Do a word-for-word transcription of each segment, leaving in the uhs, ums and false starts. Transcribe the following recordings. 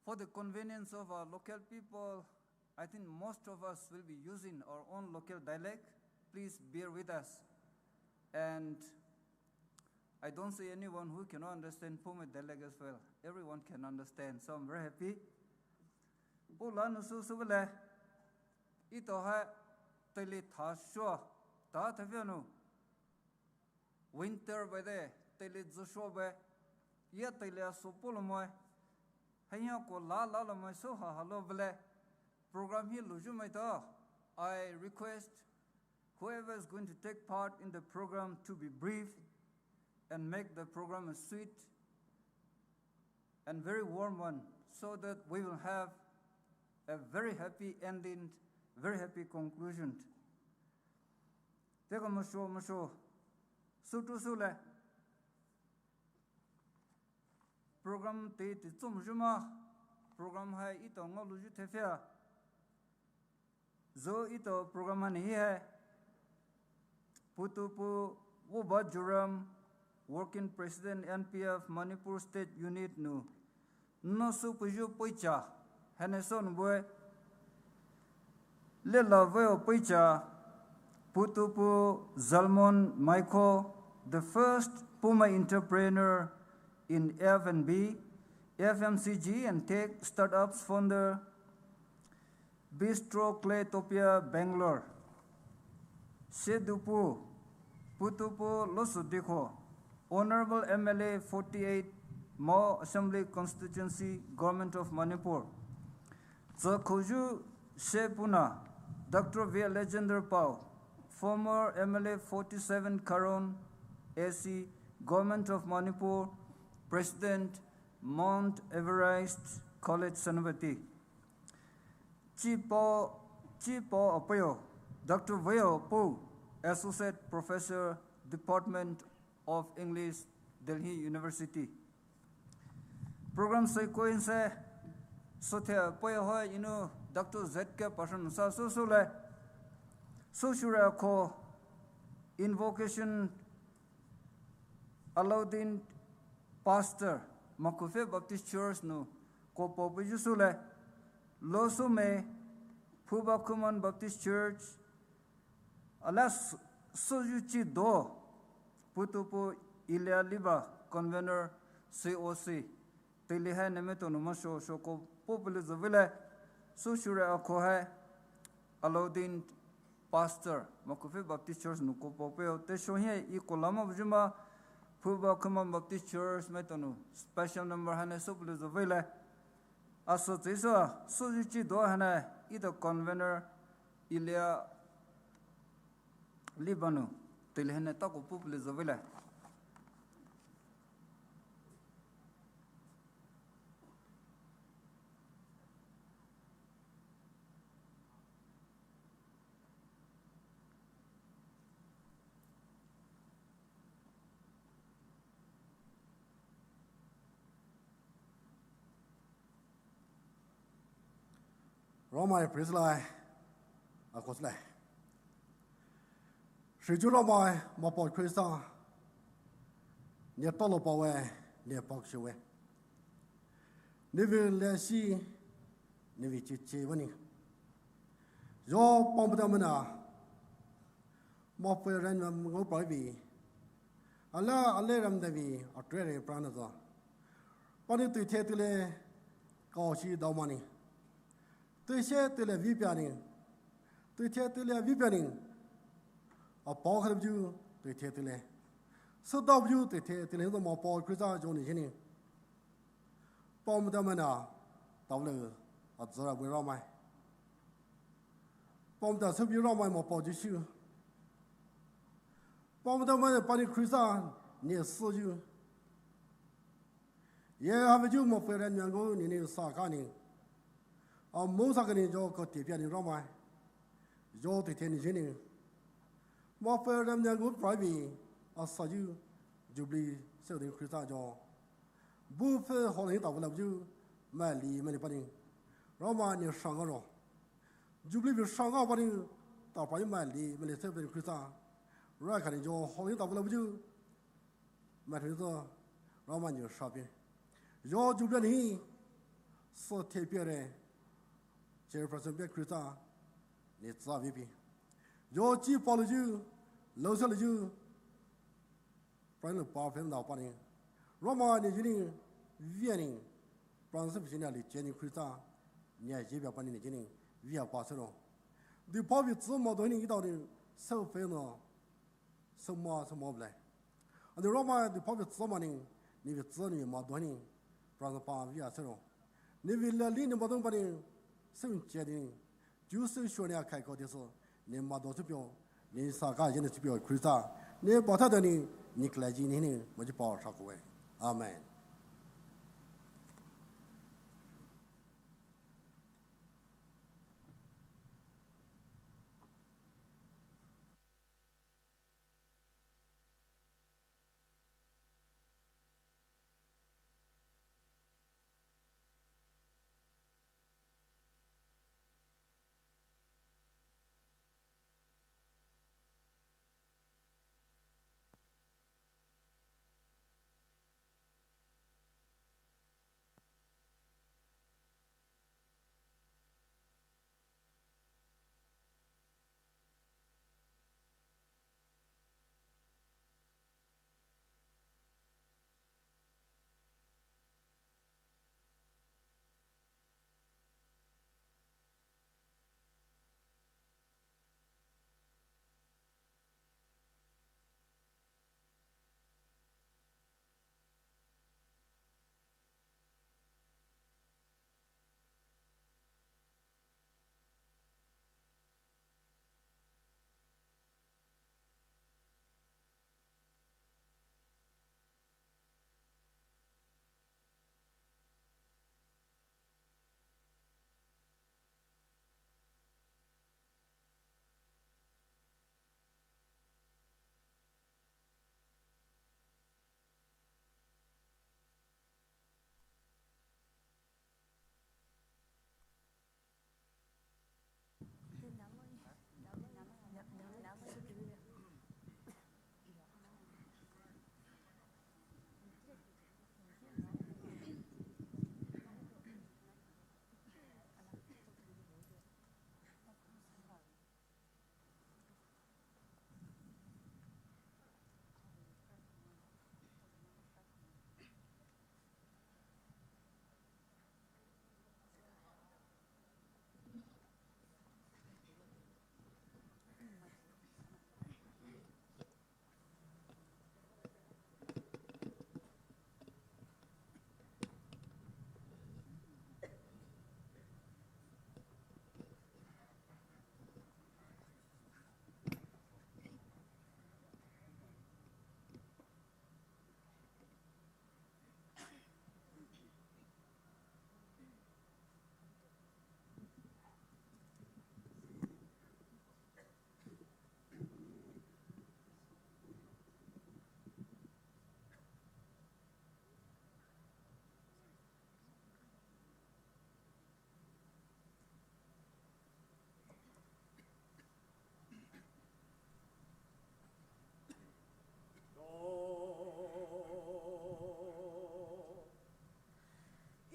For the convenience of our local people, I think most of us will be using our own local dialect. Please bear with us. And I don't see anyone who cannot understand Poumai dialect as well. Everyone can understand, so I'm very happy. Pulanu su su vele. Ito hai teile tha shua, ta tha venu. Winter bade, teile zu shua be. Ya teile a su pulomai. Hanya ko la la lomai su ha ha lo vele. Program hi luju mai ta. I request whoever is going to take part in the program to be brief and make the program a sweet and very warm one, so that we will have a very happy ending, very happy conclusion. Teka masho masho, su tu su le. Program te te tsum juma. Program hai ito ngolu ju te fia. Zo ito program hani hi hai. Putu pu Woba Joram, Working President N P F Manipur State Unit nu. No su puju puicha. Hane son bue. Lela veo puicha. Putu pu Zalmon Maiko, the first Poumai entrepreneur in F and B, F M C G and tech startups founder, Bistro Claytopia, Bangalore. Sedupu, Putupu Losudikho, Honorable M L A forty-eight, Mao Assembly Constituency, Government of Manipur. Tsakhoju Sepuna, Doctor V. Alexander Pau, former M L A forty-seven Karon, A C, Government of Manipur, President, Mount Everest College, Senapati. Chipo, Chipo Apoyo, Doctor Veo Pu, Associate Professor, Department of English, Delhi University. Program sequence, sothe Apoyo ho inu Doctor Z K Pashan sa su su le, su shure ko invocation Alauddin Pastor, Makufe Baptist Church nu ko popu ju su le, lo su me, Phuba Khuman Baptist Church, alas su ju chi do, Putupu Ilia Liba, Convener C O C. Teile hai neme tonu ma sho sho ko popu le zo vile, su shure a ko hai, Alauddin Pastor, Makufe Baptist Church nu ko popu yo, te sho hi i ko lama bujuma, Phuba Khuman Baptist Church me tonu, special number hane su pulu zo vile. Aso tse so, su ju chi do hane, ito convener, Ilia Liba nu, teile hane ta ko popu le zo vile. Ramai praise lai, akos lai. Shiju Ramai, Mapao Khrista, ne talo pawe, ne pak shiwe. Nevi leshi, nevi chichi wani. Yo pamputa mana, Mapao ran ngau praivi. Ala ale ram davi, atre re prana za. Pani tuithe tule, kao shi daumani. Tuishe tule vipiani. Tuithe tule vipiani. Apao kharabju, tuithe tule. Sudabju, tuithe tule, Mapao Khrista joni jini. Pamputa mana, tavle, azara bui Ramai. Pamputa subi Ramai Mapao Jisu. Pamputa mana pani Khrista, ne suju. Ye haveju Mapao ran nyango ni ni sakani. Amo sakani jo ko te piani Ramai. Jo te te ni jini. Mapao ran nyango praivi, asaju, Jubilee, se ni Khrista jo. Bu phe holy ta vula ju, mali mali pani. Ramai ni shanga ro. Jubilee bi shanga pani, ta pani mali mali se ni Khrista. Ra kani jo holy ta vula ju. Matthew to, Ramai ni shapi. Yo Jubilee ni, Sü thepire, chairperson pie Khrista, ne tsü vei pei. Yo chi pa luyu, louse luyu, pranü pa friend la pani. Roma ne yini, via ni, pranü sü pei ni ali cheni Khrista, ne ye via pani ne yini, via pa sü no. Di pa vei tsü ma do ni ita ni, sü friend no. Sü ma, sü ma blai. Ani Roma di pa vei tsü ma ni, ni vei tsü ni ma do ni, pranü pa via sü no. Ni vei la li ni ma do pani, sü che ni, ju sü shu ni a kai ko de sü, ni ma do sü pio, ni sa ka ye ni sü pio Khrista, ni ba ta de ni, ni kla ji ni ni, ma ji pa sha ko we. Amen.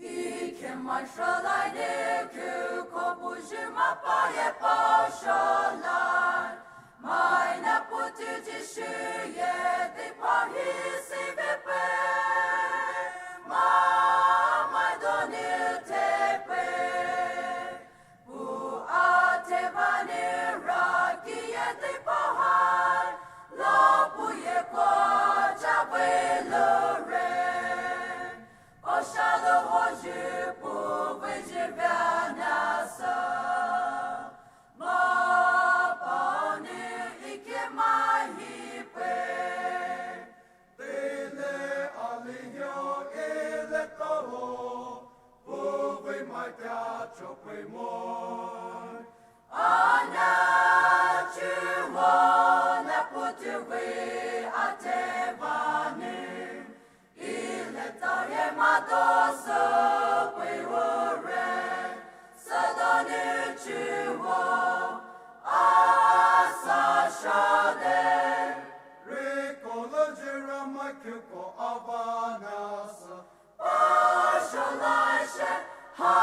Ike mai shalai ne ku ko buji ma pa ye pa shalai. Mai na putu ji shu ye di pa hi si ve pe. Ma mai do ni te pe. Pu a te va ni ra ki ye di pa hai. La pu ye kwa cha ve lo re. Oshalo hoji pu viji vya nasa. Ma pa ni ike mai hi pe. Tele alihio ile toho. Pu vei mai tia cho pe moi. Ana chu ho na putu vei a te va ni. Ile ta ye ma do so pe wo re, sa da ni chi wo, a sa sha de. Ri ko lo ji ra ma ku ko a va na sa, pa sha lai she, ha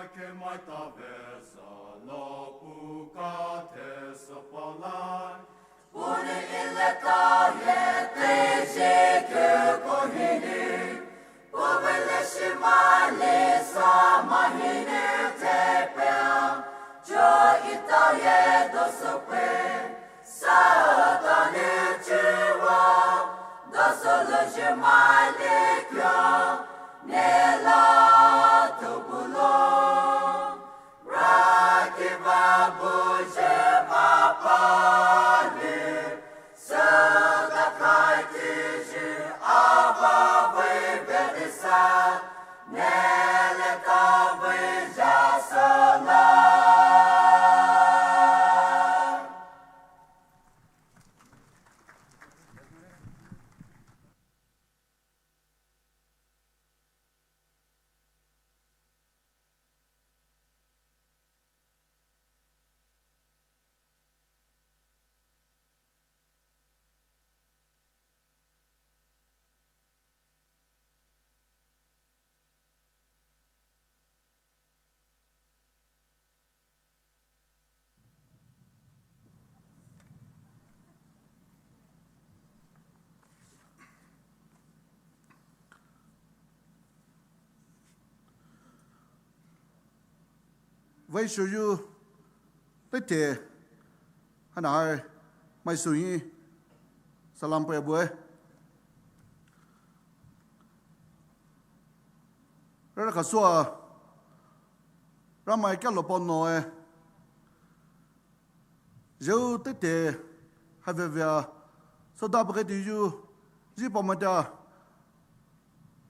Kemai tave sala puka te sapalai. Puni ile taye te jikyo kohini. Puvele shimali sa mahini te pea. Jo itaye dosope. Satani chiwa, dosolo jemai lekya, nela tubulo. Rakiba buje mapali, sada kaitiji aba vei bedisa, nele tavei jasala. Vei shuyu, tete, hana hai, mai suyi, salam pwe bwe. Rara kasua, ramai kalo pono e. Zhou tete, havevea, soda pakati yu, ji pamata,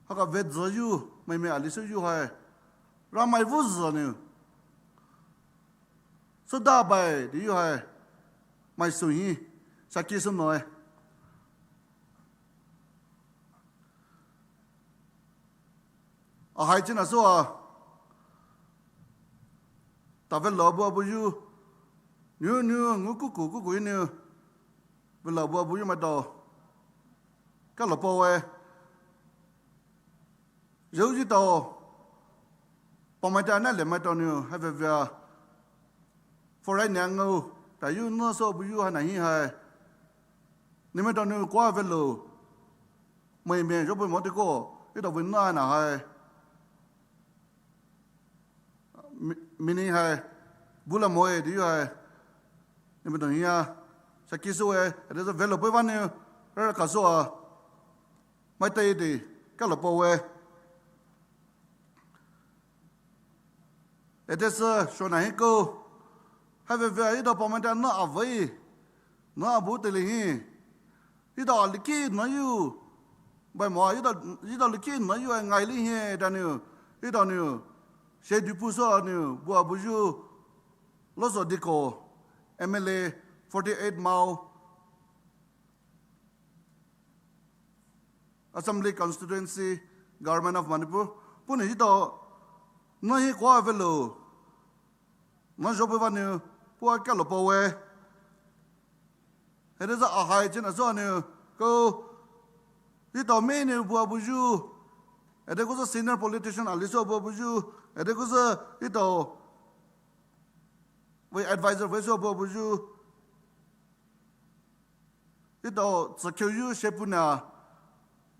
haka vedzü yu, mai mai ali so yu hai, ramai vuzü nu. Soda bai, di yu hai, mai suyi, saki suno e. Ahai china so a. Tavelo bu abu yu. Niu niu ngu kuku kuku iniu. Velo bu abu yu maitao. Kalo pawe. Zhou ji tao. Pamaita na le maitao niu. Havevea. Forai niangau. Ta yu no so bu yu hana hi hai. Ni maitao niu kwa velo. Mai mai, zhou pwe mo te ko, ito win na na hai. Mi-, mini hai, bula mo e di hai. Ni maitao hiya, saki so e, ade so velo pwe vani, rara kasua. Mai tai di, kalo pawe. Ete sü shona hi ko. Havevea ito pamata na avei. Na abu tele hi. Ito aliki na yu. Bai mo ito, ito aliki na yu ngai li hi ta niu. Ito niu. She di pu so niu. Bu abu yu. Loso diko. M L A forty-eight Mao. Assembly Constituency, Government of Manipur. Puni hito, na hi kwa velo. Na zhou pwe vani, pua kalo pawe. Ede za ahai china so ni, ko, hito me ni bua buju. Ede ko za senior politician ali so bua buju. Ede ko za hito, we advisor we so bua buju. Hito tsükyo yu shepuna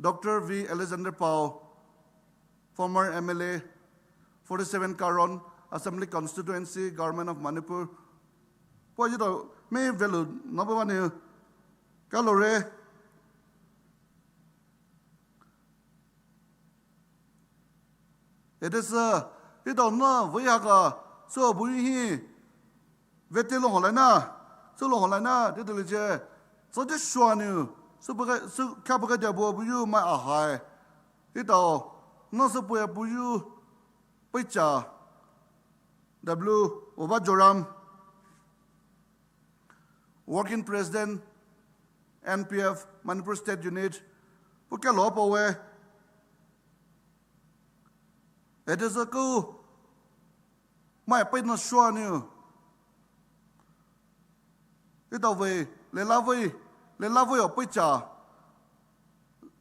Doctor V Alexander Pau, former M L A, forty-seven Karon Assembly Constituency, Government of Manipur. Pua hito me velo na bua ni kalore. Ede sü, hito na vei haka, so bui hi, vete long holai na, so long holai na, de de le je, so je shua nu, so baka, so ka baka dia bo buyu mai ahai. Hito, na so bui buyu, peicha, W, Oba Joram. Working President, N P F, Manipur State Unit, pu kalo pawe. Ede sü ku, mai pei na shua niu. Hito vei, lela vei, lela vei o peicha.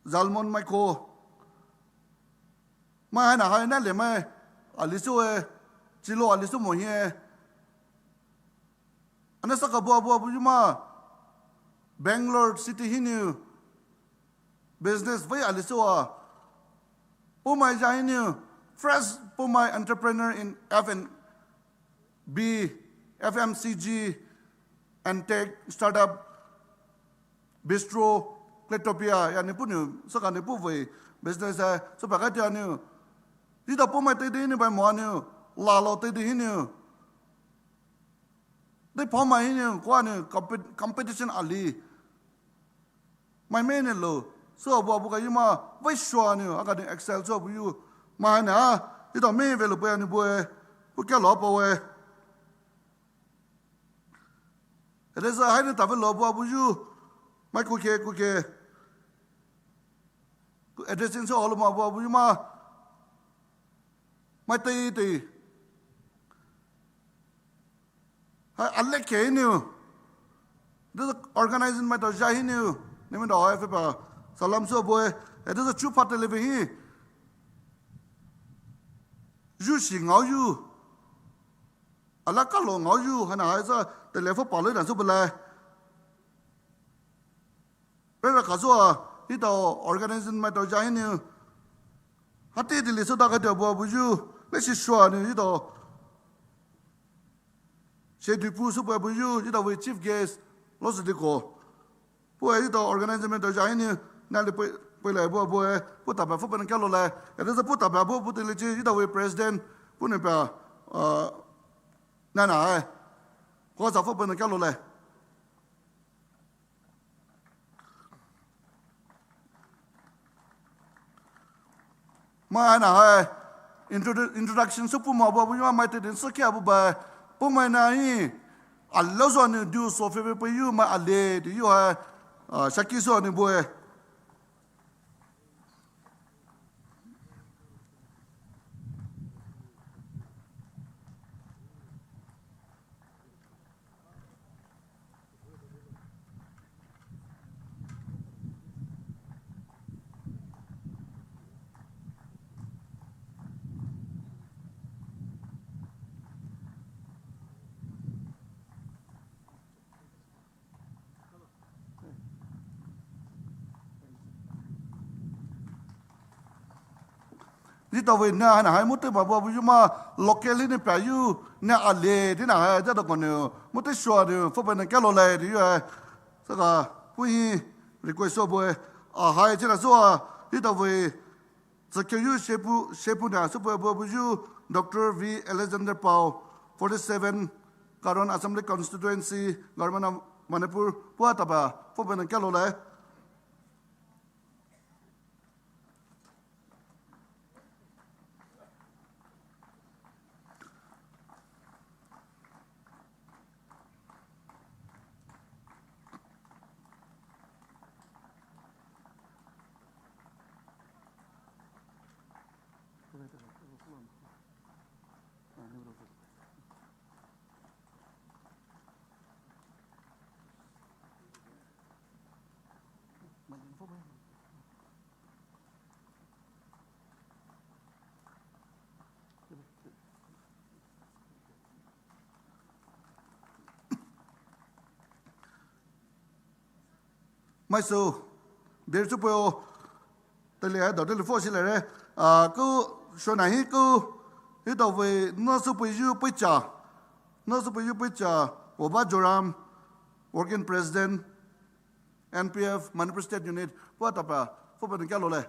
Zalmon mai ko. Mai hai na hai na le mai, ali su e. chilo ali sü mo hie. Ana saka bua bua bu yuma Bangalore city hinou business vei ali sü wa. Poumai ja hinou fresh Poumai entrepreneur in F and B, F M C G, and tech startup, bistro, Kletopia, ya ni pu nou, saka ni pu vei business hai, so pa ka tia nou. Di da Poumai te di ni bai mo nou, lalo te di hinou. Di Poumai hinou, kwa nou, compet-, competition ali. Mai me ne lo, so abu abu ka yuma, vei shua nou, aka ni excel so abu yu. Mai na, di da me vei lo pu ya nou bue, pu kia lo pa we. Ede sü haina tave lo bu abu yu. Mai kuke kuke. Addressing sü olo ma bu abu yu ma. Mai tei tei. Hai alek ke hinou. This organizing mai to ja hinou. Nimi da hai fe pa. Salam sü bu e. Ede sü chu pa tele ve hi. Yu shi ngao yu. Ala kalo ngao yu, haina hai sü, tele fo pa le na sü bele. Rera ka sü a, ito organizing mai to ja hinou. Hati dili sü da ka tia bu abu yu, le shi shua nou ito. She du pu sü bu abu yu, ito we chief guest, lo sü di ko. Pu e ito organizing mai to ja hinou, na le pu, pu le bu abu e, pu ta ba fu pen kalo le. Ede sü pu ta ba bu, pu tili chi, ito we president, pu ne pa, uh, na na e. Ko sa fu pen kalo le. Mai haina hai introdu-, introduction sü pu ma bu abu yu mai te din sü kia bu ba. Poumai na hi. Alo sü nou du so fe fe pu yu mai ale di yu hai. Ah, shaki sü nou bu e. Di ta we na haina hai mutu ba bu abu yu ma local hi ne pa yu na ale di na hai da ko nou mutu shua nou fu pen kalo le di yu hai. Saka pu hi request sü bu e a hai chi na sü a di ta we Zükyo yu shepu, shepu na sü bu abu abu yu Doctor V Alexander Pau, forty seven Karon Assembly Constituency, Government of Manipur, pua taba, fu pen kalo le. Mai sü, bir sü puyo, tele hai do tele fo shi le re. Ah, ku, shona hi ku, hi do we, no sü puyu pucha, no sü puyu pucha, Oba Joram, Working President, N P F, Manipur State Unit, pua tapa, fu pen kalo le.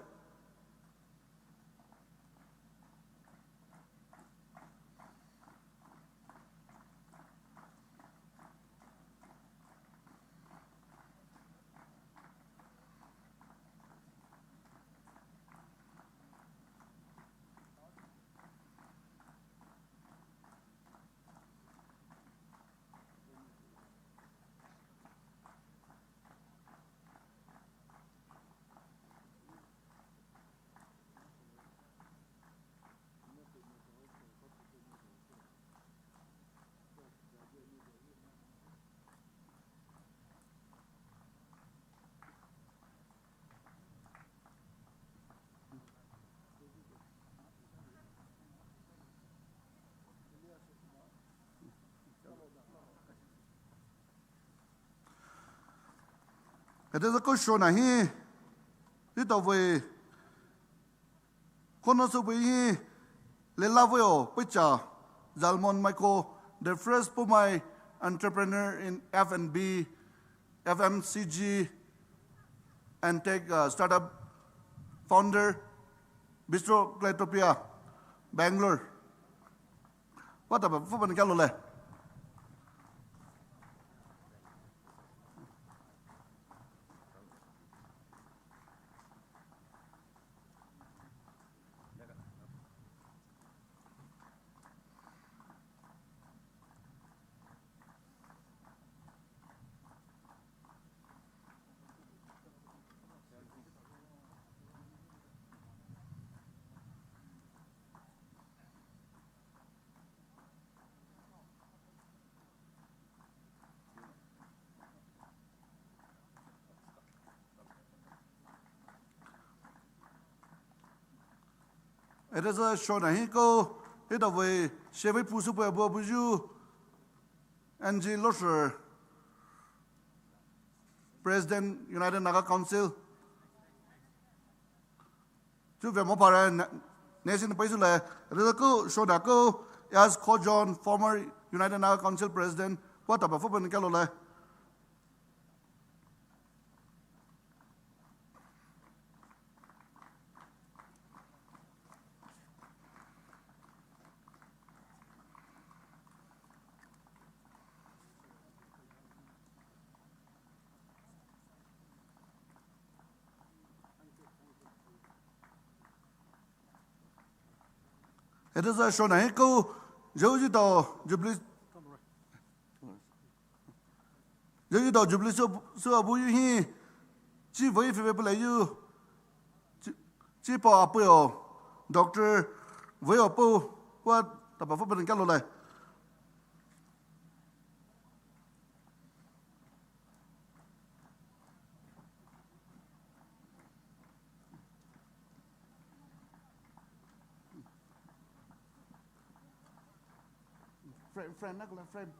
Ete zako shona hi, ita vei, kono su vei hi, lela vei o, pecha, Zalmon Michael, the first Poumai entrepreneur in F and B, F M C G, and tech, uh, startup founder, Bistro Claytopia, Bangalore. Wa taba, fu ban kalo le. Ete zako shona hi ko, ita vei, shevei pusu pe abu abu yu, N G Losher, President, United Naga Council. Chu ve mo pare, ne, nation pai su le, ete zako shona ko, S Khojon, former United Naga Council President, wa taba fu ban kalo le. Ete zako shona hi ko, zhou yu dou, Jubilee. Zhou yu dou Jubilee su, su abu yu hi, chi vei fe vei pele yu, chi, chi pa apu yo, Doctor vei apu, wa taba fu ban kalo le. Frame, frame, na kula frame.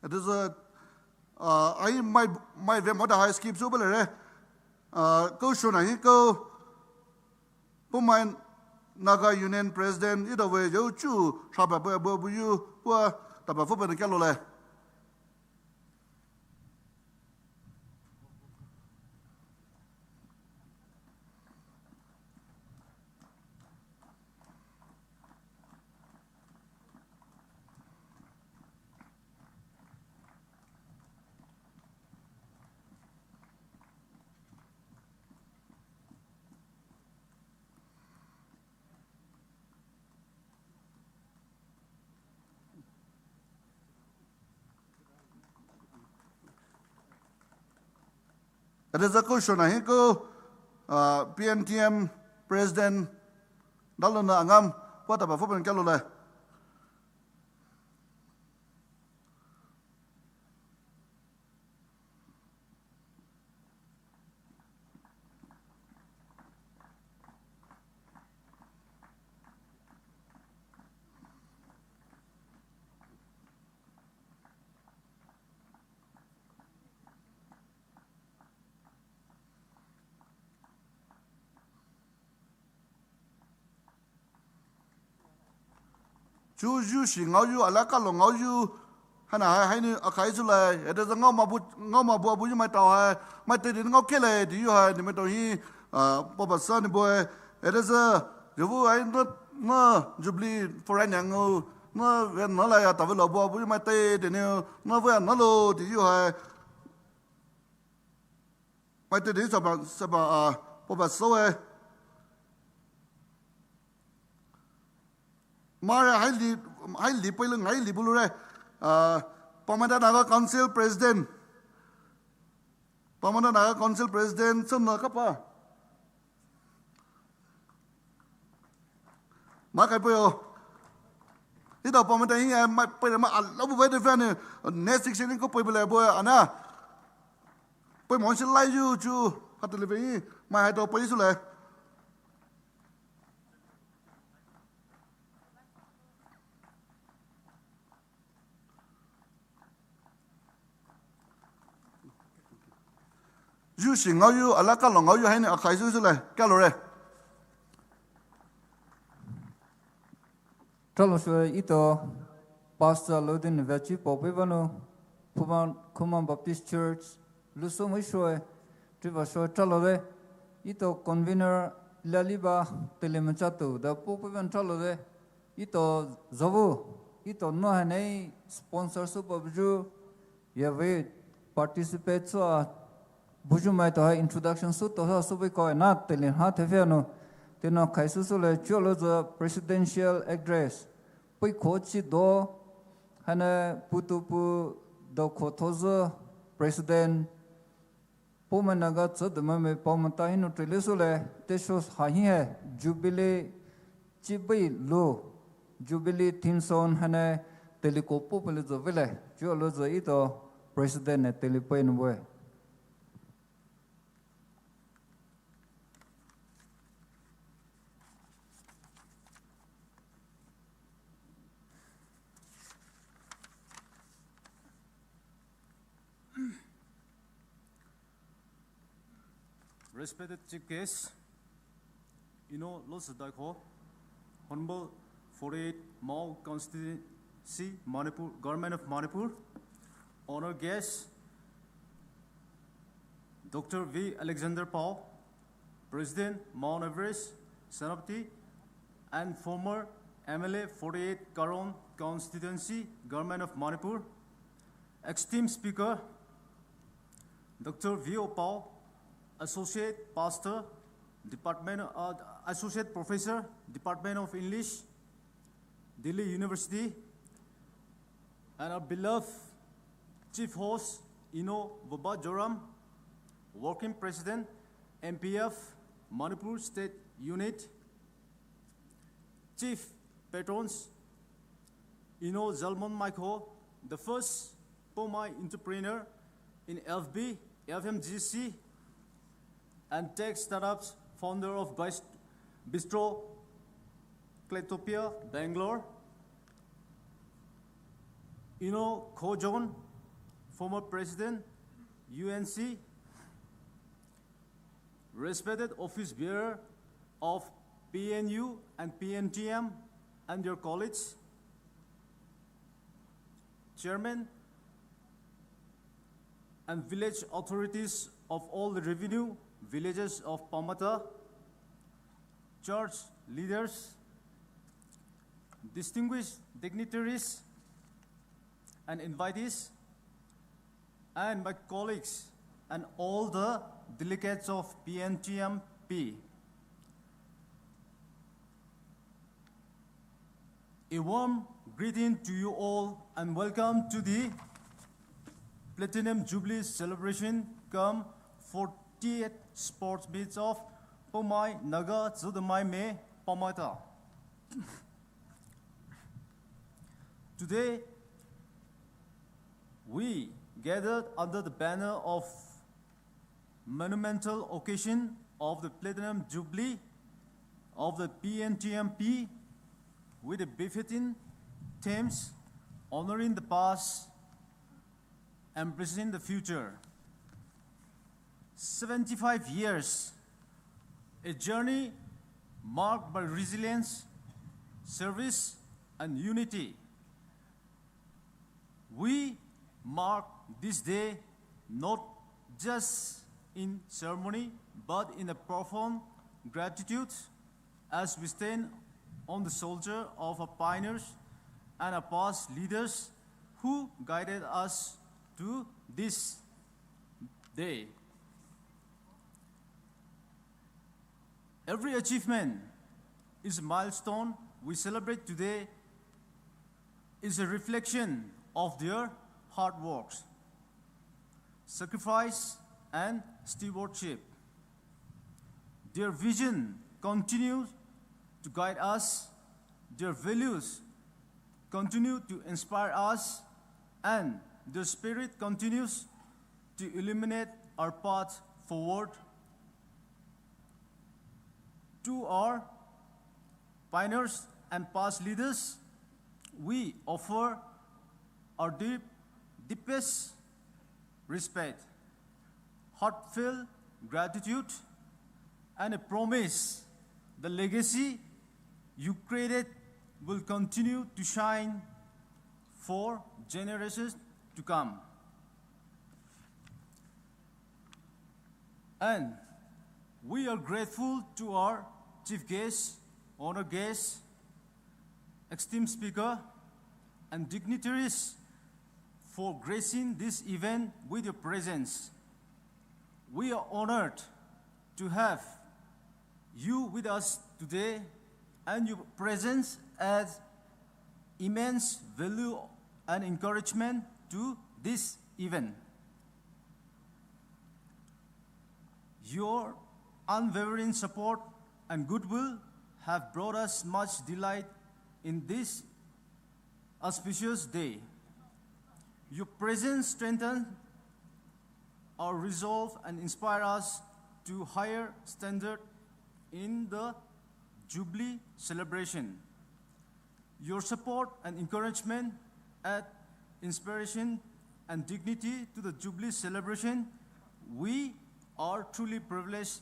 Ete zako, uh, ai mai, mai ve mo da hai skip su bele re. Uh, ko shona hi ko, Poumai Naga Union President, ita vei zhou chu, shaba bu, bu, bu yu, wa, taba fu ban kalo le. Ete zako shona hi ko, uh, P N T M President, Dalona Angam, wa taba fu ban kalo le. Chu yu shi ngao yu, ala kalo ngao yu, hana hai, hai ni akhai su lai, ete zako ngao mabu, ngao mabu abu yu mai tao hai, mai te din ngao kele di yu hai, ni mai tao hi, ah, papa sa ni boy, ete zako, yu bu hai na, na Jubilee foreign yang ngao, na ve na la ya tao ve lo bu abu yu mai te din ni, na ve na lo di yu hai. Mai te di saba, saba, ah, papa so e. Mare hai li, hai li pei lu, hai li bulu re. Ah, Poumai Naga Council President. Paomata Naga Council President Sona Kapa. Ma kai pei o. Ito paomata hi ai ma pei ma alo bu bai de fan ne. Next section ko pei bele bo ana. Pei mon si lai yu chu. Hatele pei ma hai to pei su le. Yu shi ngao yu, ala kalo ngao yu, haine akhai su su le, kalo re. Talo shu ito, Pastor Lodin Vachi Pope Vanu, Khumang, Khumang Baptist Church, Luso Mui Shoi, Triva Shoi, talo re. Ito convener Laliba, Tele Machatu, da Pope Van talo re. Ito zavu, ito no hanei sponsor su pabju, yave participate su a buju mai to ha introduction su to ha su bai ko na tele ha te fe no, te no khai su su le chuo lo za presidential address. Pui ko chi do, hana putu pu do ko to za president, Poumai Naga Tsüdomai Me Paomata Hinu Trilesule, Tesho Hahi He, Jubilee Chibai Lu, Jubilee Theme Song Hane, Teliko Popele Zovele, Jualo Zo Ito, President Ne Telipai Nubue. Respected Chief Guest, Ino Losadaiko, Honorable forty-eight Mao Constituency, Manipur, Government of Manipur, Honored Guest, Doctor V Alexander Pau, President, Mount Everest, Senapati, and former M L A forty-eight Karon Constituency, Government of Manipur, esteemed speaker, Doctor V O Pau, Associate Pastor, Department, uh, Associate Professor, Department of English, Delhi University, and our beloved Chief Host, Ino Vaba Joram, Working President, M P F, Manipur State Unit, Chief Patrons, Ino Zalmon Michael, the first Poumai entrepreneur in F B, F M G C, and tech startups, founder of Bist-, Bistro Cletopia, Bangalore. Ino Kojon, former president, U N C, respected office bearer of P N U and P N T M and your colleagues, chairman and village authorities of all the revenue villages of Paomata, church leaders, distinguished dignitaries and invitees, and my colleagues and all the delegates of P N T M P. A warm greeting to you all and welcome to the Platinum Jubilee Celebration cum fortieth Sports Meets of Poumai Naga Tsüdomai Me Paomata. Today, we gathered under the banner of monumental occasion of the Platinum Jubilee of the P N T M P with the befitting themes honoring the past, embracing the future. Seventy-five years, a journey marked by resilience, service, and unity. We mark this day not just in ceremony, but in a profound gratitude as we stand on the shoulder of our pioneers and our past leaders who guided us to this day. Every achievement is a milestone we celebrate today is a reflection of their hard works, sacrifice, and stewardship. Their vision continues to guide us, their values continue to inspire us, and their spirit continues to illuminate our path forward. To our pioneers and past leaders, we offer our deep, deepest respect, heartfelt gratitude, and a promise the legacy you created will continue to shine for generations to come. And we are grateful to our chief guest, honor guest, esteemed speaker, and dignitaries for gracing this event with your presence. We are honored to have you with us today, and your presence adds immense value and encouragement to this event. Your unwavering support and goodwill have brought us much delight in this auspicious day. Your presence strengthens our resolve and inspire us to higher standard in the Jubilee celebration. Your support and encouragement add inspiration and dignity to the Jubilee celebration. We are truly privileged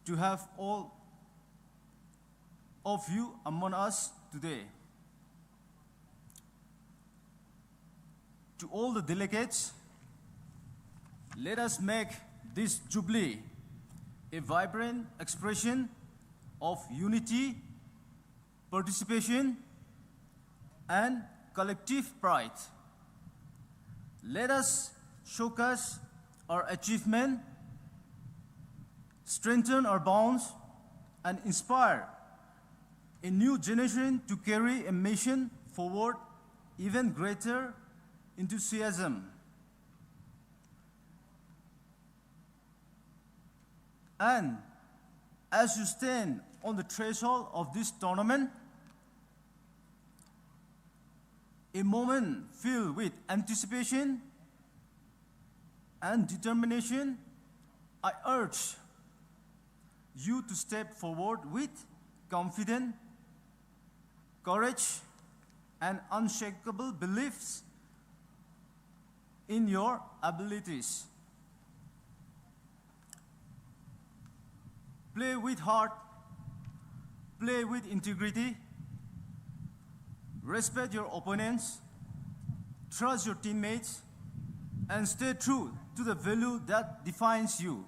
to have all of you among us today. To all the delegates, let us make this Jubilee a vibrant expression of unity, participation, and collective pride. Let us showcase our achievement, strengthen our bonds, and inspire a new generation to carry a mission forward even greater enthusiasm. And as you stand on the threshold of this tournament, a moment filled with anticipation and determination, I urge you to step forward with confidence, courage, and unshakable beliefs in your abilities. Play with heart, play with integrity, respect your opponents, trust your teammates, and stay true to the value that defines you.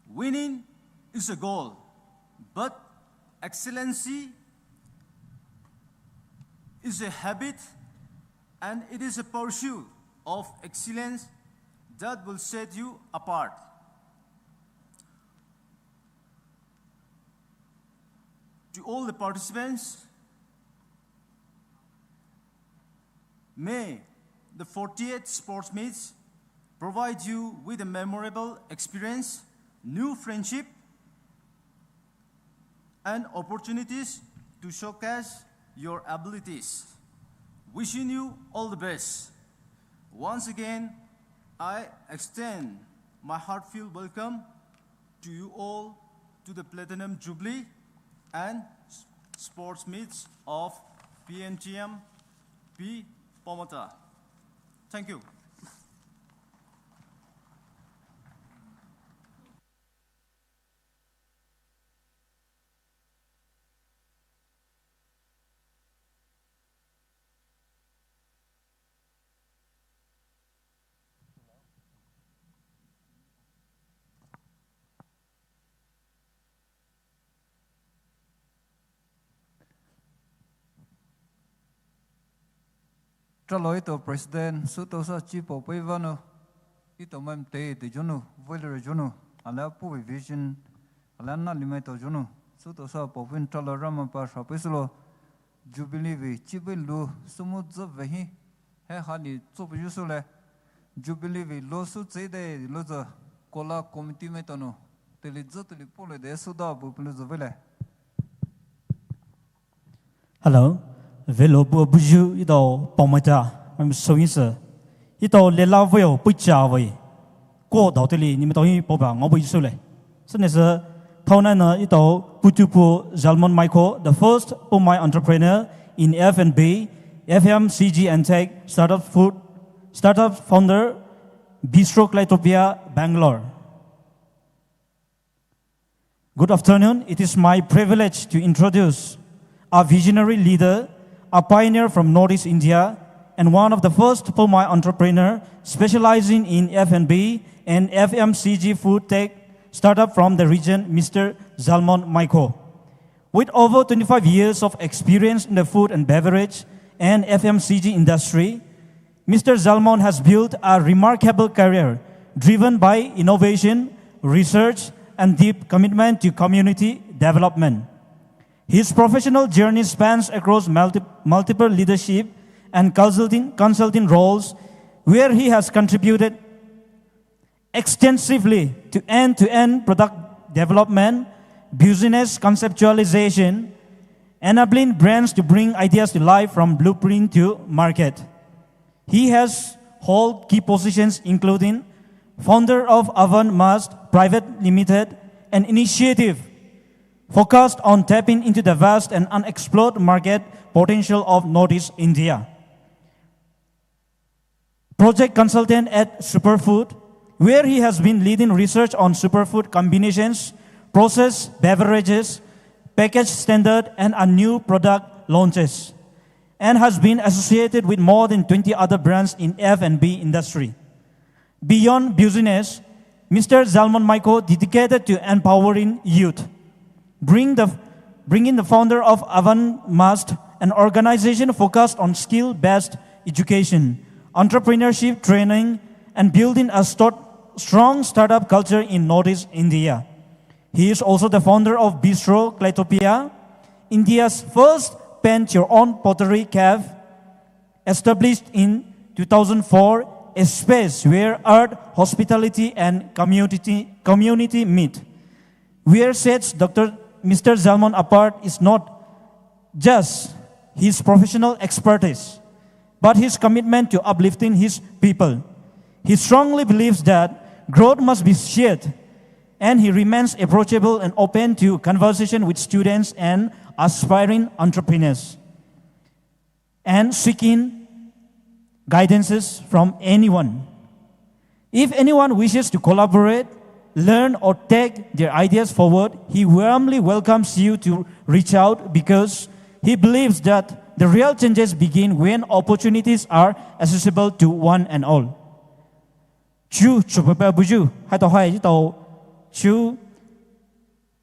Winning is a goal, but excellency is a habit, and it is a pursuit of excellence that will set you apart. To all the participants, may the forty-eight sports meets provide you with a memorable experience, new friendship, and opportunities to showcase your abilities. Wishing you all the best. Once again, I extend my heartfelt welcome to you all to the Platinum Jubilee and s-, Sports Meets of P N T M P Pamata. Thank you. Tralo etao president, sütao sa chief of pei vanou, etao mai mtei te jünou, vei lere jünou, alia puhvei vision, alia nalimai tao jünou, sütao sa puhvei tralo Ramai pa sha pei sülo, Jubilee vei, chief vei lu, sümu zü vei hi, he hali tsü pei jü süle, Jubilee vei losu tsüde louzü kola committee maitao nou teile zü teile pole de suda bu pelu zü vele. Hello, velo bu buyu etao pamaita, maimai souyinsa. Etao lela veo pucha vei. Ko dao teile ni maitao hi poba ngao bu yisule. Sünesa, thaonana etao Putupu Zalmon Michael, the first Poumai entrepreneur in F and B, F M C G and Tech, startup food, startup founder, Bistro Clytopia, Bangalore. Good afternoon. It is my privilege to introduce a visionary leader, a pioneer from Northeast India, and one of the first Poumai entrepreneur specializing in F and B and F M C G food tech startup from the region, Mister Zalmon Michael. With over twenty-five years of experience in the food and beverage and F M C G industry, Mister Zalmon has built a remarkable career driven by innovation, research, and deep commitment to community development. His professional journey spans across multi-, multiple leadership and consulting, consulting roles, where he has contributed extensively to end-to-end product development, business conceptualization, enabling brands to bring ideas to life from blueprint to market. He has held key positions including founder of Avan Mast Private Limited, an initiative focused on tapping into the vast and unexplored market potential of Northeast India. Project consultant at Superfood, where he has been leading research on superfood combinations, processed beverages, package standard, and a new product launches, and has been associated with more than twenty other brands in F and B industry. Beyond business, Mister Zalmon Michael dedicated to empowering youth. Bring the, bringing the founder of Avan Mast, an organization focused on skill-based education, entrepreneurship training, and building a stot-, strong startup culture in Northeast India. He is also the founder of Bistro Clytopia, India's first paint-your-own pottery cafe, established in two thousand four, a space where art, hospitality, and community, community meet. Where sets Doctor Mister Zalmon apart is not just his professional expertise, but his commitment to uplifting his people. He strongly believes that growth must be shared, and he remains approachable and open to conversation with students and aspiring entrepreneurs and seeking guidances from anyone. If anyone wishes to collaborate, learn, or take their ideas forward, he warmly welcomes you to reach out because he believes that the real changes begin when opportunities are accessible to one and all. Chu, chu pepe buyu, hai tao hai, tao, chu,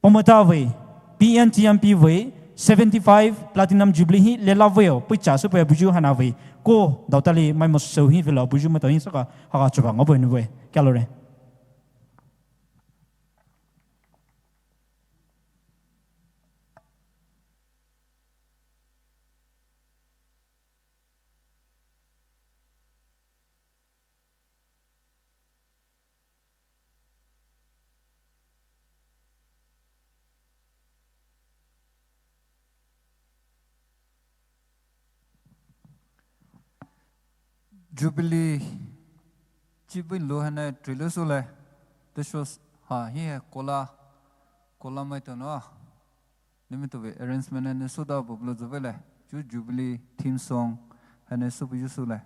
Pamata vei, P N T M P vei, seventy-five Platinum Jubilee hi lela vei o, puicha su pei buyu hana vei, ko daotali mai mo so hi velo buyu maitao hi saka haka chuba ngao vei nu vei, kalore. Jubilee chibin lo hane trilo sule, the shows ha hi kola, kola maitao no. Limit to be arrangement hane suda bublo zuvele. Ju Jubilee theme song hane subu yusule.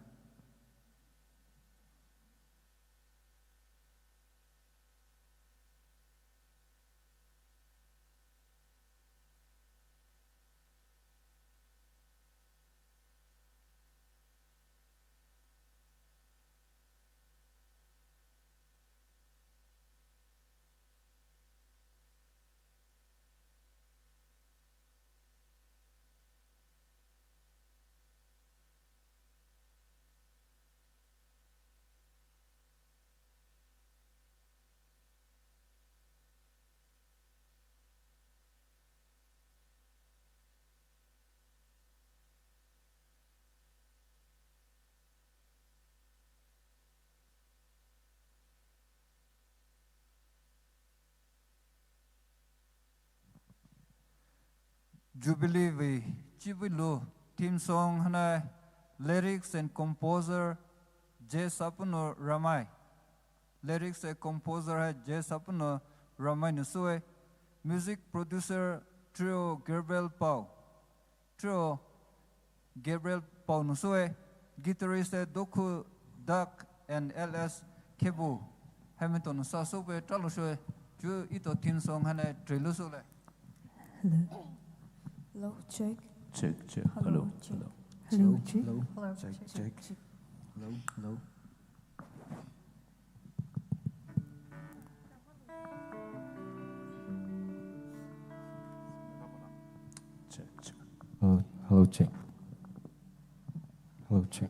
Jubilee vei chibuilou theme song haina lyrics and composer J Sapuno Ramai. Lyrics and composer hai J Sapuno Ramai nou süe. Music producer Trio Gabriel Pau. Trio Gabriel Pau nou süe. Guitarist hai Doku Dak and L S Kebu. Hamilton nou sa süe, tralo süe. Chu ito theme song haina trelou süle. Hello. Hello, check. Check, check. Hello, hello, check. Hello. Hello, check. Hello, check, check, check. Hello, hello. Check, check. Hello, hello, check. Hello, check.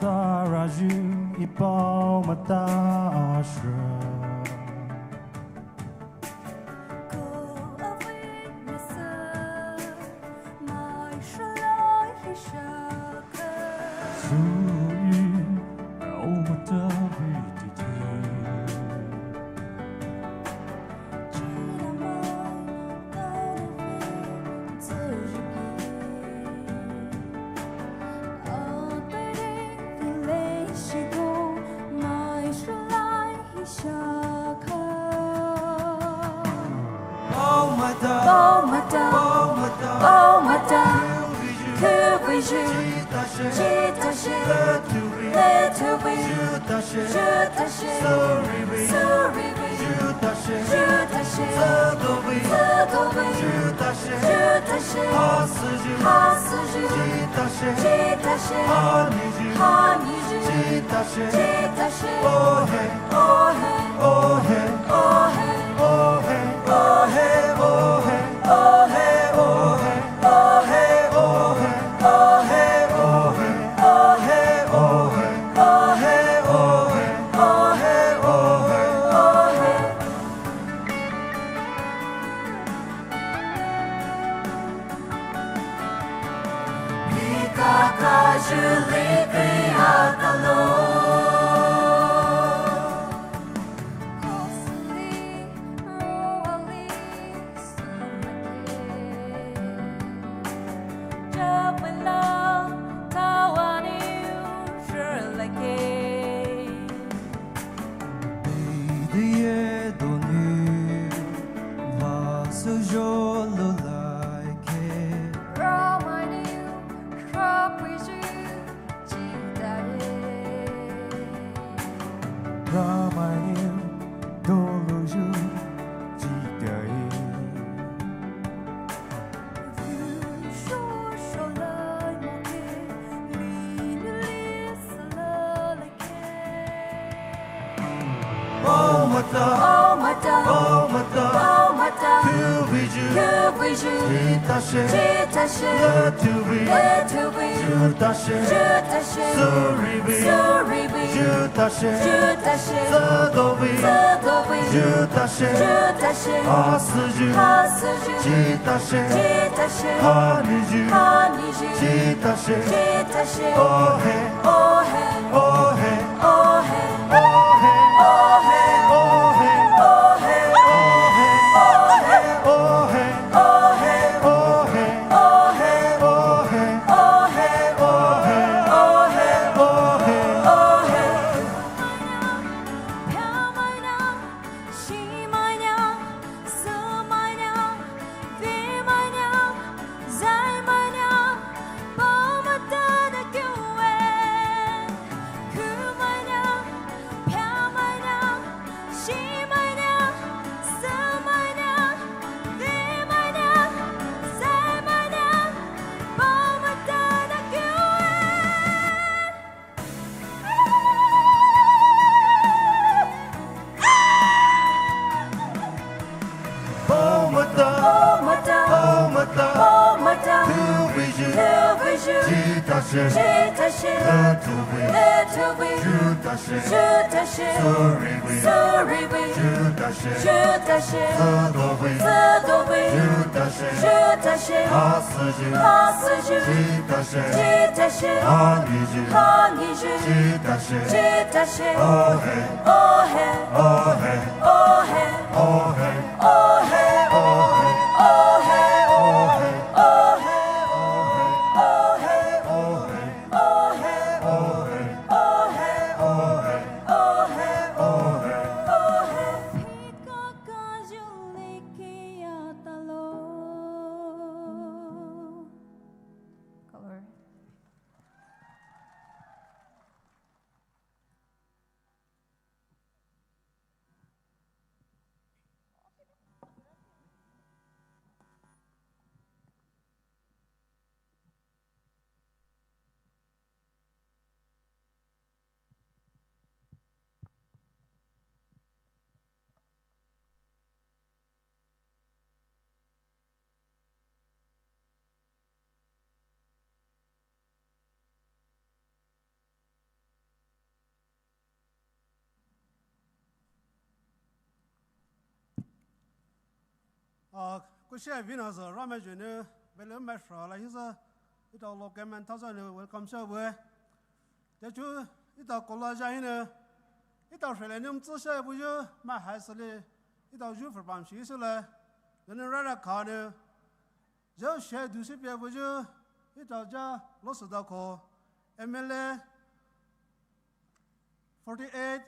Taraju ipao mata ashra. Omata, Tuviyu, Tuviyu, Jitashe, Jitashe, Latuvi, Latuvi, Jutashe, Jutashe, Surivi, Surivi, Jutashe, Jutashe, Sudovi, Sudovi, Jutashe, Jutashe, Asuyu, Asuyu, Jitashe, Jitashe, Hangiyu, Hangiyu, Jitashe, Jitashe, Ohe, Ohe, Ohe, Ohe, Ohe. Ah, kushia vina sa rama june, bele mai sha la hisa, ita local man thaza ne welcome sha we. Techu, ita kola ja hine, ita shele ne mtsu sha bu ju, ma hai sele, ita ju for bam shi sele, ne rara kane, jo she du shi pe bu ju, ita ja lo sa da ko, M L A, forty-eight,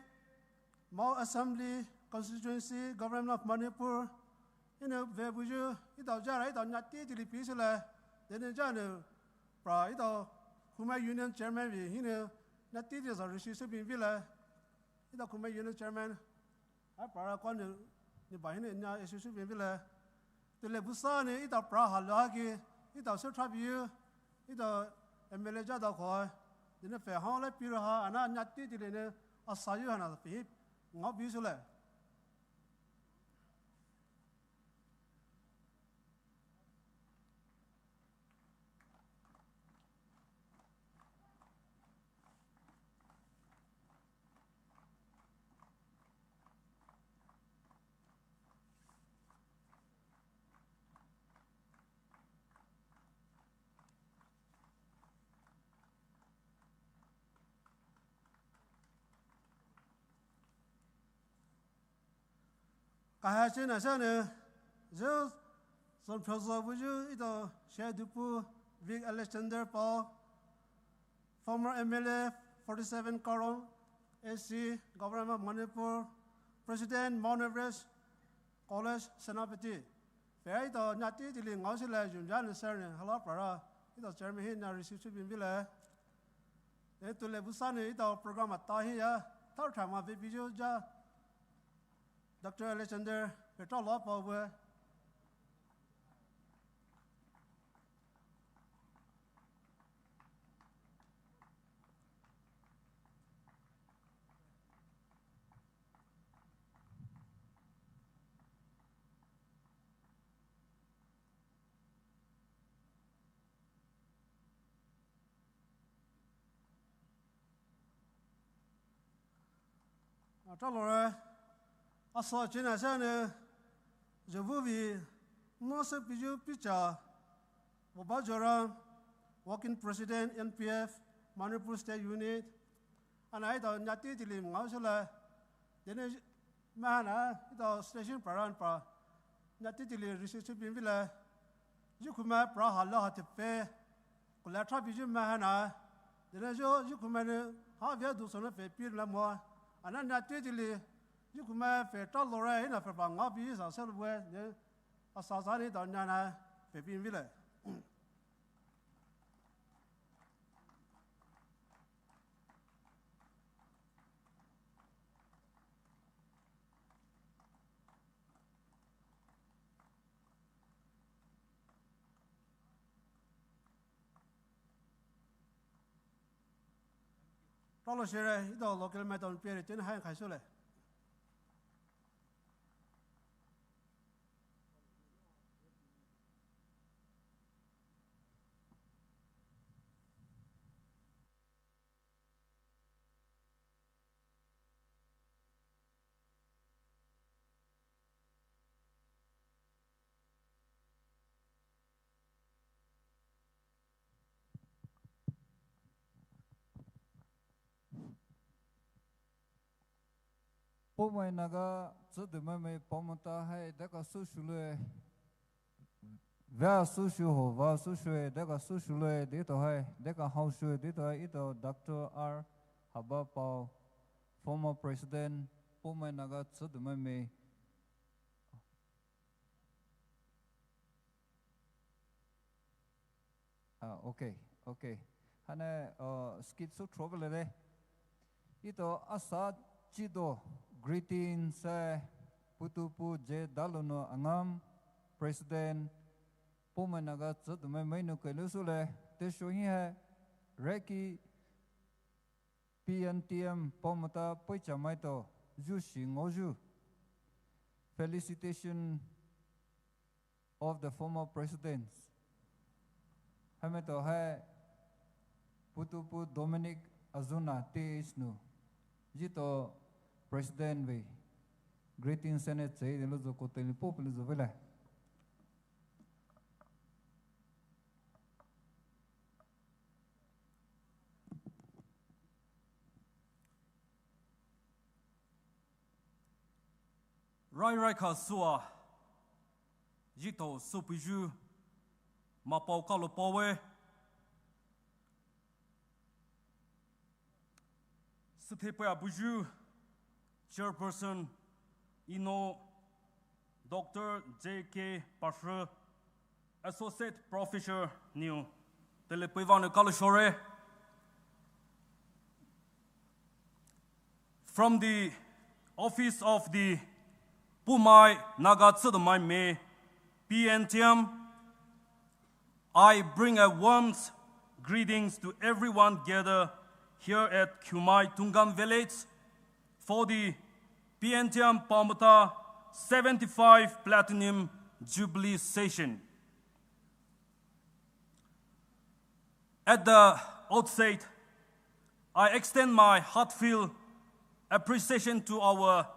Mao Assembly Constituency, Government of Manipur, ina ve buju, ita jara, ita nyati tili pi sila, dene jane, pra, ita Khumai Union Chairman vi, hine, nyati tili sa risi su bin vila, ita Khumai Union Chairman, a pra kwa ne, ne ba hine, nya isi su bin vila, Tele busa ne ita pra hala ki, ita se thabi, ita M L A ja da khoi, dene fe hang le pi ra ha, ana nyati tile ne, asa yu hana pi, ngau bi su le. Kaha chena sane, je son phozo buju ito she dupu Vic Alexander Paul, former M L A forty-seven Karong, A C, Government of Manipur, President, Mount Everest College, Senapati. Pe ito nyati tili ngau sile jun jan serne hala para ito chairman hi na receive su bin bile. E tule busa ne ito program ata hi ya thar thama ve biju ja Doctor Alexander petra lo pa we. Ata lore, asa chena sane, jebu vi, mo se piju picha, Baba Joram, Working President, N P F, Manipur State Unit, ana ito nyati tili ngau sila, dene mahana ito station paran pa, nyati tili receive su bin vila, Yukhume pra hala ha tepe, kula thabi ju mahana, dene jo yukhume ne ha via du sone fe pi la mo, ana nyati tili, yukhume fe ta lore ina fe pa nga bi sa se lwe ne, asa sa ni da nyana fe bin vile. Talo shere, ito local maton pere tin hai khai sule. Poumai Naga Tsüdomai Me Paomuta hai deka süsü loue. Vea süsü ho, vea süsü e, deka süsü loue, deito hai, deka haosü e, deito hai, ito Doctor R Habapao, former president, Poumai Naga Tsüdomai Me. Ah, okay, okay. Hane, uh, skit sü throw le de. Ito asa chido greetings, eh, Putupu J Dalono Angam, President, Poumai Naga Tsüdomai Me nou kelu sü le, te shohi hai, reki P N T M Paomuta Poicha Maito, Zhu Shi Ngo Zhu. Felicitation of the former presidents. Hameto hai Putupu Dominic Azuna T H nu. Zito president vei. Greeting sene tsei de luzo koteli pop luzo vele. Rai rai kha sua, zito süpeiyu, mapao kalo paowe. Süthepei abuyu, Chairperson, Eno, Doctor J K Pashu, Associate Professor Niu, telepeiva nou kalo shore. From the office of the Poumai Naga Tsüdomai Me P N T M, I bring a warm greetings to everyone gathered here at Kumai Tungam Village for the P N T M Paomuta seventy-five Platinum Jubilee Session. At the outset, I extend my heartfelt appreciation to our,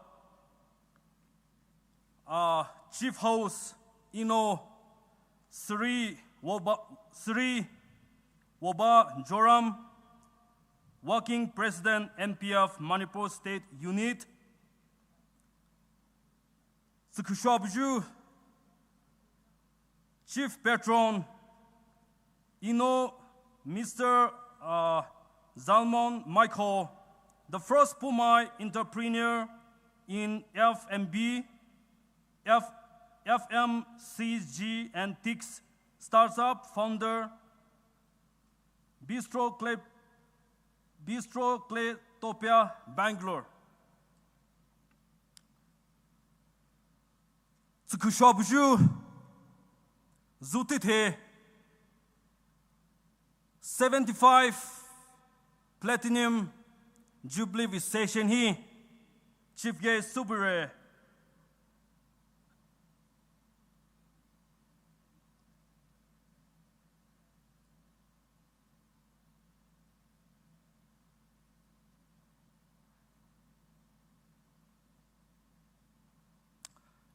uh, chief host, Eno Sri Woba, Sri Woba Joram, Working President, N P F Manipur State Unit. Tsükhushuabuyu, Chief Patron, Eno Mister, uh, Zalmon Michael, the first Poumai entrepreneur in F and B, F, F M C G and Tech startup founder, Bistro Clay, Bistro Claytopia, Bangalore. Tsükhushuabuyu, zutithe, seventy-five Platinum Jubilee Session hi Chief Guest sübuire.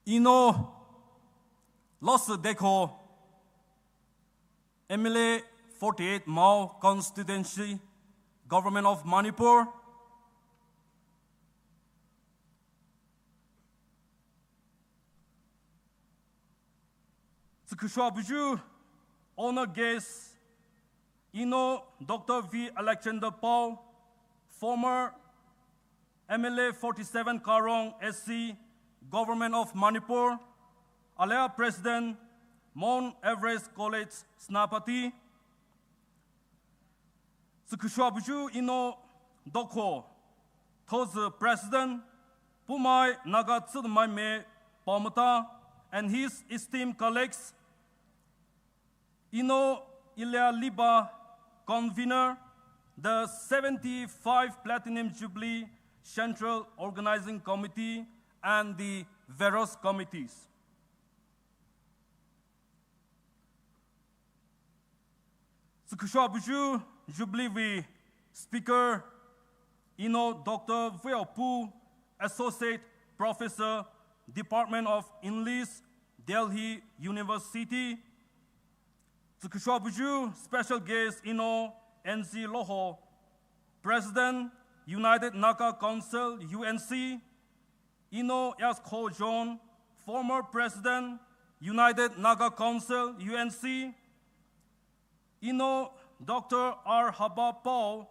Eno Losü Deko, M L A forty-eight Mao Constituency, Government of Manipur. Tsükhushuabuyu, honor guest, Eno Doctor V Alexander Pau, former M L A forty-seven Karong S C, Government of Manipur, alia President, Mount Everest College, Senapati. Tsükhushuabuyu Eno Dokho, Thozü President, Poumai Naga Tsüdomai Me Paomuta, and his esteemed colleagues, Eno Ilia Liba, Convener, the seventy-five Platinum Jubilee Central Organizing Committee, and the various committees. Tsükhushuabuyu Jubilee vei Speaker, Eno Doctor Veo Pu, Associate Professor, Department of English, Delhi University. Tsükhushuabuyu special guest Eno N C Loho, President, United Naga Council, U N C. Eno S Kho John, former president, United Naga Council, U N C, Eno Doctor R Haba Paul,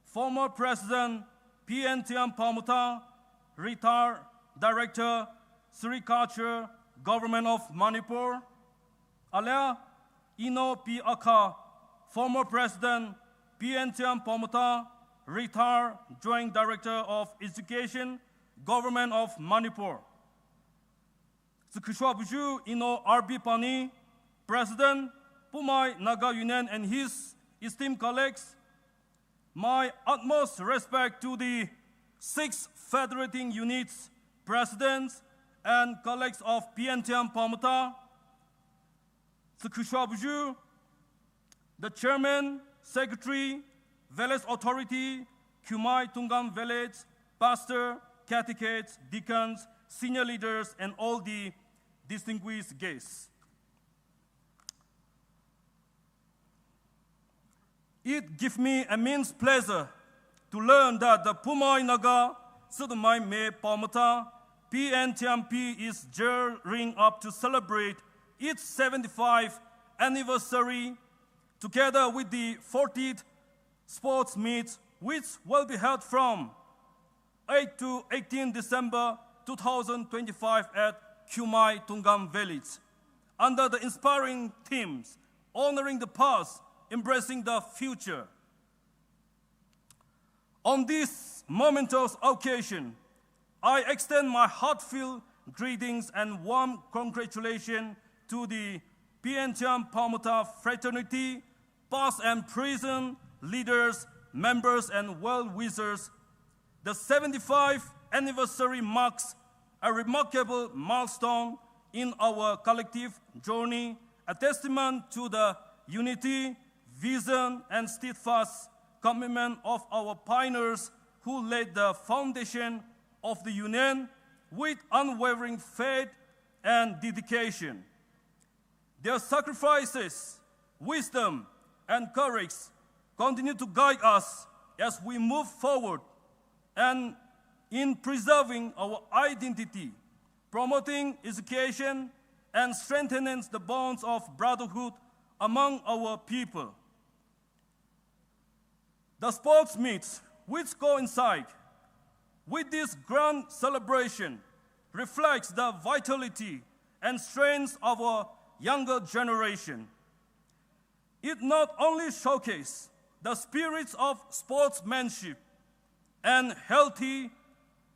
former president, P N T M Pamota, retired director, Sericulture, Government of Manipur. Alia Eno P Akha, former president, P N T M Pamota, retired joint director of education, Government of Manipur. Tsükhushua buyu Eno R B Pani, president, Poumai Naga Union, and his esteemed colleagues. My utmost respect to the six federating units, presidents, and colleagues of P N T M Pamota. Tsükhushua buyu, the chairman, secretary, village authority, Kyaukmai Tungam village, pastor, catechists, deacons, senior leaders, and all the distinguished guests. It gives me immense pleasure to learn that the Poumai Naga Tsudammai Me Pamota P N T M P is gearing up to celebrate its seventy-fifth anniversary together with the fortieth sports meet, which will be held from eight to eighteen December two thousand twenty-five at Kyaukmai Tungam Village, under the inspiring themes, Honoring the Past, Embracing the Future. On this momentous occasion, I extend my heartfelt greetings and warm congratulations to the P N T M Pamota fraternity, past and present leaders, members, and well-wishers. The seventy-fifth anniversary marks a remarkable milestone in our collective journey, a testament to the unity, vision, and steadfast commitment of our pioneers who laid the foundation of the Union with unwavering faith and dedication. Their sacrifices, wisdom, and courage continue to guide us as we move forward and in preserving our identity, promoting education, and strengthening the bonds of brotherhood among our people. The sports meets, which coincide with this grand celebration, reflects the vitality and strength of our younger generation. It not only showcases the spirits of sportsmanship and healthy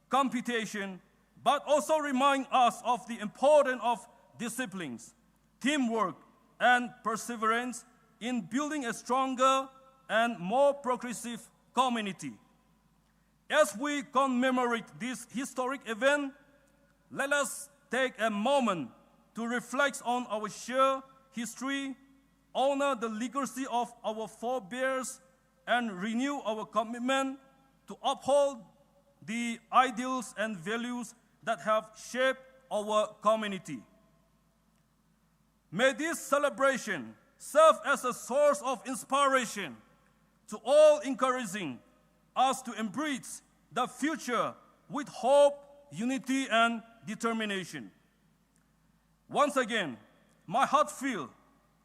competition, but also reminds us of the importance of disciplines, teamwork, and perseverance in building a stronger and more progressive community. As we commemorate this historic event, let us take a moment to reflect on our shared history, honor the legacy of our forebears, and renew our commitment to uphold the ideals and values that have shaped our community. May this celebration serve as a source of inspiration to all, encouraging us to embrace the future with hope, unity, and determination. Once again, my heartfelt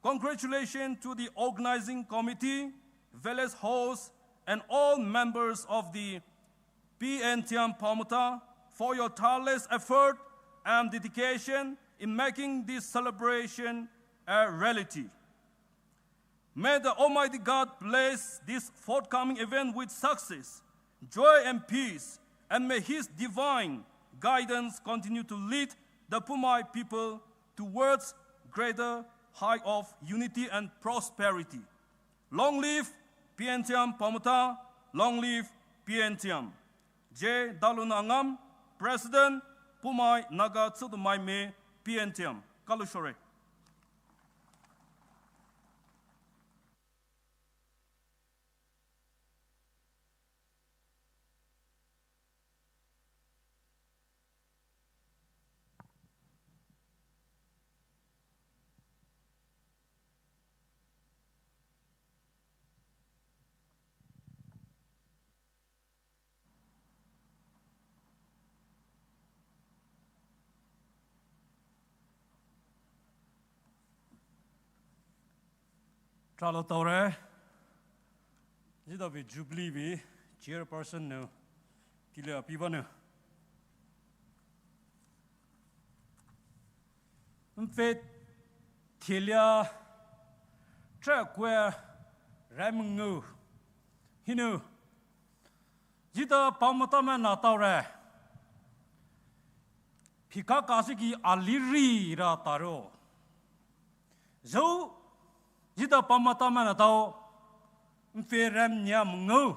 congratulations to the organizing committee, village hosts, and all members of the P N T M Pamota for your tireless effort and dedication in making this celebration a reality. May the Almighty God bless this forthcoming event with success, joy, and peace, and may His divine guidance continue to lead the Poumai people towards greater height of unity and prosperity. Long live P N T M Pamota, long live P N T M. J Dalun Angam, President, Poumai Naga Tsudammai Me, P N T M. Kalu shore. Tralo taore, zhida vei Jubilee vei chairperson nou, tile apiba nou. Mfe thelia, trakwe, raimengou, hinou, zhida pamatamai na taore. Phikaka siki aliri ra taro. Zhou, zhida pamatamai na tao, mfe raimengou.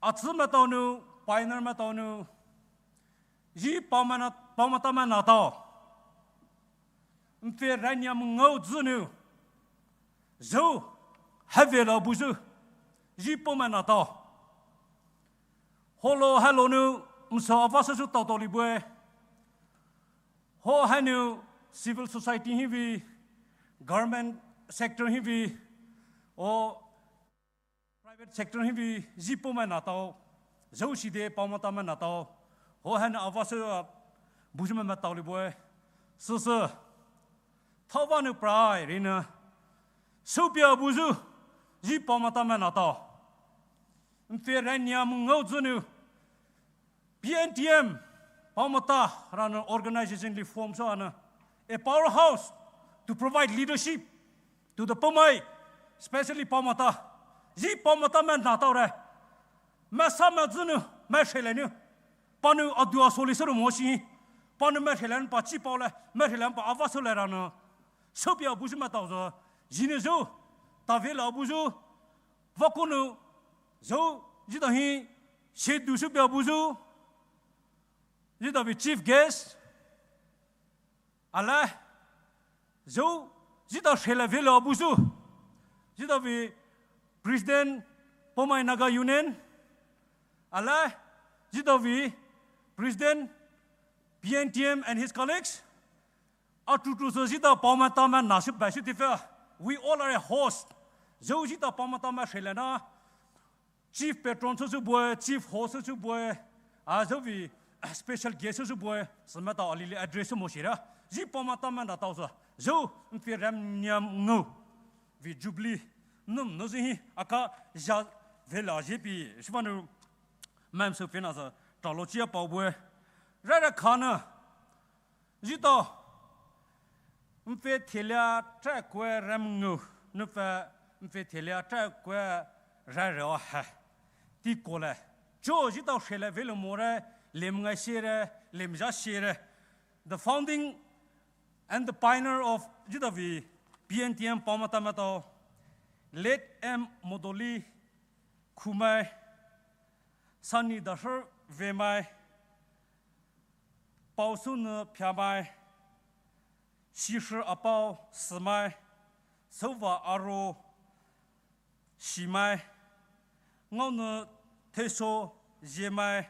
Atsü maitao nou, pioneer maitao nou, zhi pamana, pamatamai na tao. Mfe rainyamengou zü nou, zhou, haveloa buyu, zhi pamai na tao. Holo halo nou, mso avasü sü taotao libue. Ho hanou civil society hi vei, government sector hi vei, o private sector hi vei, zhi pamai na tao, zhou shide pamatamai na tao, ho hanou avasü a buyu maimai tao libue, süsü, thaova nou prai rina, soupia buyu, zhi pamatamai na tao, mfe rainyamengou zü nou, P N T M, pamata, rana organization li form sü ana, a powerhouse to provide leadership to the Poumai, especially pamata. Zhi pamatamai na taore. Maisa mazü nou, maishelai nou. Panou adua soli sero moshi. Panou maishelai nou pa chi paole, maishelai nou pa avasü le rana. Soupia buyu maitao zü. Zhinou zhou, taveloa buyu. Vakou nou, zhou, zhida hi, shedu soupia buyu. Zhida vei chief guest, ala, zhou, zhida shela veloa buyu, zhida vei president Poumai Naga Union, ala, zhida vei president P N T M and his colleagues, atrutu sü zhida pamatamai na sü bai sü tifa, we all are a host, zhou zhida pamatamai shela na, chief patron sü sü bue, chief host sü sü bue, a zhou vei, a special guest sü sü bue, sü maitao alili address sü moshira. Zhi pamatamai na tao sü, zhou, mfe rainyamengou vei Jubilee, num nou zü hi, aka zha veloa zhi pi, shiva nou, mam sü fena sü, tralo chia pao bue. Rara khana, zhida, mfe thelia trakwe raimengou, nou pfü, mfe thelia trakwe rairao ha. Ti koule. Cho zhida shela velo more, lemngai shere, lemja shere. The founding and the pioneer of zhida vei P N T M pamatamai tao, late M Modoli Khumai, Sani Dasher Vemai, Paosunu Phiamai, Shisher Apao Sümai, Souva Aro Shimai, Ngaonu Theso Ziemai,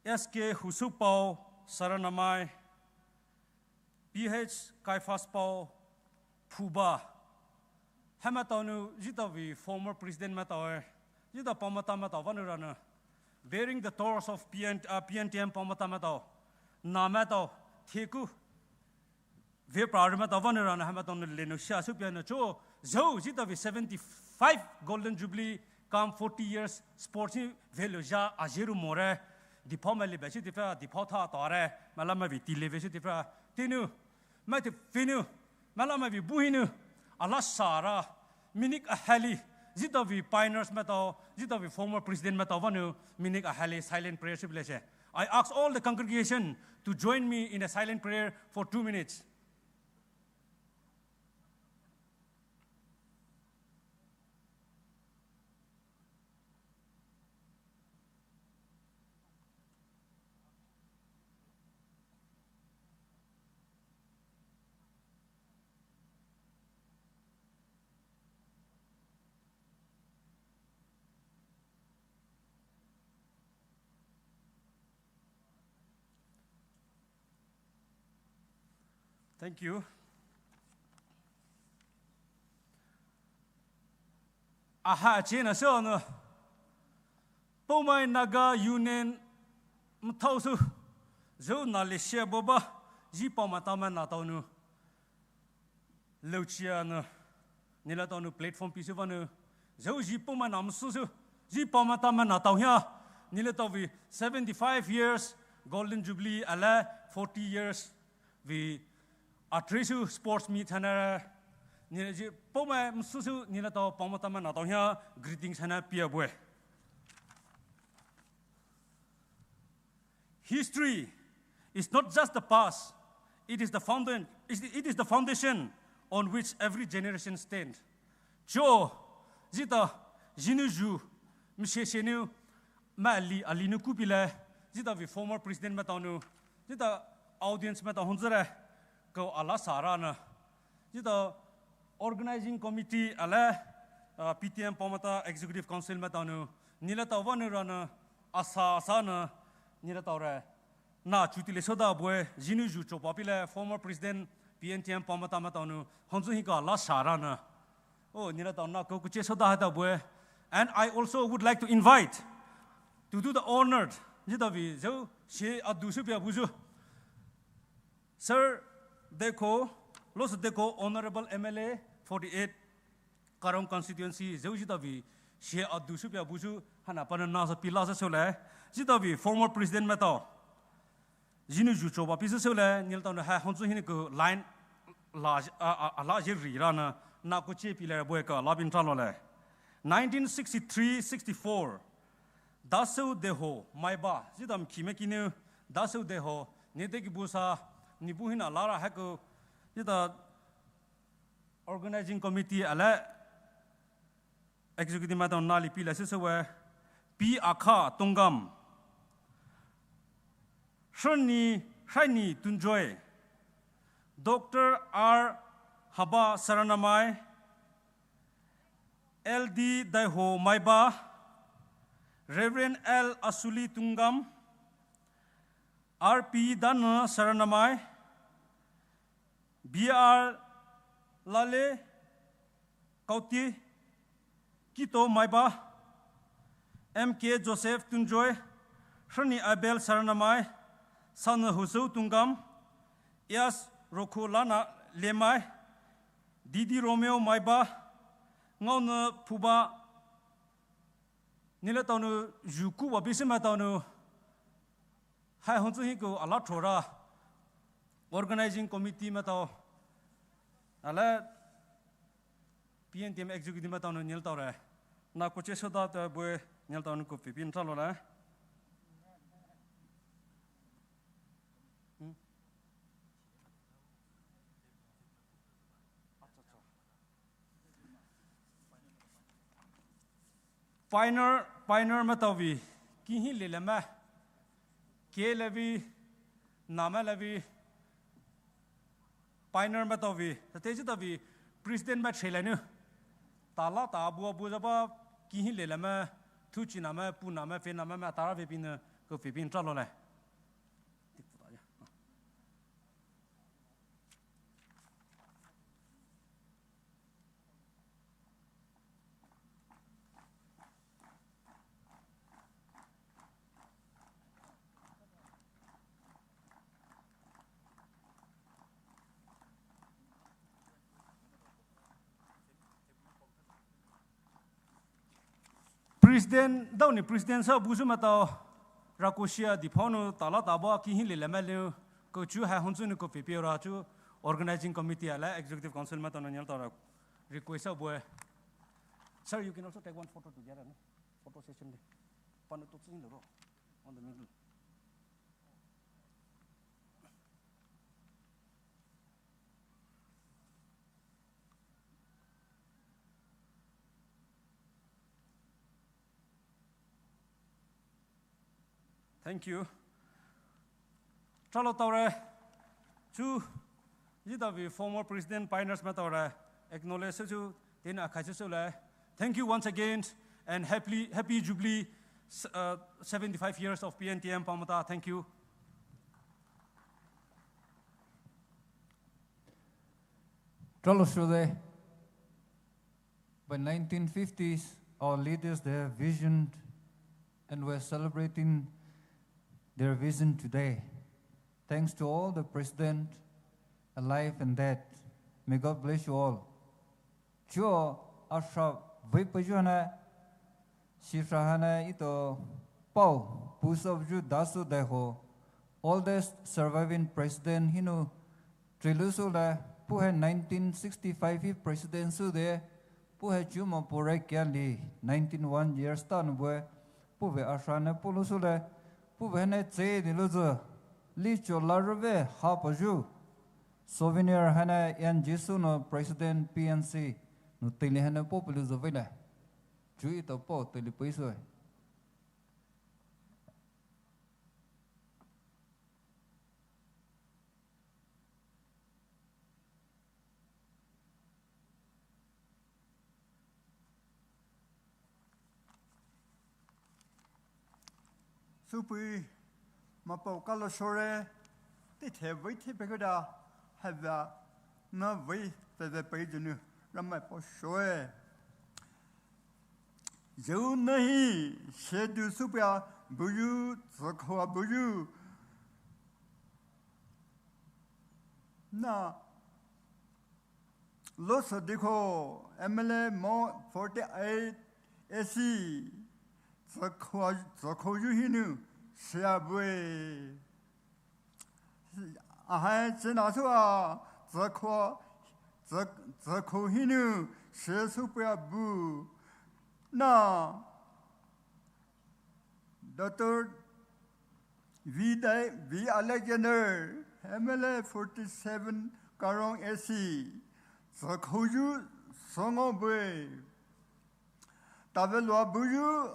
S K Husupao Saranamai, P H Kaifaspao Phuba. Hamaitao nou, zhida vei former president maitao e, zhida pamatamai tao vanou rana. Bearing the torch of P N, uh, P N T M pamatamai tao. Namaitao, theku. Vepra rimaitao vanou rana, hamaitao nou lenou shia sü piano cho. Zhou, zhida vei seventy-five Golden Jubilee cum forty years sports hi velo zha ajeru more. Diphao maili be sü tifa, diphao tha tare, maila mavei tile ve sü tifa. Tinu, maite finu, maila mavei buhinu, ala sara, minik ahali, zhida vei pioneers maitao, zhida vei former president maitao vanou, minik ahali silent prayer sü blessing. I ask all the congregation to join me in a silent prayer for two minutes. Thank you. Aha, chena sü nou. Poumai Naga Union mthao sü. Zhou na le shia boba. Zhi pamatamai na tao nou. Louchia nou, neletao nou platform pei sü vanou, zhou zhi Poumai namsü sü, zhi Poumai tamai natao hia, neletao vei seventy-five years Golden Jubilee alia forty years vei atri sü sports meet haina, nele zhi Poumai masü sü neletao Poumai tamai natao hia greetings haina peia bue. History is not just the past, it is the foundation, it is the foundation on which every generation stand. Cho, zhita, zhinou zhu, masheshe nou, maili, ali nou kupilai, zhita vei former president maitao nou, zhita audience maitao hungzüre, kou ala sara na. Zhita organizing committee alia, uh, P T M Poumai ta executive council maitao nou, neletao vanou rana, asa asa na, neletao re. Na chuti le soda bue, zhinou zhu chopa pilai, former president P N T M Poumai ta maitao nou, hungzü hi kou ala sara na. Oh, neletao na kou kuche soda hata bue. And I also would like to invite to do the honored, zhita vei, zhou, she adu sü peia buyu. Sir Deko, Losu Deko, Honorable M L A, forty-eight, Karong constituency, zhou zhita vei, she adu sü peia buyu, haina panou na sa pila sa sole, zhita vei, former president maitao. Zhinou zhu chopa pei sü sole, neletao nou hai hungzü hinou kou line la, a, a, ala zhi ri rana, na kuche pilai bue kou ala pei ntralole. Nineteen sixty-three sixty-four, Dasou Deho, Maiba, zhita mkhime kinou, Dasou Deho, nete ki busa, ni bu hina lara haikou, zhita organizing committee alia, executive maitao nou nali pilai sü sü we, P Akha Tongam, Hreni, Hreni Tunjoy, Doctor R Haba Saranamai, L D Daiho Maiba, Reverend L Asuli Tungam, R P Dana Saranamai, B R Lale Kauti, Kito Maiba, M K Joseph Tunjoy, Hreni Abel Saranamai, Sana Husou Tungam, Yas Rokholana Lemai, Didi Romeo Maiba, Ngaona Phuba, neletao nou zhu kuwa pei sü maitao nou, hai hungzü hi kou ala thora, organizing committee maitao, alia P N T M executive maitao nou neletao re, na kuche soda ta bue neletao nou kou pei pei ntralole. Hmm? Pioneer, pioneer maitao vei, kihi lele mai, ke le vei, namai le vei, pioneer maitao vei, tate zhita vei, president mai che le nou. Tala ta abu abu zhaba, kihi lele mai, thuchi namai, pu namai, fe namai, mai tara vei pei nou, kou vei pei ntralole. President, daoni president sa buyu maitao, rakoshia diphao nou tala taba kihi lele mai leu, kou chu hai hungzü nou kou pei pei ra chu, organizing committee alia executive council maitao nou neletao ra request sa bue. Sir, you can also take one photo together, no? Photo session de. Panou to tsing lo ro. On the middle. Thank you. Tralo taore, chu, zhita vei former president pioneers maitao re, acknowledge sü chu, tena akhai sü le. Thank you once again, and happy, happy jubilee, s-, uh, seventy-five years of P N T M Poumai ta. Thank you. Tralo shode. By nineteen fifties, our leaders, they have visioned, and we're celebrating their vision today. Thanks to all the president, alive and dead, May God bless you all. Chuo asha vei peiyu ne, shisha hane ito pao, Pusa Vju Dasu Daiho, oldest surviving president hinou trilu sule, puhe nineteen sixty-five hi president su de, puhe chuo mo pore kiali nineteen one years ta nou bue, puve asha ne pulu sule, puve ne tse di luzu, li cho la rüve ha payu. Souvenir hane N G S U nou president P N C nou tili hane po pulu zovile. Chuo ito po tili peisoe. Süpei mapao kalo shore, tithe vei the pekeda, hava na vei tete pei junu, Ramai po shoe. Zeu nahi, shedu süpei a buyu, tsükhoa buyu. Na, Lo Sadikho, M L A mo forty-eight A C, tsükho, tsükho yu hinou, shia bue. Ahai, chena sua, tsükho, tsük-, tsükho hinou, shi süpei a bu. Na, Doctor V. Dai-, V. Alexander, M L A forty-seven, Karong A C, tsükhoyu songo bue. Tavelua buyu,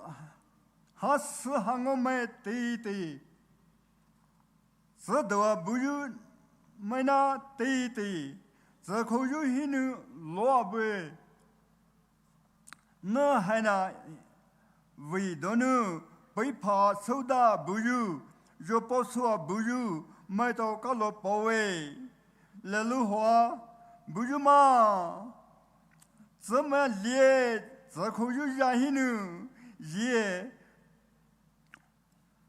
ha sü hango mai tei tei. Tsüdoa buyu, maina tei tei. Tsükhoyu hinou loa bue. Nü haina vei donou, peipha souda buyu, yopo sua buyu, maitao kalo paoe. Lelu hoa, buyu ma. Tsüma lie, tsükhoyu ya hinou, ye.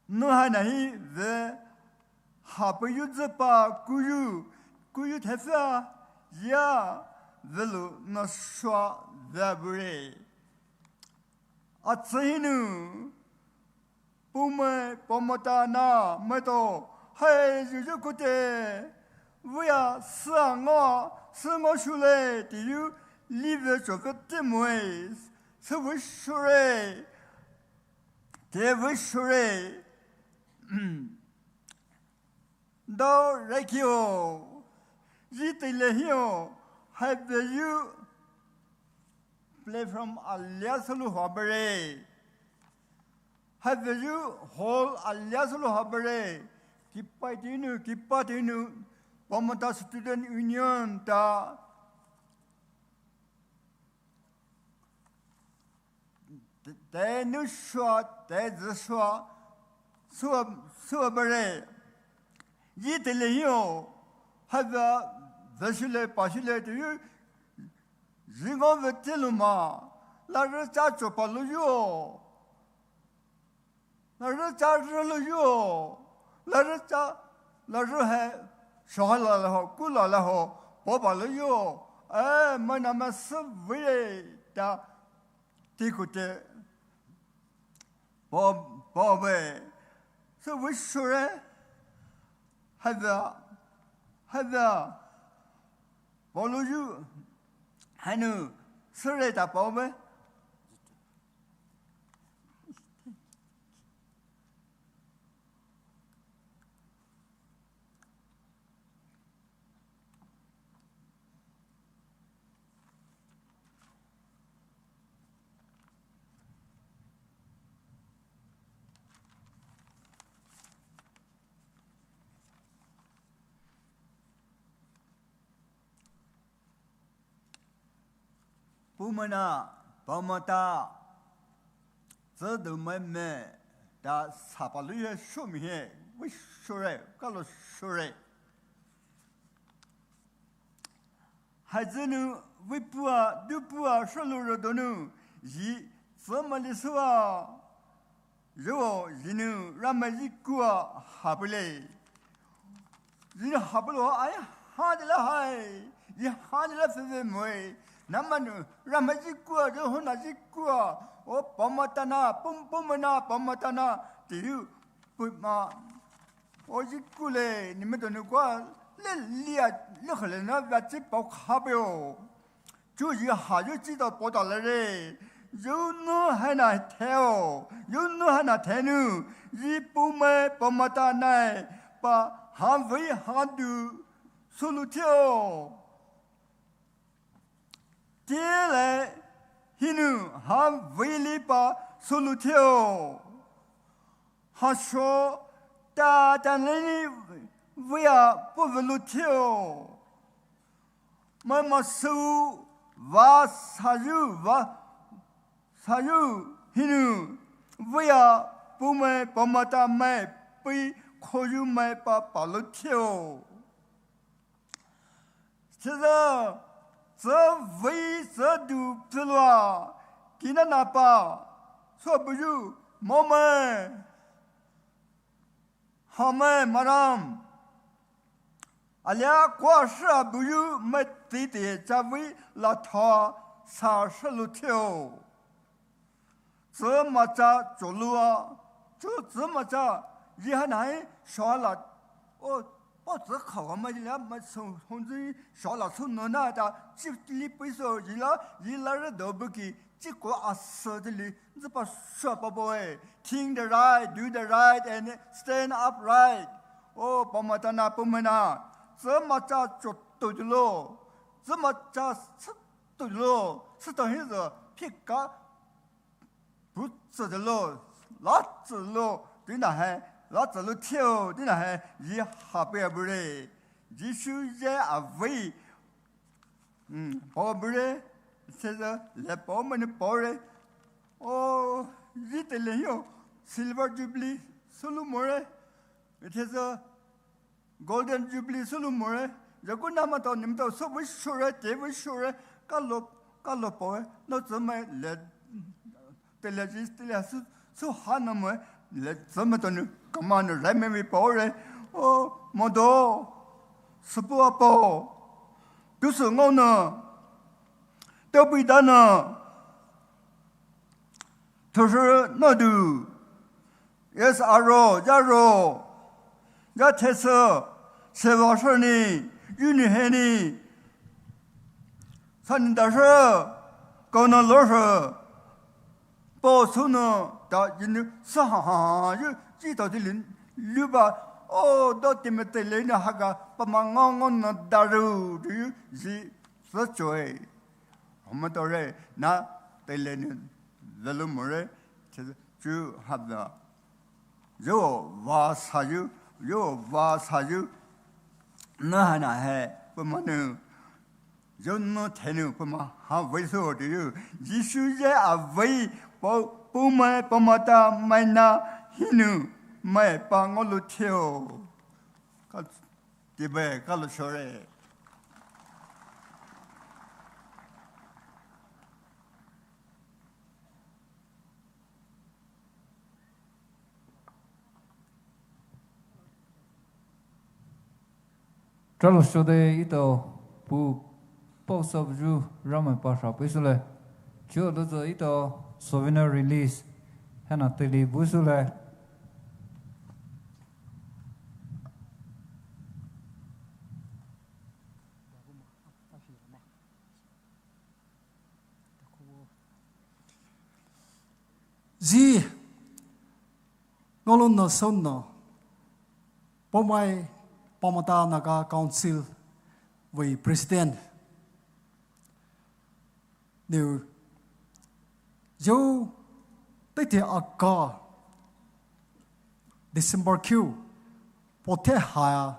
Nü haina hi ve, ha peiyu züpa kuyu, kuyu thefea, ya, velu nü shua ve bure. Atsü hinou, pume, pamata na, maitao, hai, yuyu kute, vea, sü ngo, sü ngo shule, tiyu, live chove te moe, sü ve shure, te ve shure. Dao rekio, yi tele hio, hai ve yu platform alia sulu habere. Hai ve yu hall alia sulu habere. Kipa tinu, kipa tinu, Pamata Student Union ta. Te, te nu shua, te zi shua, sua, sua bere. Yi tele hio, hava, veshile, pashile, te yu, zingo ve telu ma, la re cha chopa lu yu. La re cha re lu yu. La re cha, la re he, shoha la la ho, ku la la ho, po ba lu yu. Eh, ma na ma se ve ta, ti ku te, po, po ve. Se ve shure, hava, hava, po lu yu, hanu, shure ta po ve. Pumena, pamata, tsüdu meme, ta sapa lu ye shumi he, we shure, kalo shure. Haizenu, we pua, du pua, shalu rodonu, yi, tsü malisua. Yo, yinu, Ramai yi kua, hapule. Yinu hapulo, ai, ha de la hai, yi ha Ani la feve moe. Namanu, Ramai zikua, Johona zikua. O pamatana, pum pumana, pamatana. Tiu, puma. O zikule, nimetonu kwa, le lia, le khale na, vachi pau khabeo. Chuo yi ha yu chi to po ta le re. Yu nu ha na theo. Yu nu ha na thenu. Yi pumai pamata nai. Pa ha vei ha du. Sulu theo. Tie le hinu ha vei li pa sulu theo. Ha sho ta ta le ni vei a po velu theo. Mai ma su va sa yu va sa yu hinu vei a pumai pamata mai pui kho yu mai pa pa lu theo. Tsüzü, tsü vei tsü du pfilua, kina na pa, so buyu, mo mai, ha mai maram. Alia kwa shra buyu mai titi cha vei la tha sa shra lu theo. Tsü macha cholua, chu tsü macha, yi ha nai, shala, o, po tsü khawa ma yi la, ma so, hon zi, shala so no na ta, chi li pui so, yi la, yi la re do bu ki, chi ko a se de li, zi pa sha pa bo e, think the right, do the right, and stand upright. O, pamata na, pumai na, tsü macha cho to de lo, tsü macha se to de lo, se to hi zo, phi ka, Pu tsü de lo, la tsü lo, tina hai, la tsü lo theo, tina hai, yi ha pe a bu re. Jisu ye a vei. Mm, pau bu re, se ze, le pau mani pau re. O, yi te le yo, silver jubilee, sulu mo re. Ite ze, Golden Jubilee sulu more, yaku nama to nim to so bu shure, te bu shure, kalo, kalo poe, no tsü mai le, te le ji, te le su, su ha no moe, le tsü mai to nu, kama nu rai mai mi pore, o, mo do, supu a po, tu su ngau no, to bui da no, Thusü nadu, yes aro, yaro, ya thesü, sewa shani, yuni heni, sani dasü, kono losü, po suno, da yini, sa ha ha, yu, ji to dilin, luba, o, do timete leni haga, pama ngo ngo no daru, du, ji, sa choi. Homa tore, na, tele ni, lalo more, chu habda. Yo va sa yu, yo va sa yu. Na ha na he, pama nu. Yo no thenu, pama ha vei so de yu. Jisu ye a vei, po, pumai, pamata, mai na, hinu, mai pa ngolu theo. Ka Tibe kalo shore. Tralo shode ito pu post of ju Ramai pasha pisule. Chuo dozo ito souvenir release. Hena tili busule. Zi ngolon no son no Poumai Pamata Naga Council vei President. Niu, yo, tete aka, December kiu, pote haya.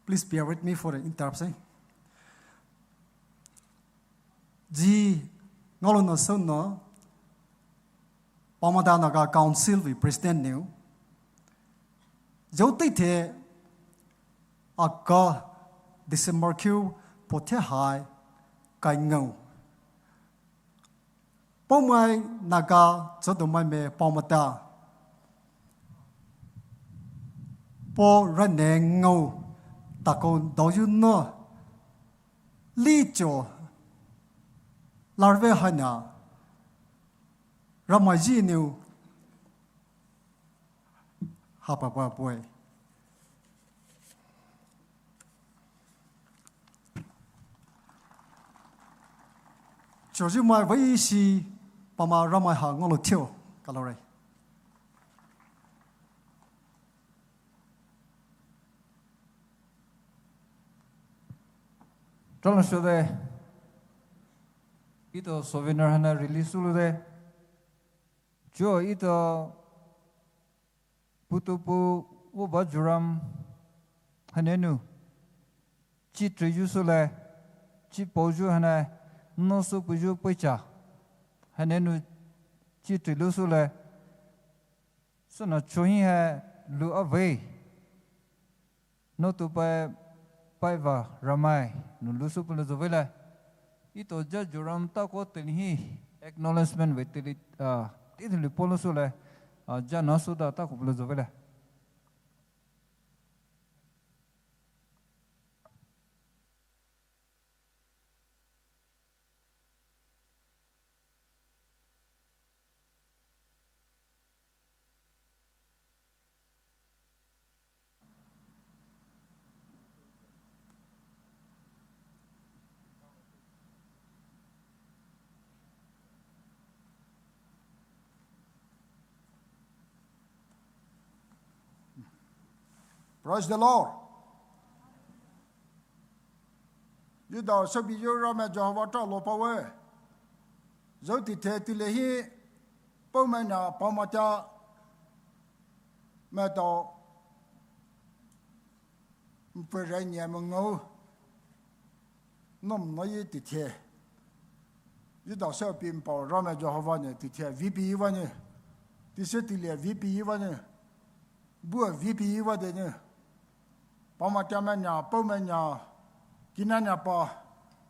Please bear with me for the interruption. Zi Ngaolou nou sou nou, Paomata Naga Council vei President nou, zhou teithe, August, December kiu, po the hai, kai ngou. Poumai Naga, zhou dou mai me Paomata. Po rane ngou, takou dou yu nou, li cho, larve hana, Ramai ji nou, hapa pa poi. Cho ji mai vei shi, Paoma Ramai ha ngaolou thio, kalore. Talo shode, ito souvenir hana release sulu de. Cho ito putupu woba Joram hana nou. Chi tri yu sule, chi po yu hana, no su pu yu pui cha. Hana nou chi tri lu sule. Suna cho hi ha lu avei. No tu pai, pai va Ramai, nou lu su pu lu zo vei le. Ito ja Joram ta ko teli hi, acknowledgement vei teli, ah, ti teli po lu sule, ah, ja na su da ta ko pu lu zo vei le. Praise the Lord. Yu dao sabi yu Ramai Jehovah ta lo pa we. Zhou teithe teile hi, Poumai na Paomata mai dao, mphe rai nia me ngou, nom no yi teithe. Yu dao sabi mpao Ramai Jehovah ne teithe, V P yi va ne. Teise teile V P yi va ne. Bua V P yi va de ne. Paomata mai nia, Poumai nia, kina nia pa,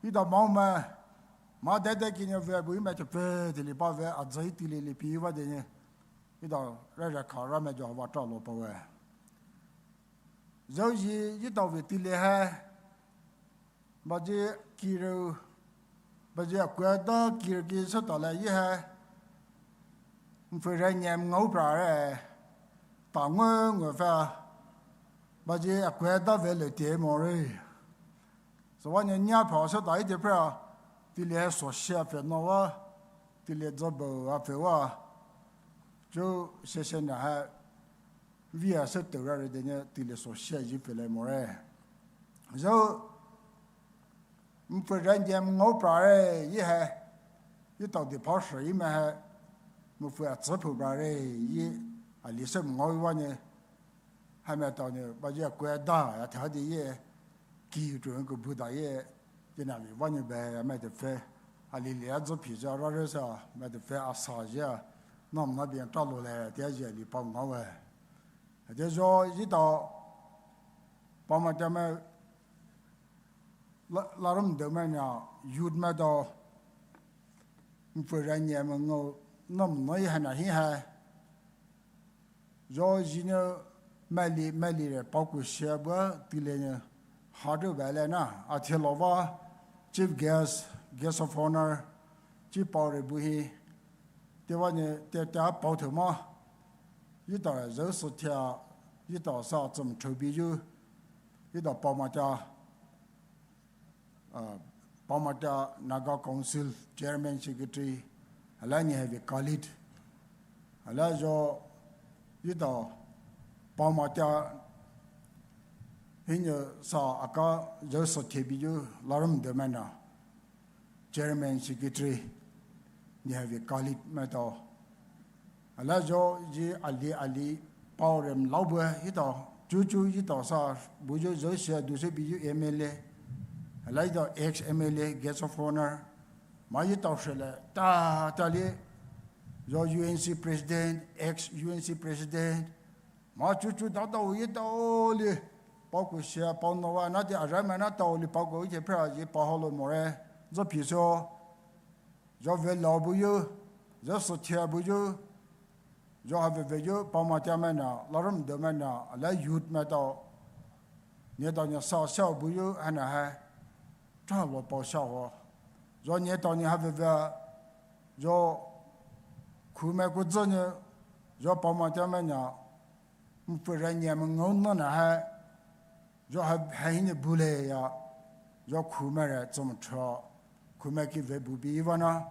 yu dao mao mai, ma dai dai kina ve bu yi mai te pe, teile pa ve, a zai teile le pi yi va de ne. Yu dao rai rai ka Ramai Jehovah ta lo pa we. Zhou yi, yu dao ve teile ha, baji kiru, baji akua da kiru ki sou ta le yi ha, mphe rai nia me ngou pra re, ta ngou ngou fa, baji akua da ve le te mo re. So wa nia nia pa sou ta yi te pra, teile ha so shia phe no wa, teile zo bo a phe wa, cho shia shia na ha, via sou te ra re de ne, teile so shia yi phe le mo re. Zhou, mphe rai nia me ngou pra re, yi ha, yu dao de pa shi yi mai ha, mphe a tsu pu pra re, yi, a li sou me ngou yi va ne, ha mai dao ne, baji akua da, ya ta de yi, ki tu ko bu da yi, yi na vi va ne be, ya mai te fe, a li li a zo pi za ra re sa, mai te fe a sa ya, nom na bi ta lo le, te ya yi a li pa ngou we. Te zhou yi dao, Paomata mai, la, la rum de mai nia, youth mai dao, mphe rai nia me ngou, nom no yi ha na hi ha. Zhou yi ne, mai li, mai li re, pa ku shia bua, teile ne, ha du ba le na, a te lo va, chief guest, guest of honor, chi pao re bu hi, te va ne, te, te a pao te ma, yu dao zhou sou te, yu dao sa zum to bi yu, yu dao Paomata, ah, Paomata Naga Council Chairman Secretary, ala ni ha ve Khalid, ala zhou, yu dao, Paomata, hi ne sa aka zhou sou te bi yu, la rum de mai na. Chairman, secretary, ni ha ve Khalid mai dao. Ala zhou yi a li a li, pao re me lao bu yi dao, chu chu yi dao sa, bu yu zhou shia du se bi yu M L A. Ala yi dao ex M L A, guest of honor. Mai etao shele ta tali, yo U N C president, ex U N C president, mai chuchu dada etao li, pao ku sia pao noa na di arai mai na tao li pao ku ite pra yi pao holo more, zo piso, yo vela buyu, yo sotia buyu, yo ha veve yu pao matia mai na, larum de mai na, ala youth mai tao, ni tao ni sa sa buyu hana ha, tra lo pao sa ho. Yo ni tao ni ha veve, yo khu mai ku zo ni, yo pao matia mai na, mfere ni ma ngau no na ha, yo ha ha hini bule ya, yo khu mai re zom tra, khu mai ki ve bu bi vana,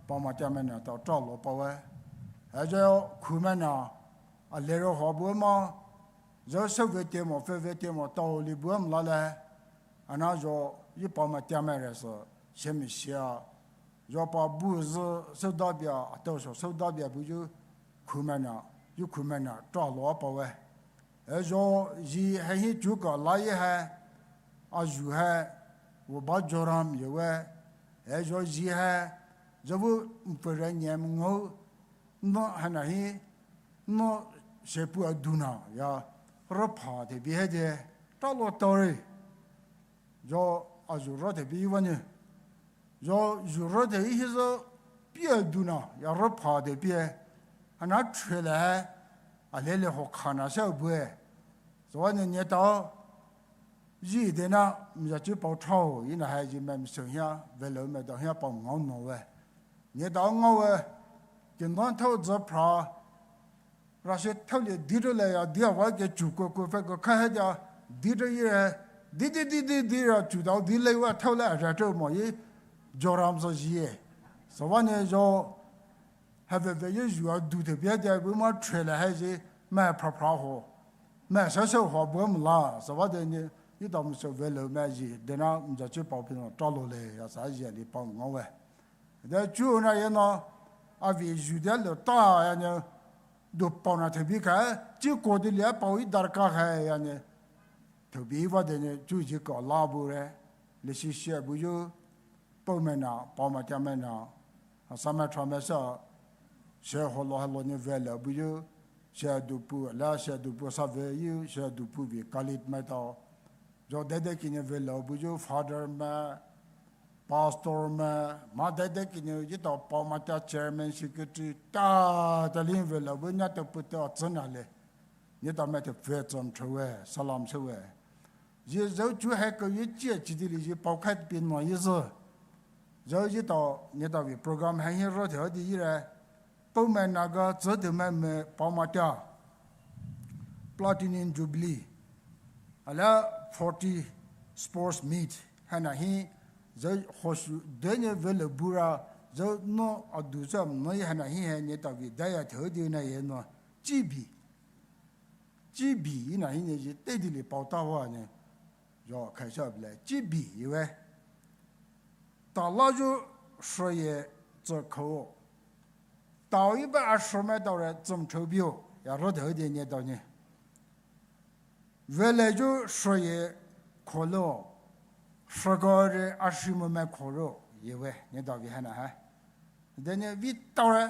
pao matia mai na tao tra lo pao we. Ha yo khu mai na, a le ro ho bu ma, yo so ve te mo, fe ve te mo, tao li bu am la le, ana yo yi pao matia mai re so, se mi sia, yo pa bu zi, so da bia, a tao so, so da bia bu yu, khu mai na, yu khu mai na, tra lo pao we. E yo yi ha hi chu ka la yi ha, a yu ha, wo ba Joram ye we. E yo yi ha, yo bu mfere ni ma ngau, no hana hi, no se pu a du na, ya, ro pa te bi ha de, tra lo tao re. Yo a yu ro te bi wa ni. Yo yu ro te hi zo pie du na, ya ro pa te pie. Ana chwe le, a le le ho kana se bu e. So wa ni ni tao, yi de na, mi ya chi pao tao, yi na ha yi mai mi so hia, ve lo mai tao hia pao ngau no we. Ni tao ngau we, kin don tao zo pra, ra se tao le di ro le ya, di a wa ke chu ko ko fe ko ka ha dia, di ro yi re, di di di di di ra chu tao di le wa tao le a ra tao mo yi, Joram so yi e. So wa ni yo, ha ve ve yi yu a du te bia dia bu ma chwe le ha yi, ma pra pra ho, ma sa sa ho bu ma la, so wa de ni, yi tao mi so ve lo ma yi, de na mi ya chi pao pi no, tra lo le, ya sa yi li pao ngau we. De chu na ye no, a vi yu de lo ta ya ni, du pao na te bi ka, chi ko de le pao yi dar ka ha ya ni, te bi wa de ni, chu yi ka la bu re, le si sia bu yu, pao mai na, pao matia mai na, a sa mai tra mai sa, se ho lo ha lo ni ve le bu yu, se du pu, la se du pu sa ve yu, se du pu vi ka li mai tao, yo de de ki ni ve le bu yu, father mai, pastor mai, ma de de ki ni yi tao pao matia chairman, secretary, ta, ta li ve le bu nya te pu te a zon na le. Ni tao mai te ve zom tra we, salam se we. Yi zo chu ha ko yi chi chi di li yi pao ka pi no yi zo. Zo yi tao, ni tao vi program ha hi ro te ho di yi re. Pao mai na ga zo de mai me pao matia. Platinum Jubilee. Ala forty sports meet. Hana hi, zo ho su, de ni ve le bu ra, zo no a du zo no yi hana hi ha ni tao vi da ya te ho di na ye no. Chi bi. Chi bi yi na hi ni yi te di li pao ta wa ni. Yo, ka sa le, chi bi yi we. Ta la yu shou ye zo ko. Tao yi ba a shou mai tao re zom tra bi o, ya ro te ho di ni tao ni. Ve le yu shou ye ko lo, shou ko re a shi mo mai ko ro, yi we, ni tao vi hana ha. De ni vi tao re,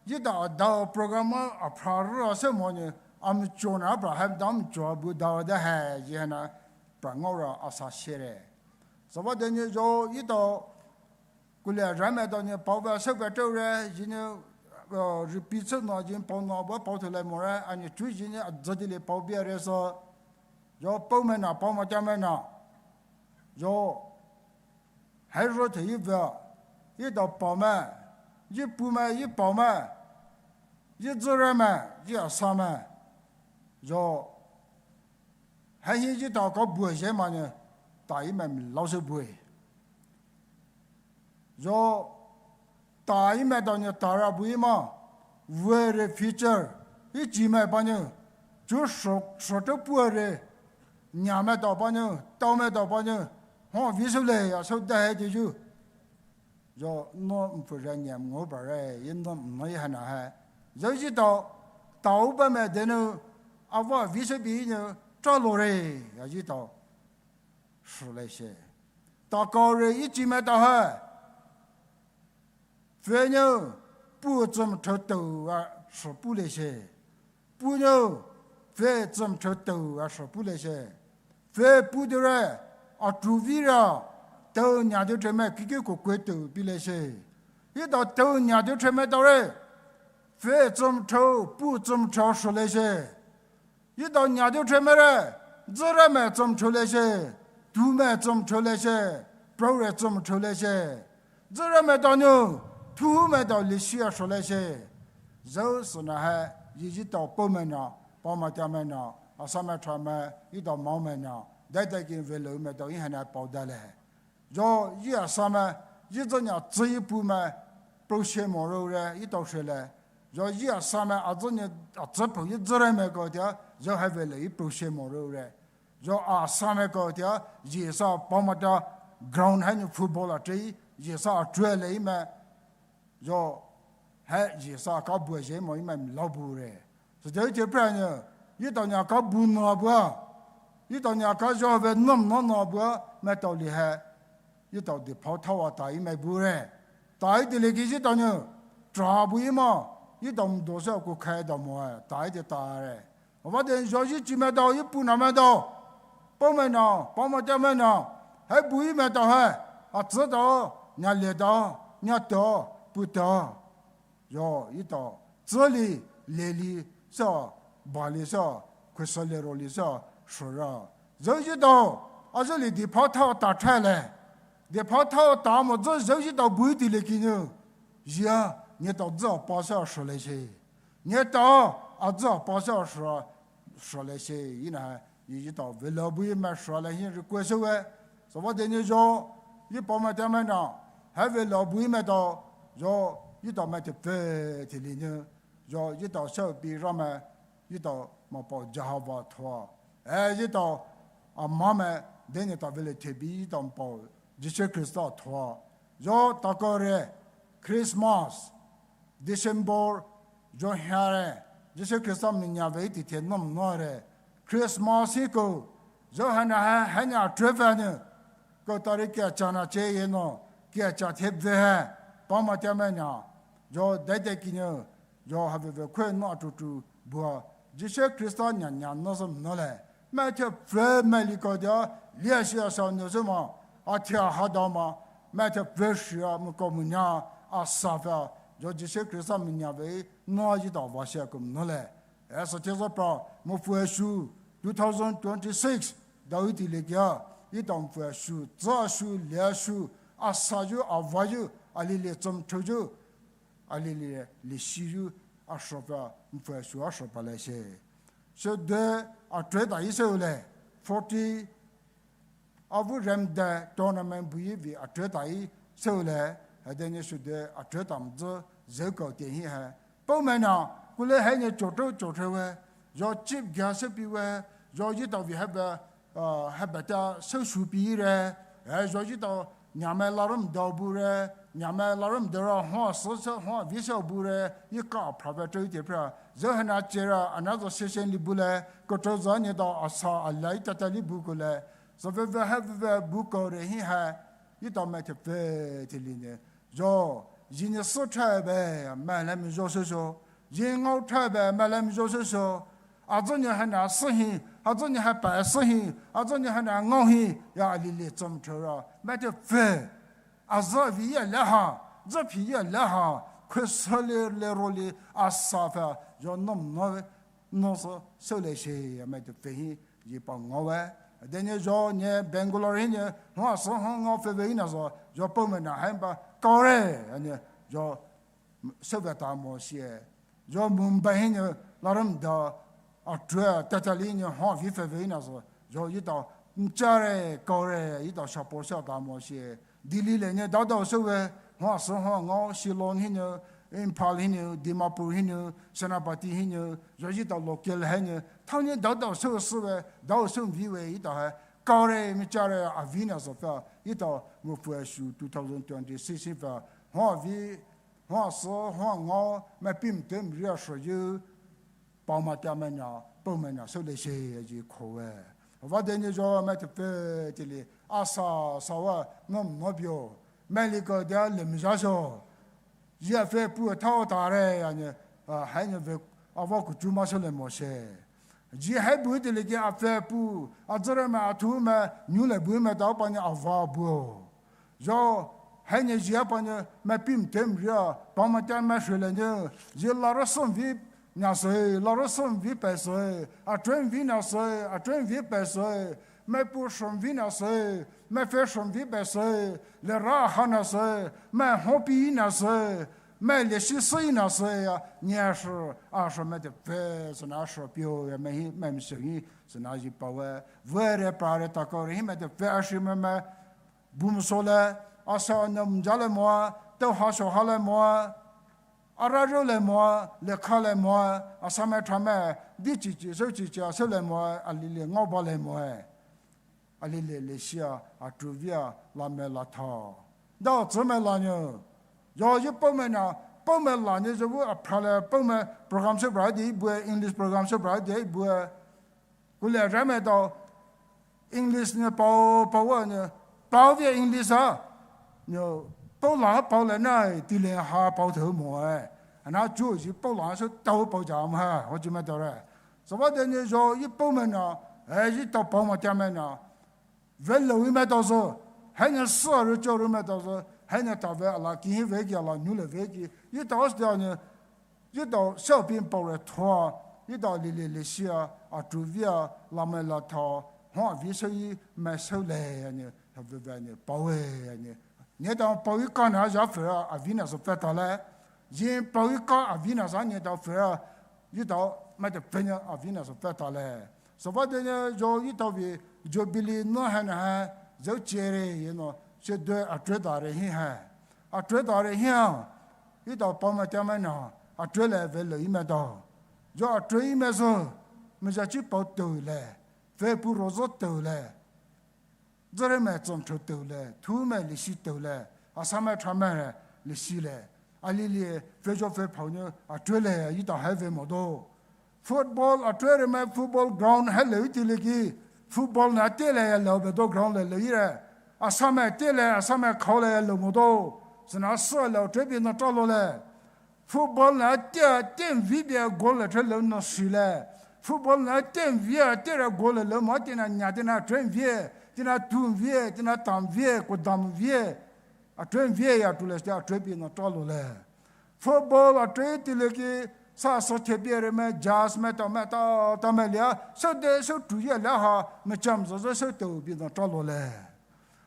yi tao a dao program a pra ro se mo ni, a mi cho na pra ha dao mi cho bu dao de ha, yi hana pra ngau ra a sa se re. So wa de ni yo yi tao, ku le ra mai tao ni pao ba se ba tao re, yi ni, uh, repeat se no, yi pao no ba pao te le mo re, a ni chu yi ni a zo di le pao bia re so, yo pao mai na, pao matia mai na, yo, ha ro te yi ve, yi tao pao mai, yi pu mai, yi pao mai, yi zo ra mai, yi a sa mai, yo, ha hi yi tao ka bu ye ma ni, ta yi mai mi lao se bu e. Yo, ta yi mai tao ni ta ra bu yi ma, vei re future, yi chi mai pa ni, chu shou, shou te pu re, nya mai tao pa ni, tao mai tao pa ni, ho vi se le ya so da ha di yu. Yo, no mfere ni ma ngau ba re, yi no no yi hana ha. Zo yi tao, tao ba mai de ni, a wa vi se bi ni, tra lo re, ya yi tao. Shou le se. Ta ka re yi chi mai tao ha. Pfü nou puh tsümtho tou a sü pule she. Puh nou pfü tsümtho tou a sü pule she. Pfü puh dure a tru vira tou nia du theme kiki ko kwe tou pile she. Etao tou nia du theme taore. Pfü tsümtho, puh tsümtho sole she. Etao nia du theme re, züre me tsümtho le she, tu me tsümtho le she, pro re tsümtho le she. Züre me tao nou, tu me tao lishia sole she. Züu sü na he, yi etao pao me na, pao ma tia me na, asa me tra me, etao mao me na, dai dai ki velou me tao yi he na pao da le. Zho yi asa me, yi zü nia tsü yi pu me, pro she mo rou re, etao she le. Zho yi asa me, a zü nia, a tsü pao yi züre me ko tia, zho he velou yi pro she mo rou re. Zho asa me ko tia, yi sa pao ma tia ground he nou football a tei, yi sa a tue le yi me, zho he yi sa ka bu je mo yi me lao bu re. Sü dei te pra nou, etao nia ka bu na bua. Etao nia ka zho ve nom no na bua, me tao li he. Etao di pao tao a ta yi me bu re. Ta yi di le ki etao nou, tra bu yi ma. Etao mdo se ku khe da mo e, ta yi di ta re. Ova de zho yi chi me tao, yi pu na me tao. Pao me na, pao ma tia me na. He bu yi me tao he. A tsü tao, nia le tao, nia tao, pu tao. Zho etao, tsü li, le li, sa, ba li sa, kwe sa le ro li sa, sü ra. Zho etao, a zho li di pao tao ta tra le. Di pao tao ta mo zho, zho etao bu yi di le ki nou. Zia, nia tao zho pa sa sü le she. Nia tao, a zho pa sa sü, sü le she, yi na, yi etao velou bu yi me sü le hi request we. Sü va de nou zho, yi pao ma tia me na, he velou bu yi me tao, zho, etao me te pfü te li nou, zho, etao se pi ra me, etao ma pao Jehovah thoa. E, etao, a ma me, de nou ta velou te bi etao ma pao, Jisu Khrista thoa. Zho ta ko re, Christmas, December, zho hia re, Jisu Khrista mi nia ve ti te nom no re. Christmas hi ko, zho he na he, he nia tre ve nou. Ko tari kia cha na che ye no, kia cha te ve he, pao ma tia me na. Zho dai dai ki nou, zho he ve ve kwe no a tru tru bua, Jisu Khrista nia nia no zho no le. Me te pfü me li ko tia, lia shia sa nou se ma, a tia ha da ma, me te pfü shia mu ko mu nia, a sa fa, zho Jisu Khrista mi nia ve, no etao va shia ko no le. E sü te zho pra, mo fu e shu, two thousand twenty-six, dao yi di le kia, etao mo fu e shu, tsü shu, lia shu, a sa yu, a va yu, a li li tsümtho yu, a li li, li shi yu, a sü pa, mo fu e shu, a sü pa le she. Sü de, a tre ta yi se le, forty, a vu rem de tournament bu yi vi a tre ta yi se le, he de nou sü de a tre ta mo zü, zü ko te hi he. Pao me na, ku le he nou cho cho cho cho we, zho chip ga se pi we, zho etao vi he be, uh, he be ta se shu pi re, e zho etao nia me la rum do bu re, nia me la rum do ra hua se se hua vi se bu re, yi ka pra ve tre te pra, zho he na che ra, another session li bu le, ko cho zho nou tao a sa a lai ta ta li bu ko le, Sü ve ve he ve ve bu ko re hi he, etao me te pfü te li nou. Zho, yi nou sü tra be, me le mi zho se so. Yi ngao tra be, me le mi zho se so. A zho nou he na sü hi, a zho nou he pa sü hi, a zho nou he na ngao hi, ya a li li tsümtho ra. Me te pfü, a zho vi ya le ha, zho pi ya le ha, kwe se le le ro li, a sa fa, zho nom no ve. No sü, sü le she, a me te pfü hi, yi pa ngao we. De nou zho nou Bangalore hi nou, hua sü hua ngao fe ve yi na sü, zho pao me na he pa, kao re, a nou, zho, sü ve ta mo shie. Zho Mumbai hi nou, la rum da, a tre, ta ta li nou, hua vi fe ve yi na sü, zho etao, mo cha re, kao re, etao sha po sha ta mo shie. Delhi le nou dao dao se we, hua sü hua ngao, Shillong hi nou, Imphal hi nou, Dimapur hi nou, Senapati hi nou, zho etao local hi nou, tao nou dao dao se se we, dao se vi we etao he, kao re, mo cha re, a vi na sü fa, etao mo fu e shu two thousand twenty-six hi fa, hua vi, hua sü, hua ngao, me pim tem ria shu yu, pao ma tia me na, pao me na, sü le she, yi ko we. Va de nou zho me te pfü te li, a sa, sa wa, nom no bio. Me li ko dia le mi zha so. Zhi aphei puh thao tare, a nou, a, haina ve, ava kuchu ma sou le mo she. Zhi hai bu teile ki aphei puh, azüre mai, athu mai, nyu le bu mai tao pa nou ava bu. Zho, haina zhi a pa nou, mai pim tem ria, pa ma ta mai shwe le nou, zhi la ro som vi na soi, la ro som vi pe soi, a tren vi na soi, a tren vi pe soi, mai pu som vi na soi, mai phei som vi pe soi, le ra ha na soi, mai hopi na soi, mai le shi soi na soi, a, nia sho, a sho mai te phei, sou na sho pio, a mai hi, mai mi sou hi, sou na zhi pa we, vere pa re ta ko re hi mai te phei a shi mai mai, bu mo sou le, a sa na mja le mo, tao ha sou ha le mo, a ra ro le mo, le kha le mo, a sa mai tra mai, di chi chi, sou chi chi, a sou le mo, a li le ngao ba le mo. A li le le shia, a tru via, la mai la tha. Dao zü mai la nou. Yo, yi pao mai na, pao mai la nou, zho bu a pra le, pao mai program sou bra di bu, English program sou bra di bu. Ku le ra mai dao, English nou pao, pao wa nou, pao via English a. Nou, pao la pao le na, ti le ha pao thou mo e. A na chu zhi pao la sou tao pao ja mo ha, ho zhi mai dao re. Sou va de nou zho yi pao mai na, e zhi tao pa ma ta mai na. Ve lou yi mai dao sou, haina sa ru cho ru mai dao sou, haina ta ve a la ki hi ve ki a la nu le ve ki, yi tao sou de nou, yi tao sou pin pao re thoa, yi tao li le le shia, a tru via, la mai la tha, ho a vi sou yi mai sou le, a nou, ha ve ve nou, pao e, a nou. Nia dao pao yi ka na zha phei a, a vi na sou phei ta le. Zhi pao yi ka a vi na sa nia dao phei a, yi dao mai te phei nou a vi na sou phei ta le. Sou va de nou zho yi dao vi, Jubilee nou ha na ha, zho che re yi nou, she de a tre da re hi ha. A tre da re hi ha, yi dao pa mai ta mai na, a tre le ve lou yi mai dao. Zho a tre yi mai sou, mai zha chi pao tou le, phei pu ro zho tou le. Züre mai zong thou tou le, thu mai le shi tou le, a sa mai tra mai le shi le, a li le, phei zho phei pao nou, a tre le, yi dao hai ve mo do. Football a tre re mai football ground hai le yi teile ki, football na te le ya lou be do ground le le yi re. A sa mai te le, a sa mai khao le ya lou mo do. Sou na sa le a tre bi nou ta lo le. Football na te, te vi bia goal le tre le nou shi le. Football na te vi a te re goal le le mo te na nia te na tre vi, te na tu vi, te na tam vi, ko dam vi. A tre vi ya tu le te a tre bi nou ta lo le. Football a tre teile ki sa so te bi re mai, jazz mai ta mai ta, ta mai lia, sou de sou tu ya le ha, mai cham zho zho sou tou bi nou ta lo le.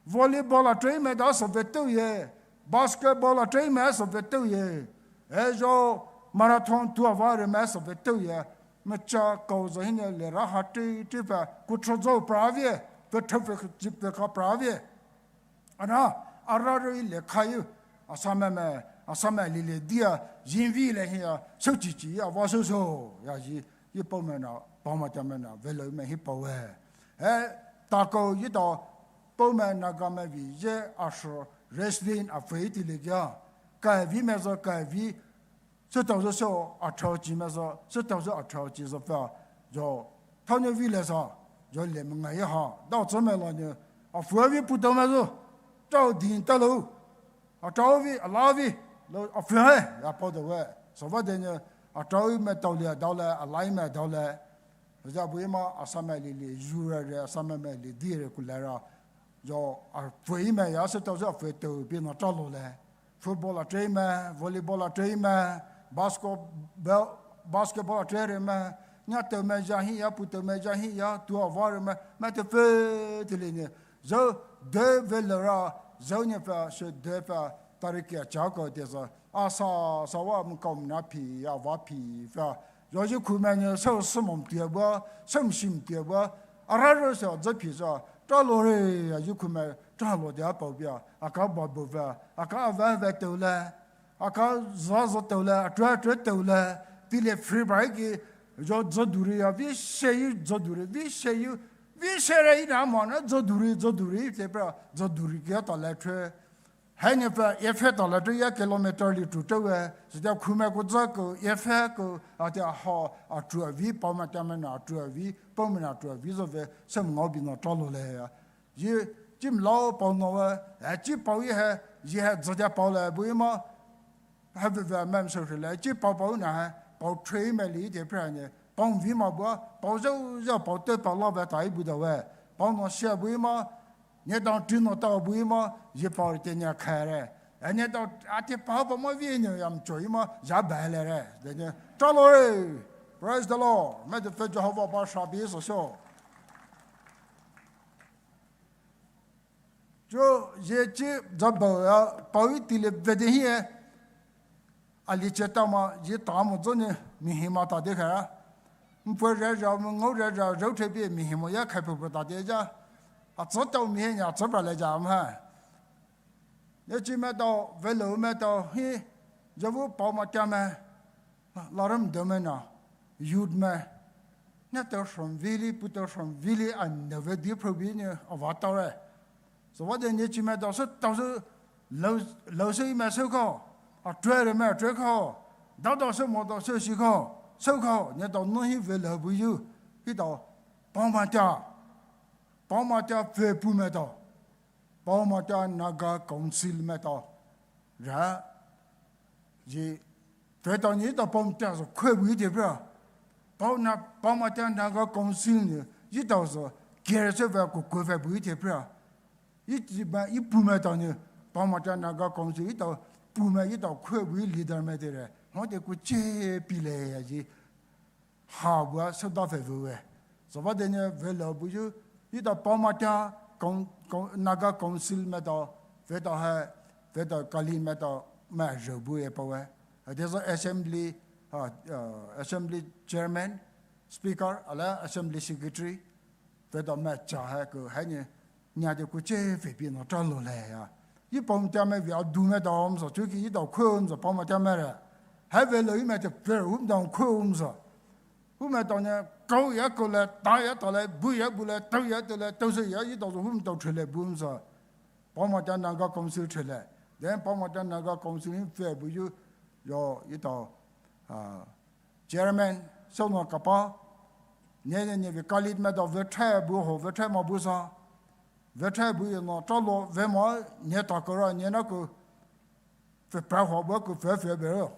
Volleyball a tre mai da sou ve tou ye. Basketball a tre mai sou ve tou ye. E zho marathon tu a va re mai sou ve tou ye. Mai cha kau zho hi nou le ra ha tre tre phei, ku cho zho pra ve, phei cho phei chi phei ka pra ve. A na, a ra ro yi le kha yi, a sa mai mai, a sa mai li le di a, zin vi le hi a, sou chi chi a va sou sou, ya zhi, yi pao mai na, pa ma ta mai na, ve lou mai hi pao e. E, ta ko yi dao, pao mai na ga mai vi, ye a sho, wrestling a phei teile ki a, ka vi mai sou, ka vi, sou tao sou sou a thao chi mai sou, sou tao sou a thao chi sou phei, zho, thao nou vi le sa, zho le mai ngai ha, dao zü mai la nou, a phu vi pu tao mai sou, tao din ta lo, a tao vi, a la vi, lo, a phu hai, ya pao dao we, sou va de nou, a tao yi mai tao le, dao le, a la yi mai dao le, zha bu yi ma, a sa mai li le, zhu re re, a sa mai mai li di re ku le ra, zho a phu yi mai ya sou tao sou a phu tou bi nou ta lo le. Football a tre mai, volleyball a tre mai, basketball, basketball a tre re mai, nia tou mai zha hi ya, pu tou mai zha hi ya, tu a va re mai, mai te phei teile nou. Zho de ve le ra, zho nou phei, she de phei, tari ki a cha ko te sa, a sa, sa wa mo kau na phi, a va phi phei. Zho zhi ku mai nou, sou sou mo tou bua, sou mo shi tou bua, a ra ro sou zho phi sa, ta lo re, a zhi ku mai, ta lo de a pao bia, a ka ba bo phei, a ka a va va tou le, a ka za za tou le, a tre tre tou le, teile free bra ki, zho zho du ri ya, vi she yi zho du ri, vi she yi, vi she re yi na mo na, zho du ri, zho du ri, te pra, zho du ri ki a ta le tre. Hai nou phei, e phei ta le tre ya kilometer li tu te we, sou de ku mai ku za ko, e phei ko, a te a ha, a tru a vi, pao mai ta mai na, a tru a vi, pao mai na, a tru a vi zho ve, sou mo ngao bi nou ta lo le ya. Yi, chi mo lao pao nou we, e chi pao yi hai, yi hai zho de pao le, bu yi ma, Haibüa maisou hrülai chi paopao na hai, pao three mai li te pra ne, pao vei ma bua, pao zhao zhao pao te pao la ba tai bu da we, pao no sia bu ma, ne dang trin no ta bu ma, ye pao te ne khai re. E ne dang a te pao pa ma vi ne yam choi ma, ya ba le re. De ne, ta lo re. Praise the Lord. Mai de fe Jehovah ba sha bi so so. Cho ye chi za bao ya, pao i ti le ve de hi e. A li che ta ma, ye ta mo zo ne, mi hi ma ta de kha. Mpo re ra, mo ngau re ra, rau te bi mi hi mo ya khai pu pu ta de ja. A zo tao mi hi nya zo pra le ja ma. Ye chi mai dao, velo mai dao, hi, ye vu pao ma tia mai. Laram de mai na, youth mai. Na tao shon vili, pu tao shon vili, a ne ve di pro bi ne, a va tao re. So va de ne chi mai dao se, dao se, lao, lao se i mai se ko, a tue re mai tue ko, dao dao se mo dao se si ko, se ko, ne dao no hi ve lao bu yu, hi dao, pao ma tia, pao ma tia ve pu mai dao, pao ma tia Naga Council mai dao, ra, ye, ve dao ni dao pao ma tia so kue bu i te pra, pao na, pao ma tia Naga Council ni, ye dao so, kere se ve ko kue ve bu i te pra. I, i ba, i pu mai dao ni, pao ma tia Naga Council, i dao, pu mai, i dao kue bu i leader mai de re. Mo de ku che pi le ya ji. Ha bua se da ve vu e. So va de ni ve lo bu yu, i dao pao ma tia, Coun-, Coun-, Naga Council mai dao, ve dao hai, ve dao kali mai dao, mai zhe bu e pao e. A de so assembly, a, a, assembly chairman, speaker, ala assembly secretary, ve dao mai cha hai ko, hai ni, nya de ku che ve bi no tra lo le ya. I pao ma tia mai vi a du mai dao om so, chu ki i dao kue om so, pao ma tia mai re. Hai ve lo i mai te ve um dao kue um so. U mai dao ne, kau ya kau le, ta ya ta le, bu ya bu le, tao ya tao le, tao se ya, i dao so um dao che le bu um so. Pao ma tia Naga Council che le. Then pao ma tia Naga Council in ve bu yu, yo, i dao, a, Chairman, so no kapa, ne ne ne ve kali mai dao ve tre bu ho, ve tre ma bu sa, ve tre bu ye no tra lo, ve ma ne ta ko ra, ne na ko, ve pra ho bu ko ve ve be ro.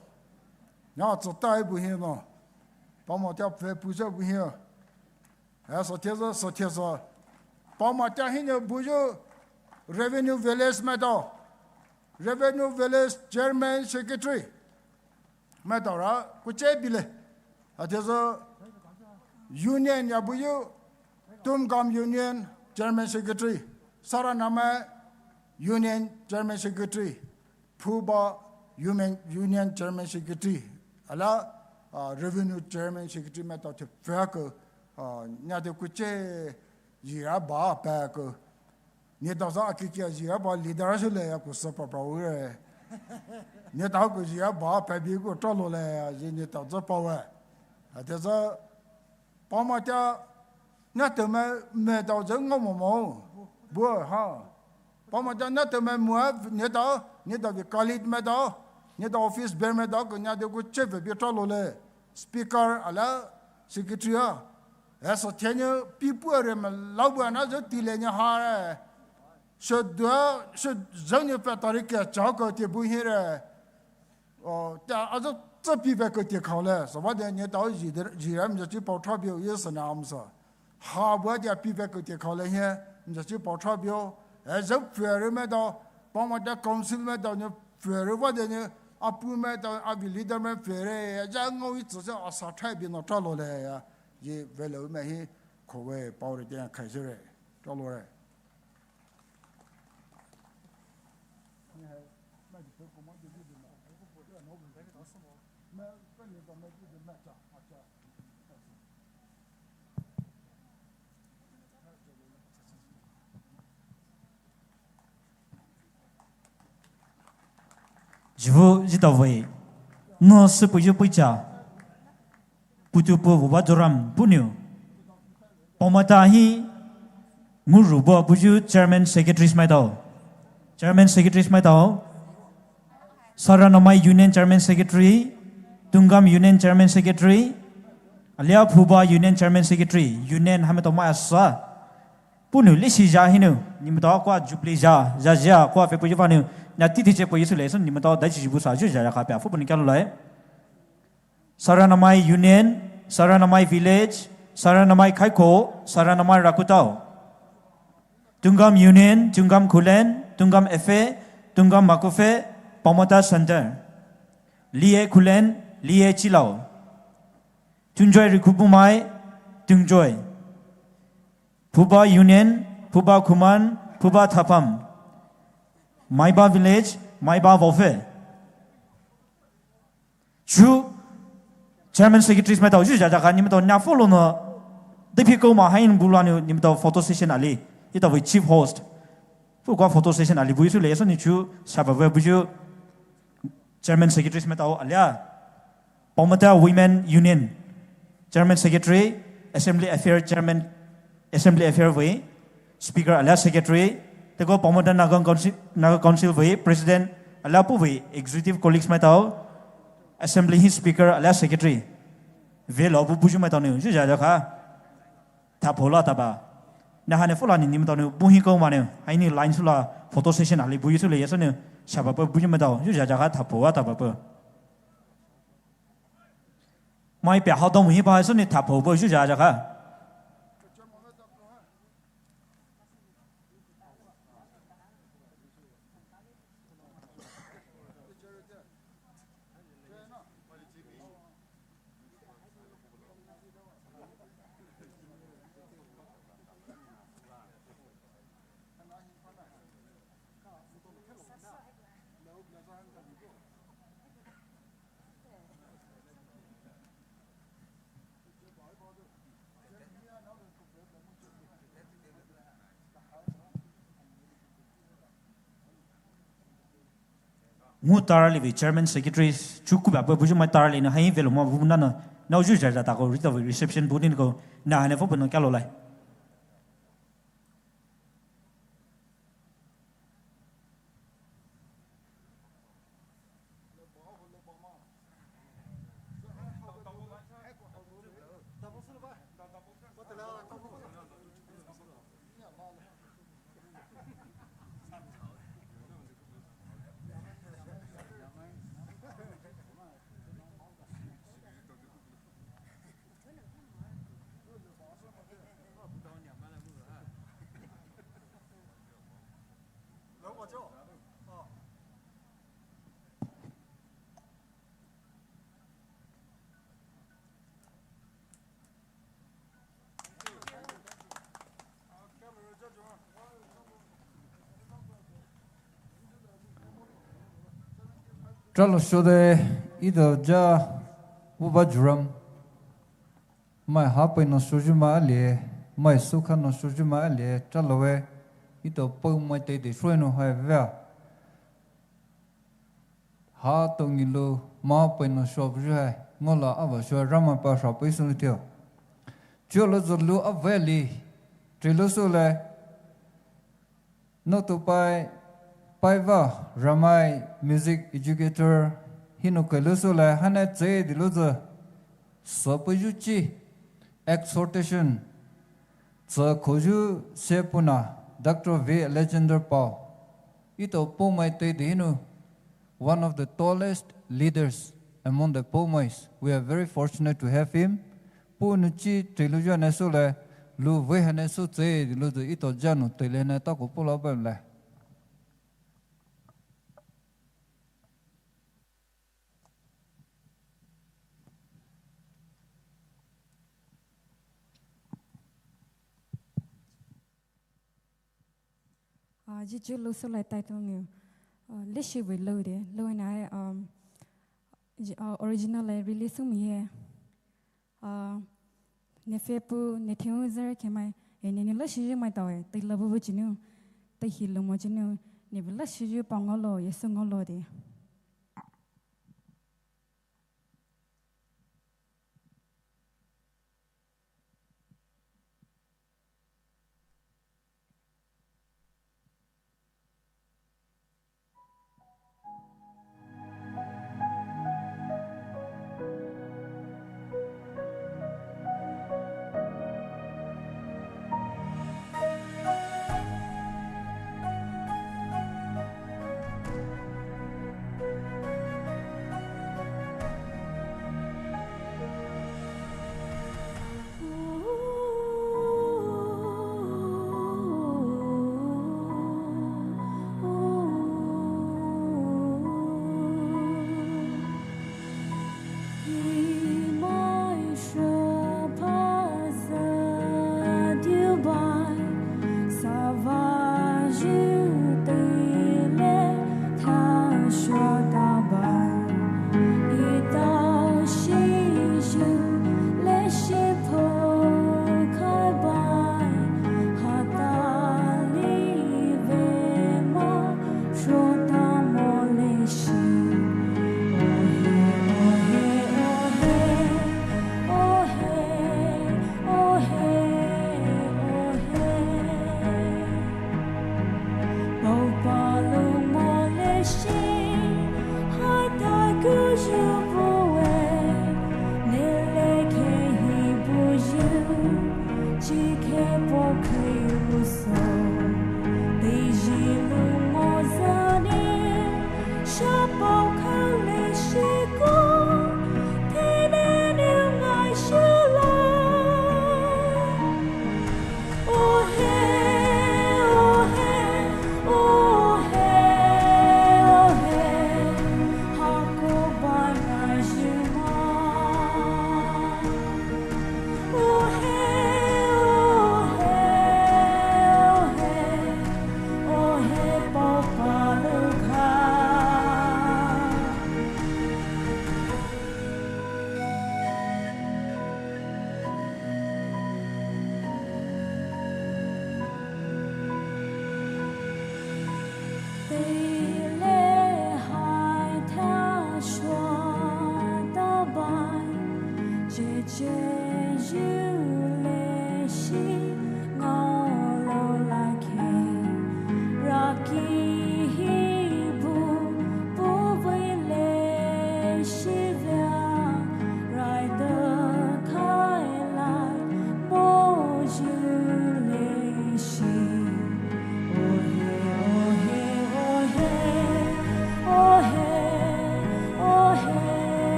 Na zo tai bu hi no, pao ma tia ve pu se bu hi. E so tia so, so tia so. Pao ma tia hi ne bu yu, Revenue Village mai dao. Revenue Village Chairman Secretary. Mai dao ra, ku che bi le. A te so Union ya bu yu, Tumgam Union Chairman Secretary, Saranamai Union Chairman Secretary, Phuba Union, Union Chairman Secretary, ala, a, Revenue Chairman Secretary mai dao te fa ko, a, nya de ku che yi ra ba pa ko. Ne dao sa a ki ki a yi a ba leader se le ya ku se pa pa u re. Ne dao ku yi a ba pa bi ku tra lo le ya, yi ne dao za pa we. A te za pao ma tia, na te mai mai dao za ngau mo mo. Bu ha. Pao ma tia na te mai mu a, ne dao, ne dao vi kali mai dao, ne dao office bear mai dao ku nya de ku che ve bi tra lo le. Speaker ala secretary a. E so tia ne pi pu re ma lau bu na za ti le ne ha re. Sha dua, sha zhao ne pa tari ke cha ko te bu hi re. O, ta a zo tsa pi ve ko te khao le. So va de ne dao yi de, yi ra mi za chi pao tra bio ye sa na am sa. Ha bu a tia pi ve ko te khao le he, mi za chi pao tra bio. E za phe re mai dao, pao ma tia council mai dao ne phe re va de ne, a pu mai dao, a vi leader mai phe re, e za ngau i tsa sa a sa tra bi no tra lo le ya. Yi ve lo mai hi, ko we pao re tia khai se re. Tra lo re. Jivu jita vei, no sepu yu pucha. Putu pu vuba duram puniu. Pamata hi nguru bo buju chairman secretaries mai tao. Chairman secretaries mai tao. Saranamai Union Chairman Secretary, Tungam Union Chairman Secretary, alia Phuba Union Chairman Secretary, Union hamai tao mai asa. Puniu lisi ja hinu, nimtao kwa Jubilee ja, ja ja kwa fe puju vaniu. Nya titi che po Jisu le, so nimaitao daichi jibusa, ju jaja kha pia, fu puni kalo lai. Saranamai Union, Saranamai Village, Saranamai Khaiko, Saranamai Rakutao. Tungam Union, Tungam Khullen, Tungam Efe, Tungam Makofe, Pamota Center. Lie Khullen, Lie Chilao. Tungjoi Rikhubumai, Tungjoi. Phuba Union, Phuba Khuman, Phuba Thapam. Maiba Village, Maiba Vofe. Chu Chairman Secretaries maitao ju jaja kha nimaitao nya follow no. Dephi ko ma hain bula ni nimaitao photo session ali. Ita we chief host. Fu kwa photo session ali buyu su le so ni chu saba we buyu. Chairman Secretaries maitao alia. Pamota Women Union Chairman Secretary, Assembly Affair Chairman, Assembly Affair vei, Speaker alia Secretary, teko Pamota Naga Council, Naga Council vei, President alia pu vei, Executive Colleagues maitao, Assembly hi Speaker alia Secretary. Velo bu buju maitao ne, ju jaja kha. Thapho la taba. Na hane fola ni nimaitao ne, bu hi ko ma ne, haini line sula, photo session ali buyu su le yeso ne, saba pe buju maitao, ju jaja kha thapho la taba pe. Mai pia hao dong hi ba so ni thapho bo ju jaja kha. Ngu tarali vei chairman secretary chuku ba bu ju mai tarali na hai velo ma bu na na. Na ju jaja ta ko rita vei reception bu ni ko na hane fo bu na kalo lai. Tralo shode ido ja uba juram. Mai hapai no soju ma alie, mai sukha no soju ma alie, tralo we, ito pau mai te de shui no hai vea. Ha to ngilu ma pai no shuabuju hai, ngola ava shua rama pa shuapai sun teo. Chuo lo zo lu ava li, tri lo su le, no to pai, pai va, ramai, music educator, hino kai lo su le, hane tse di lo zo, so pa ju chi, exhortation, tsa khoju se puna, Doctor V Alexander Pau. Ito Poumai te de hino, one of the tallest leaders among the Poumais. We are very fortunate to have him. Pu nu chi te lu jane su le, lu ve hane su tse lu de ito janu te le ne ta ko pu la ba le. Ah, ji ju lo so lai title ngu, ah, leshi we lo de, lo na, um, ji, ah, original lai release mi ye. Ah, ne fe pu, ne thiu zer ke mai, e ne ne leshi ju mai tao e, te la bu bu jinu, te hi lo mo jinu, ne bu leshi ju pa ngolo, yesu ngolo de.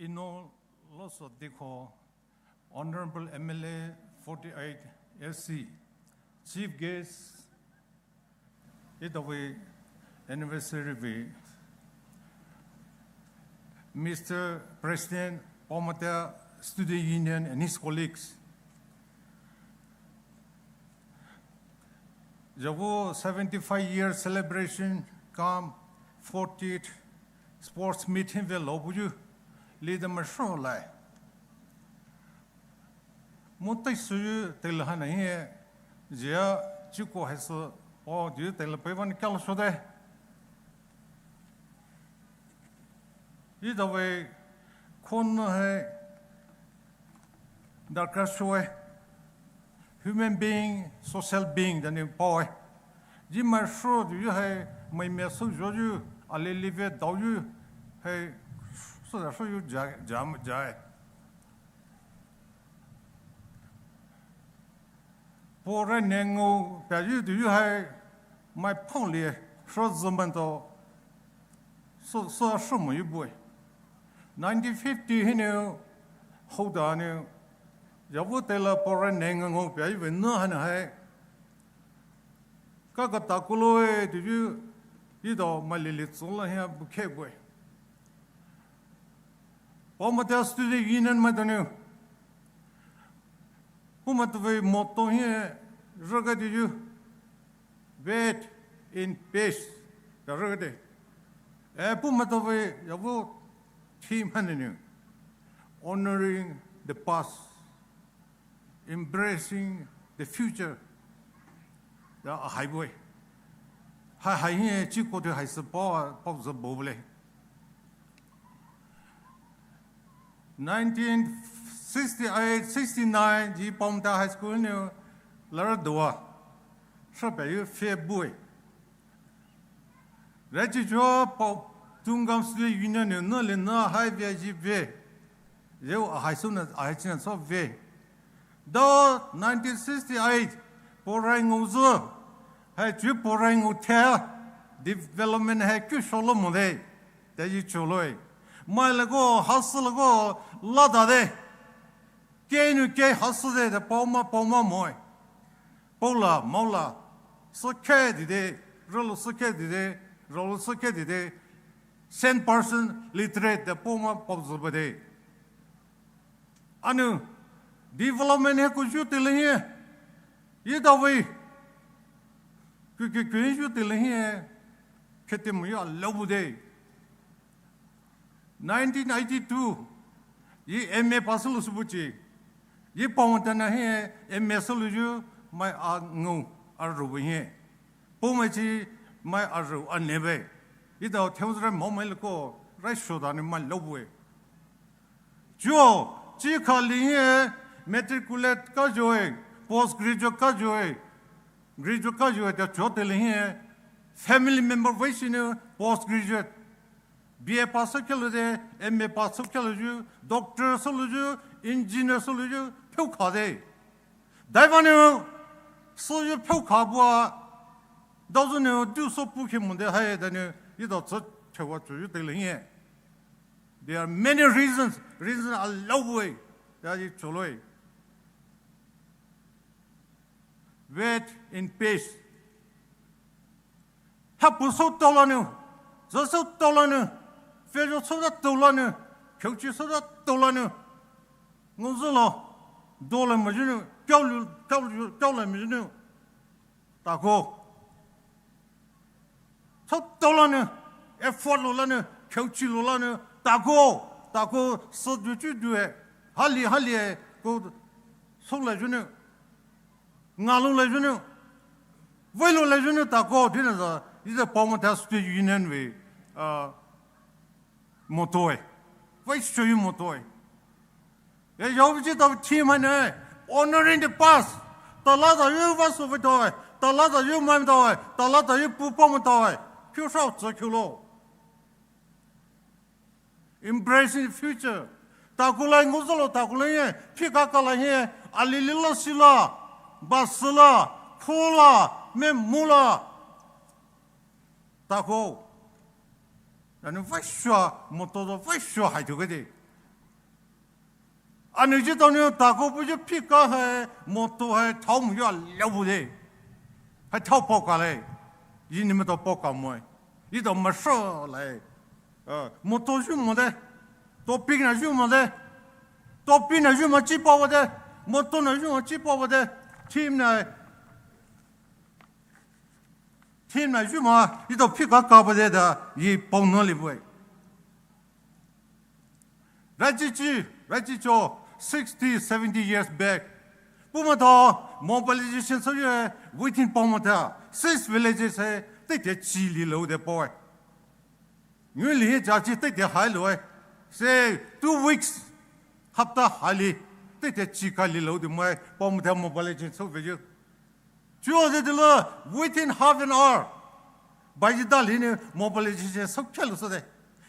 Ino loso dikho, Honorable M L A forty-eight S C, Chief Guest, itawe anniversary vei, Mister President, Paomata Student Union and his colleagues. Jawo seventy-five year celebration cum fortieth sports meeting ve lo buyu leader masho lai. Mo tai suyu tai la hana hi jia chuko hai su o ju tai la pe van kal so de. Itawe khon hai darkar shoe. Human being, social being, dani paoe. Ji mai sho du yu hai, mai me so jo yu, ali live dao yu, hai, so da sho yu ja, ja, ja. Pore nengo, pia yu du yu hai, mai pong li, sho zuman to, so, so sho mo yu bue. Nineteen fifty hi ne, ho da ne, ya bu te la pore nengo pia yu ve na han hai. Ka ka ta kulo e, du yu, yu do mai li li tsu la hia bu ke bue. Paomata Student Union mai da ne. Pu ma tu ve motto hi, raga di yu, wait in peace, ya raga de. E pu ma tu ve ya vo theme han ni, honoring the past, embracing the future. Ya a hai bue. Hai hai hi chi ko de hai se pa, pa ze bo le. Nineteen sixty-eight, sixty-nine, ji Paomata High School ne lara doa. Sha pe yu fe bue. Rechi jo pa Tungam Student Union ne na le na hai ve ji ve. Yeu a hai su na a hai chin so ve. Do nineteen sixty-eight, porai ngou zu. Hai chu porai ngou the. Development hai kyu sho lo mo de. Te yi chu loi. Mai le go, ha su le go, la da de. Ke nu ke ha su de, de paoma, paoma moi. Paola, maola, sükhe dide, rolo sükhe dide, rolo sükhe dide, cent percent literate de poma pao zübade. Ana development he kuyu tele he, ye dawei, kuku kuyu tele he, khete muyu alaobude. Nineteen eighty-two, ye M A pass lo sübuchi. Ye paomo tana he M A sü loyu, mai a ngao a ro he. Paomo chi mai a ro a nebe. Ye dao theosre mo mai leko, rai shoda ni mai lo bue. Chuo, chi kha li he, matriculate ka joe, post graduate ka joe, graduate ka joe, ta chuo tele he, family member vei shi ni post graduate. B A pass sü khe loyu, M A pass sü khe loyu, doctor sü loyu, engineer sü loyu, pheu kha de. Daiva nou, süyu pheu kha bua, daozu nou, du sü pu khe mo de hai, da nou, ye dao tsü chewa chuyu tele he. There are many reasons, reasons alaobuwe, ya ye chuloe. Wait in peace. Hapu sü taola nou, zü sü taola nou, fejo sü da taola nou, kheuchi sü da taola nou. Ngozü lo, dola mayu nou, kiao lu, kiao lu, kiao la mayu nou. Tako. Sü taola nou, effort lo la nou, kheuchi lo la nou, tako, tako, sü du chu du e, hali, hali e, ko, sü la yu nou. Nga lo la yu nou, vei lo la yu nou tako, di na za, ye dao paomo ta student union vei, uh, motto e. Vei shoyu motto e. E yao vei chi dao theme hai ne, honoring the past. Tala za yu va so vei dao e, tala za yu mai dao e, tala za yu pu paomo dao e. Kiu shao tsü kiu lo. Embracing the future. Taku lai ngozü lo taku lai ye, phikaka lai ye, ali li la si la, ba si la, kho la, me mu la. Taku. Ana vei shua, motto zo vei shua hai tu ke de. Ana ji dao nou taku bu ji phika hai, motto hai, thao muyu alaobu de. Hai thao paoka le. Ye ni me dao paoka mo e. Ye dao ma sho le. Uh, motto yu mo de. Topic na yu mo de. Topic na yu ma chi paowa de. Motto na yu ma chi paowa de. Theme na, theme na yu ma, ye dao phikaka ba de da, ye pao nou li bue. Rachichi, rachicho, sixty, seventy years back. Pumaitao, mobilization sü ye, within Paomaitao, six villages hai, teitei chi lilou de paowe. Ngiuli hi jachi teitei hailoue. Say, two weeks, hapta haili, teitei chi kha lilou de mai, Paomaitao mobilization sü veyu. Chuo de dilo, within half an hour, bayi dali nou mobilization sü khelou sü de.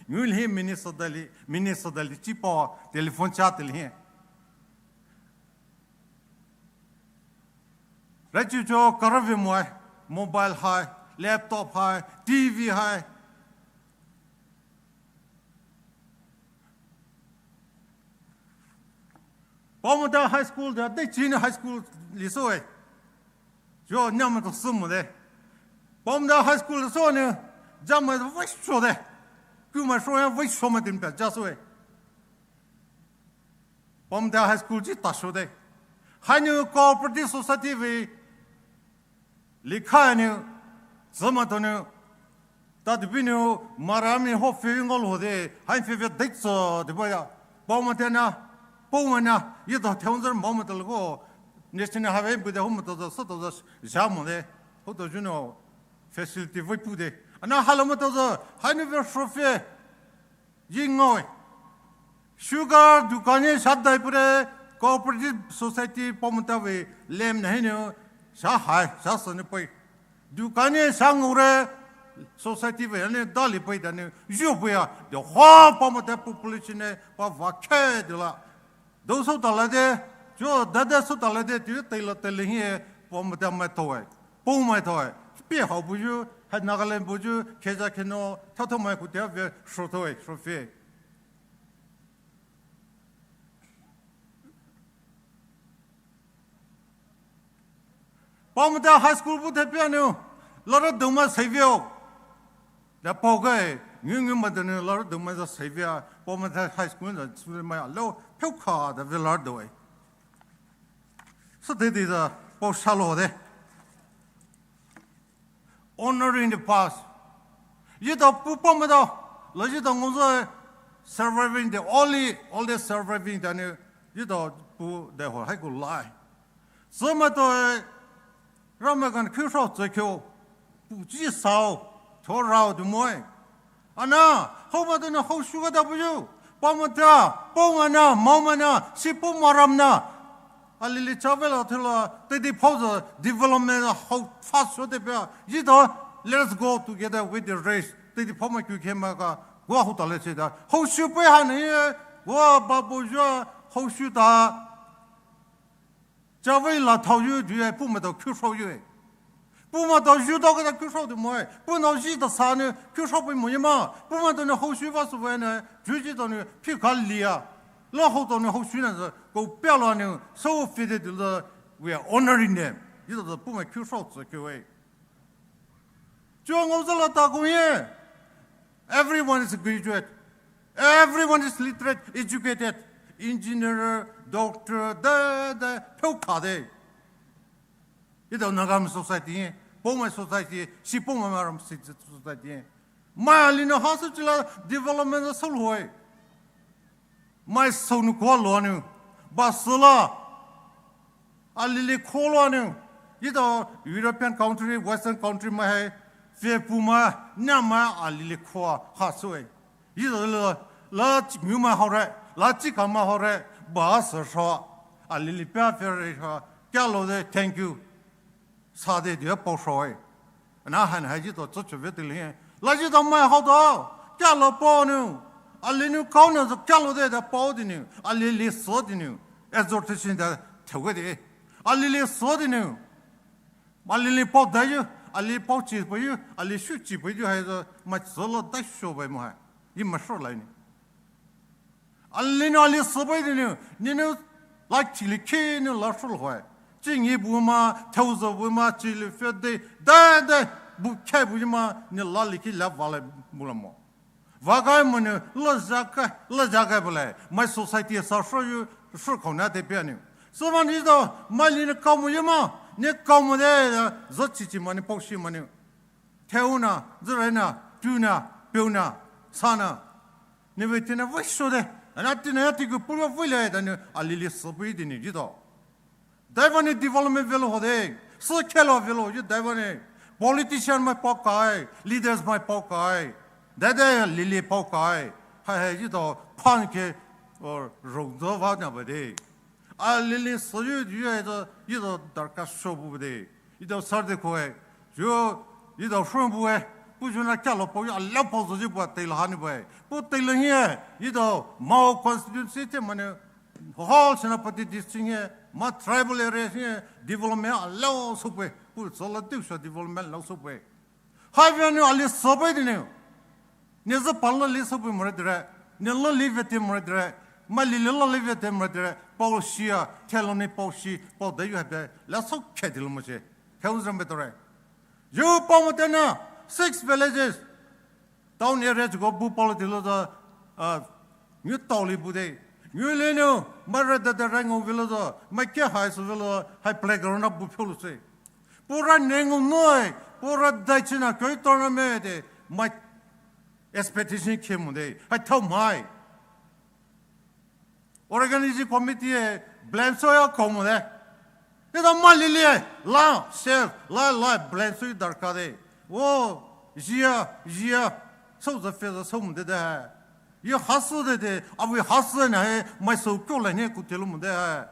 Ngiuli hi minute sü dali, minute sü dali chi pao telephone cha teli hi. Rachicho karavi moe, mobile hai, laptop hai, T V hai. Paomaitao High School de, dei chini high school li süe. Chuo nyamaitao sü mo de. Paomaitao High School sü nou, jamai vei sho de. Kumai sho ya vei sho ma tin pa ja süe. Paomaitao High School chi ta sho de. Haina cooperative society vei likha nou, zümaitao nou, ta dibi nou, marami ho fei ngolou de, hai fei fei dei tsü, diba ya. Paomaitao na, Paomai na, ye dao theonzer Paomaitao lako, national highway bu de ho maitao za, sü tao za, ja mo de, ho tao junou, facility vei pu de. Ana hala maitao za, haina vei sho fei, Ye ngaoe. Sugar dukan ye sha dai pure, cooperative society Paomaitao vei lem na hinou sha hai, sha sü nou pei. Dukan ye sha ngaore society vei nou dali pei da nou, yo pei ya, the whole Paomaitao population ne, pa va khe de la. Dou sü talai de, chuo dade sü talai de, tiu teila teli hi, Paomaitao maitao e, Paomai tao e, pei hao buyu, hai Nagaland buyu, kheja kheno, thathomai kutia vei, sho tao e, sho fei. Paomote high school bu thepia nou, laro duma seiveo. Da paoge, ngu ngu maitao nou laro duma za seivea, Paomote high school za sumai alo, pheoka da ve laro doe. Süde de da, pao salo de. Honoring the past. Etao pu Paomote, la etao ngozü surviving the only, only surviving the nou, etao pu de ho hai ku lai. Sümai tao, Ramai gan khushao tsükheo, pu chi sao, tho rao du moe. Ana, hao maitao nou hao shu ga da buyu. Paomote, Paomoana, Maomoana, si Paomoramna. Alili chavela thela, teidei phao za development hao fast so de pia. Etao, let's go together with the race. Teidei phao ma kyu khe ma ka, gua hao ta le se da. Hao shu pe ha ne, gua ba bo jua, hao shu ta. Chavei la thao yu, du ye, pu maitao khushao yu e. Pu maitao yu dao ga da khushao du moe. Pu nao ji da sa nou, khushao pe mo ye ma. Pu maitao nou hao shu va su ve ne, ju ji tao nou, phi ka lia. La hao tao nou hao shu na za, ko pia la nou, so fitted to the, we are honoring them. Etao za pu mai khushao tsükheo e. Chuo ngozü la ta ku ye. Everyone is a graduate. Everyone is literate, educated. Engineer, doctor, da, da, pheoka de. Etao Naga society, Paomai society, si Paomai maram si society. Mai ali nou ha sü chila development sü loe. Mai sou nou kua lo nou, ba sü la, alili kho lo nou, etao European country, Western country mai hai, fepuma, na mai alili kho ha sü e. Etao la, la chi mu mai hao re, la chi ka mai hao re, ba sü sha, alili pia fe re sha, kya lo de, thank you. Sa de de pao shao e. Ana han hai etao tsü chu ve te le. La etao mai hao da. Kya lo pao nou. Ali nou kao nou za kya lo de da pao de nou. Alili sü de nou. Exhortation da theu de. Alili sü de nou. Alili pao da yu. Ali pao chi pao yu. Ali shu chi pao yu hai za. Mai tsü lo da sho bai mo hai. Yi ma sho lai ni. Ali nou ali sü bai de nou, ni nou la chili khe nou la shu lo hai. Chi ngi bu ma, theu za bu ma, chili fe de, da da, bu khe bu ma, ni la li ki la va le bu la mo. Va ga mo nou, la za ka, la za ga bu le. Mai society sa shu yu, shu kau na de pia nou. Sü ma ni do, mai li nou kao mo ye ma, ni kao mo de, za chi chi ma ni pao shi ma nou. Theu na, zü re na, tu na, piu na, sa na. Ni ve ti na ve sho de. Ana ti na ya ti ku pu ve le da nou alili sü pui de nou etao. Daiva nou development ve lo ho de. Sü khe lo ve lo yu daiva nou. Politician mai pao kai, leaders mai pao kai. Da da lili pao kai. Hai hai etao pan ke, or rong do va na ba de. Alili sü yu yu e do, etao darkha sho bu de. Etao sar de ko e. Yu, etao shon bu e. Pu ju na kya lo pao yu, ala pao zo yu bu te la ha ni bu e. Pu te la hi e. Etao Mao constituency te ma nou, whole Senapati district hi e, ma tribal area hi e, development ala sü bu e. Pu tsü la du sha development la sü bu e. Hai ve nou ali sü bai de nou. Ni zü pa la li sü bai mo re de re. Ni la li ve te mo re de re. Mai li li la li ve te mo re de re. Pao shi a, thelo ni pao shi, pao de yu ha de. La sü khe de lo mo che. Khe u zam be to re. Yu pao mo te na, six villages. Town area ji ko bu pao lo de lo za, a, ngu tao li bu de. Ngu le nou, mai re de de re ngou ve lo za, mai khe hai sü ve lo, hai playground na bu pheu lo se. Pura nengu noi, pura daichi na kyo tournament de, mai expectation khe mo de, hai thao mai. Organizing committee e blame so ya ko mo de. Ni da mai li li, la, self, la, la, blame so darkha de. O, jia, jia, so za fe za so mo de de. Yu ha sü de de, avei ha sü na he, mai sou kyo la ne ku te lo mo de hai.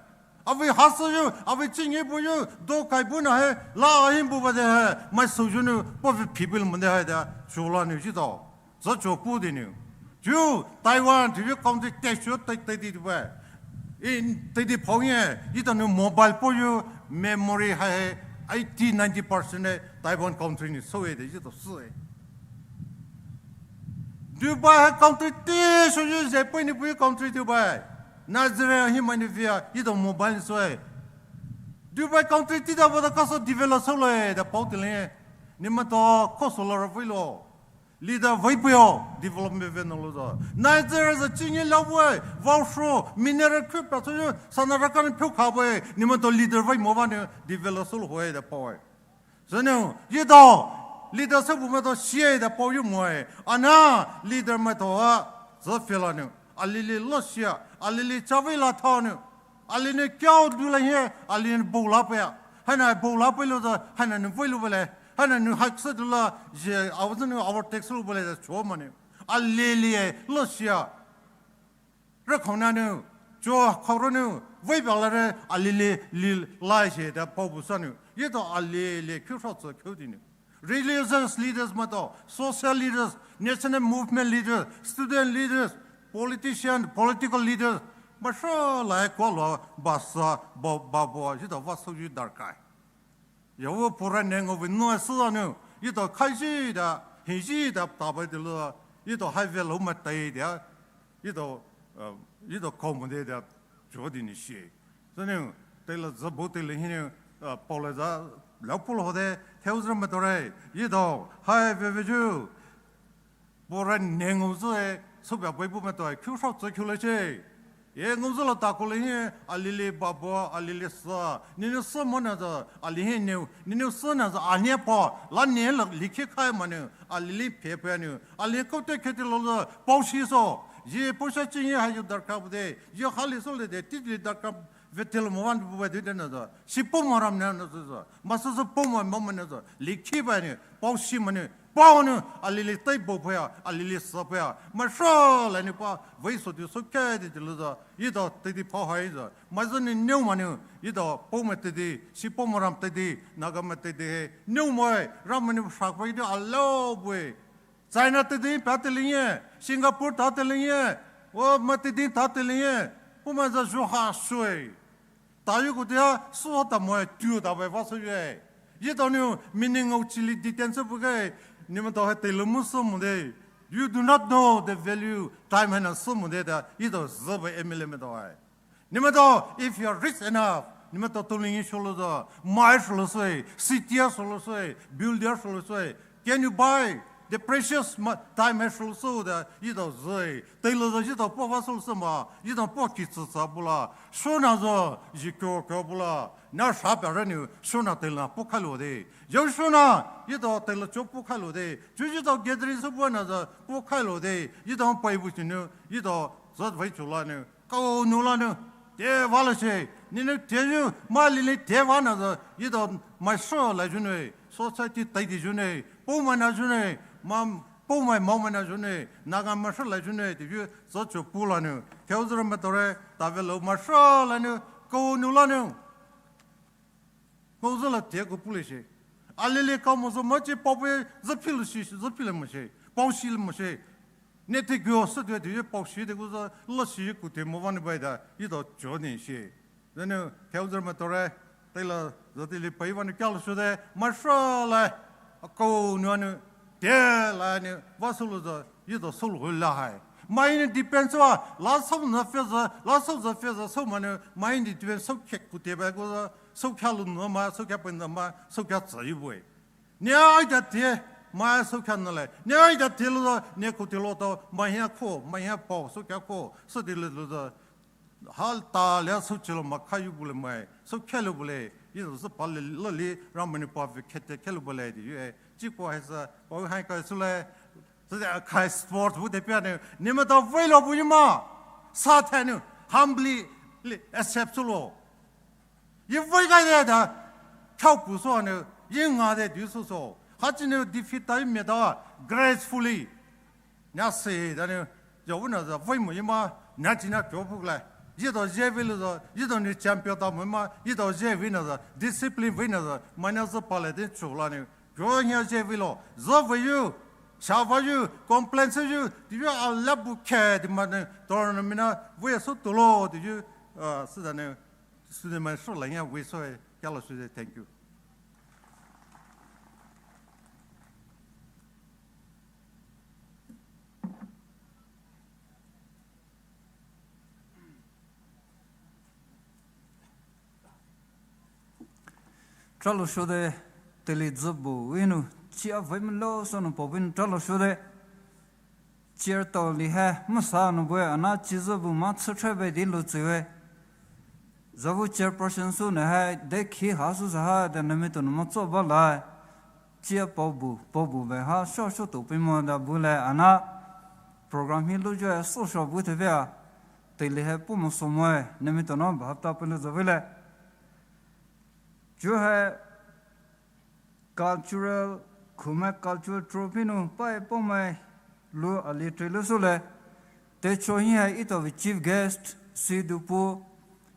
Avei ha sü yu, avei chi ngi bu yu, do kai bu na he, la hin bu ba de hai, mai sou yu nou, pao ve phi bu lo mo de hai da, chu la nou ji dao. Za cho pu de nou. Ju, Taiwan, ju yu country te shu tai tai di ba. In, tai di phao ye, etao nou mobile pao yu, memory hai he, eighty, ninety percent e, Taiwan country nou so e de, etao sü e. Dubai hai country te shu yu ze pui ni pui country Dubai. Nigeria hi mai ni via, etao mobile so e. Dubai country tita bata kasa develop sou loe da pao tile. Nimaitao koso la ra vei lo. Leader vei puyo development ve no lo za. Nigeria za chingi la vei. Vaosho mineral khupa so yo sana ra kan phu kha vei. Nimaitao leader vei mo va ne develop sou lo hoe da pao e. Sene, yetao leader sou bu maitao sie da pao yu mo e. Ana leader maitao a za fela ne. Alili lo sia. Alili chavei la tha ne. Alili ne kyao du la hie, alili ne bo la pe ya. Haina bo la pe lo za, haina ne vei lo bele. Haina ne hak sa du la, je, awa ne awa tax lo bele za cho ma ne. Alili e, lo sia. Re khong na ne, cho khong ro ne, vei ba la re, alili li lai se da pao bu sa ne. Yetao alili kyu shao tsa kyu di ne. Religious leaders maitao, social leaders, national movement leaders, student leaders, politician, political leaders, maisho lai ko lo ba sa, ba, ba bo, yetao va sou yu darkar. Yao pura ne ngao ve no sa ne, yetao khai ji da, hi ji da, ta ba de lo, yetao hai ve lo ma tai de, yetao, uh, yetao kau mo de da, jo di ne shi. Sene, tela za bo tela hine, uh, pao la za, lau pao lo de, theo za maitao re, yetao, hai ve ve ju, pura ne ngao za e, sou ba bai bu maitao e, kyu shao za kyu le che. Ye ngao za la ta ko le hie, alili ba bo, alili sa, ni ne sa mo na za, ali hie ne, ni ne sa na za, a ne pa, la ne la li khe khai ma ne, alili pe pe ne, ali ko te khe te lo za, pao shi so, ye pao sha chin ye ha yu darkar bu de, ye ha li so le de, ti li darkar, ve te lo mo van bu ba de de na za, shi pao mo ram na na za, ma sa sa pao mo mo na za, li khe ba ne, pao shi ma ne, pao ne, alili tai bo pe ya, alili sa pe ya, maisho la ne pa, vei so di so ke di di lo za, yetao te di pao hai za, ma za ne ne ma ne, yetao pao ma te di, shi pao ma ram te di, Naga ma te di, ne ma e, ram ma ne shak pa yetao a lo bu e. China te di pa te le ye, Singapore ta te le ye, o ma te di ta te le ye, pao ma za ju ha shui. Ta yu ko te a, so ta mo e, tu ta ba va so ye. Yetao ne, meaning of chili detain sou bu ke, nimaitao hai te lo mo so mo de. You do not know the value time haina so mo de da, yetao za ba M L A maitao hai. Nimaitao, if you are rich enough, nimaitao tuling shou lo za, mai shou lo sui, city a shou lo sui, building shou lo sui, can you buy the precious ma-, time hai shou lo sui da, yetao zai, tai lo za yetao pao va shou lo sui ma, yetao pao ki tsa tsa bu la, shou na za, yi kyo kyo bu la, na sha pa ra ne, shou na tai la pao khai lo de, yao shou na, yetao tai la cho pao khai lo de, ju yetao gathering sou bu na za, pao khai lo de, yetao pai bu chi ne, yetao za vei cho la ne, Kau nu la nu, te va la she, ni nu te yu, ma li li te va na za, yi do mai sho la yu ne, society tai di yu ne, pau mai na yu ne, ma, pau mai mau mai na yu ne, Naga mai sho la yu ne, te yu, zo chu pu la nu, te u zura ma tore, ta ve lo mai sho la nu, kau nu la nu. Ngau zü la tea ko pule she. Alili kau mo zü mo chi pau pue zü phi lu shi, zü phi le mo she. Pau shi le mo she. Ne te gyo sü te te pau shi te ko zü la shi ku te mo van bai da, yi do jo ni she. Zü ne, te u zü ma tore, te la, zü te li pai van kya lu shu de, ma sha la, a kau nu anu, te la ne, va su lu zü, yi do su lu la hai. Ma yi ne depends wa, la sau na fe zü, la sau zü fe zü, sau ma ne, ma yi ne depends sau kek ku te ba ko zü, Soukya lu nu ma, soukya pen ma, soukya tsa yu bue. Nia ai da te, ma soukya na le. Nia ai da te lu da, ne ko te lo to, ma hia ko, ma hia pau, soukya ko, so de lu da. Hal ta le so chilo ma kha yu bule mai, soukya lu bule, yi so pa le lo li, ram ne pa ve kete ke lu bule di yu e. Chi ko hai sa, pa hai ka su le, so de kai sport bu de pia ne, ni ma da ve lo bu yu ma. Sa ta ne, humbly accept su lo. Yi vei ga de da, chao pu so ne, yi nga de du so so. Ha chi ne defeat ta yi me da, gracefully. Nya se da ne, yo wu na za vei mo yi ma, nya chi na kyo pu le. Yi do je vei le za, yi do ne champion ta mo ma, yi do je vei na za, discipline vei na za, ma nya za pa le de chu la ne. Kyo nya je vei lo, za vei yu, sha va yu, complain se yu, di yu a la bu ke di ma ne, tournament na, vei so to lo, di yu, uh, se da ne, Student mai sho la ya we so e, kya lo shu de, thank you. Tralo shode, teile dzübu winu, chi avei melo sonou paobu nou tralo shode. Chair tali hai, masa nou bue, ana chi dzübu ma tsütre be di lo tsi we. Zavu chairperson sü ne hai, de khi ha sü sa ha, de nemi to nou ma tso ba lai. Chi a paobu, paobu be ha, sho sho to pi mo da bu le, ana. Program hi lo jo, so sho bu te ve a. Teile hai pu mo so mo e, nemi to nou ba hapta pe lo zo ve le. Ju hai cultural, Khumai cultural troupe nou, pai po mai lu ali tre lu sule. Te cho hi hai ito vi chief guest, si du pu,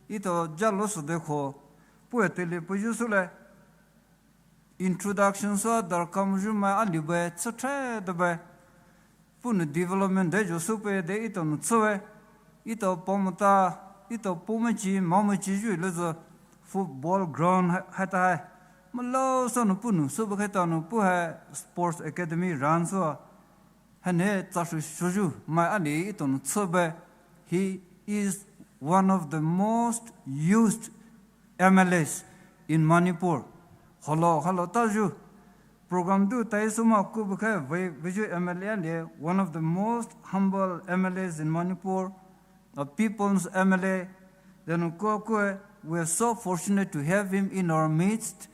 ito ja lo su de kho, pu e te li pu ju sule. Introduction so dar kam ju mai ali be, tsa tre de be. Pu nou development de jo su pe de ito nou tsuwe. Ito po mo ta, ito po mo chi, ma mo chi ju le zo football ground hai, hai ta hai. Ma lo so nou pu nou, su bu khai ta nou pu hai sports academy run so. Hai ne tsa shu shu ju, mai ali ito nou tsuwe. He is one of the most used M L As in Manipur. Holo, holo, ta ju. Program du tai suma ku bu khai ve, ve ju M L A le, one of the most humble M L As in Manipur, a people's M L A. Then ku ku, we are so fortunate to have him in our midst.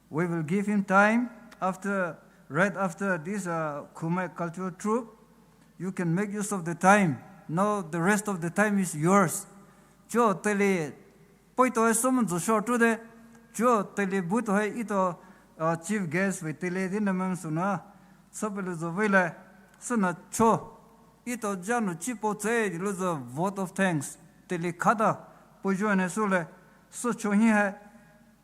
We will give him time after, right after this, uh, Khumai cultural troupe. You can make use of the time. Now the rest of the time is yours. Cho teile, poi to hai sum zo short to de. Cho teile bu to hai ito, uh, chief guest ve teile di na mang su na. Sa pe lu zo ve le. Sa na cho. Ito ja nou chi po tse di lu zo vote of thanks. Teile khata. Po jo ne su le. So cho hi hai.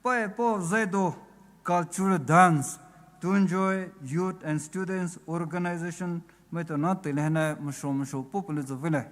Pai po zai do cultural dance, Tunjoy Youth and Students Organization, mai to na teile hai na masho masho po pe lu zo ve le.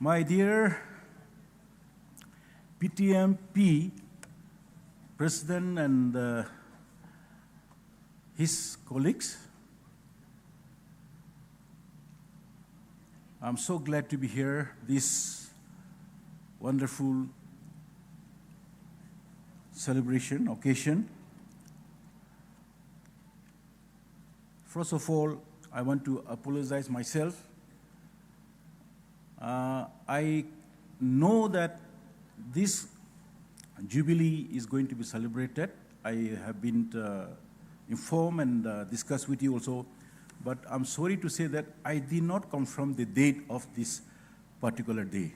My dear P T M P President and, uh, his colleagues, I'm so glad to be here this wonderful celebration occasion. First of all, I want to apologize myself. Uh, I know that this jubilee is going to be celebrated. I have been, uh, informed and, uh, discussed with you also. But I'm sorry to say that I did not confirm the date of this particular day.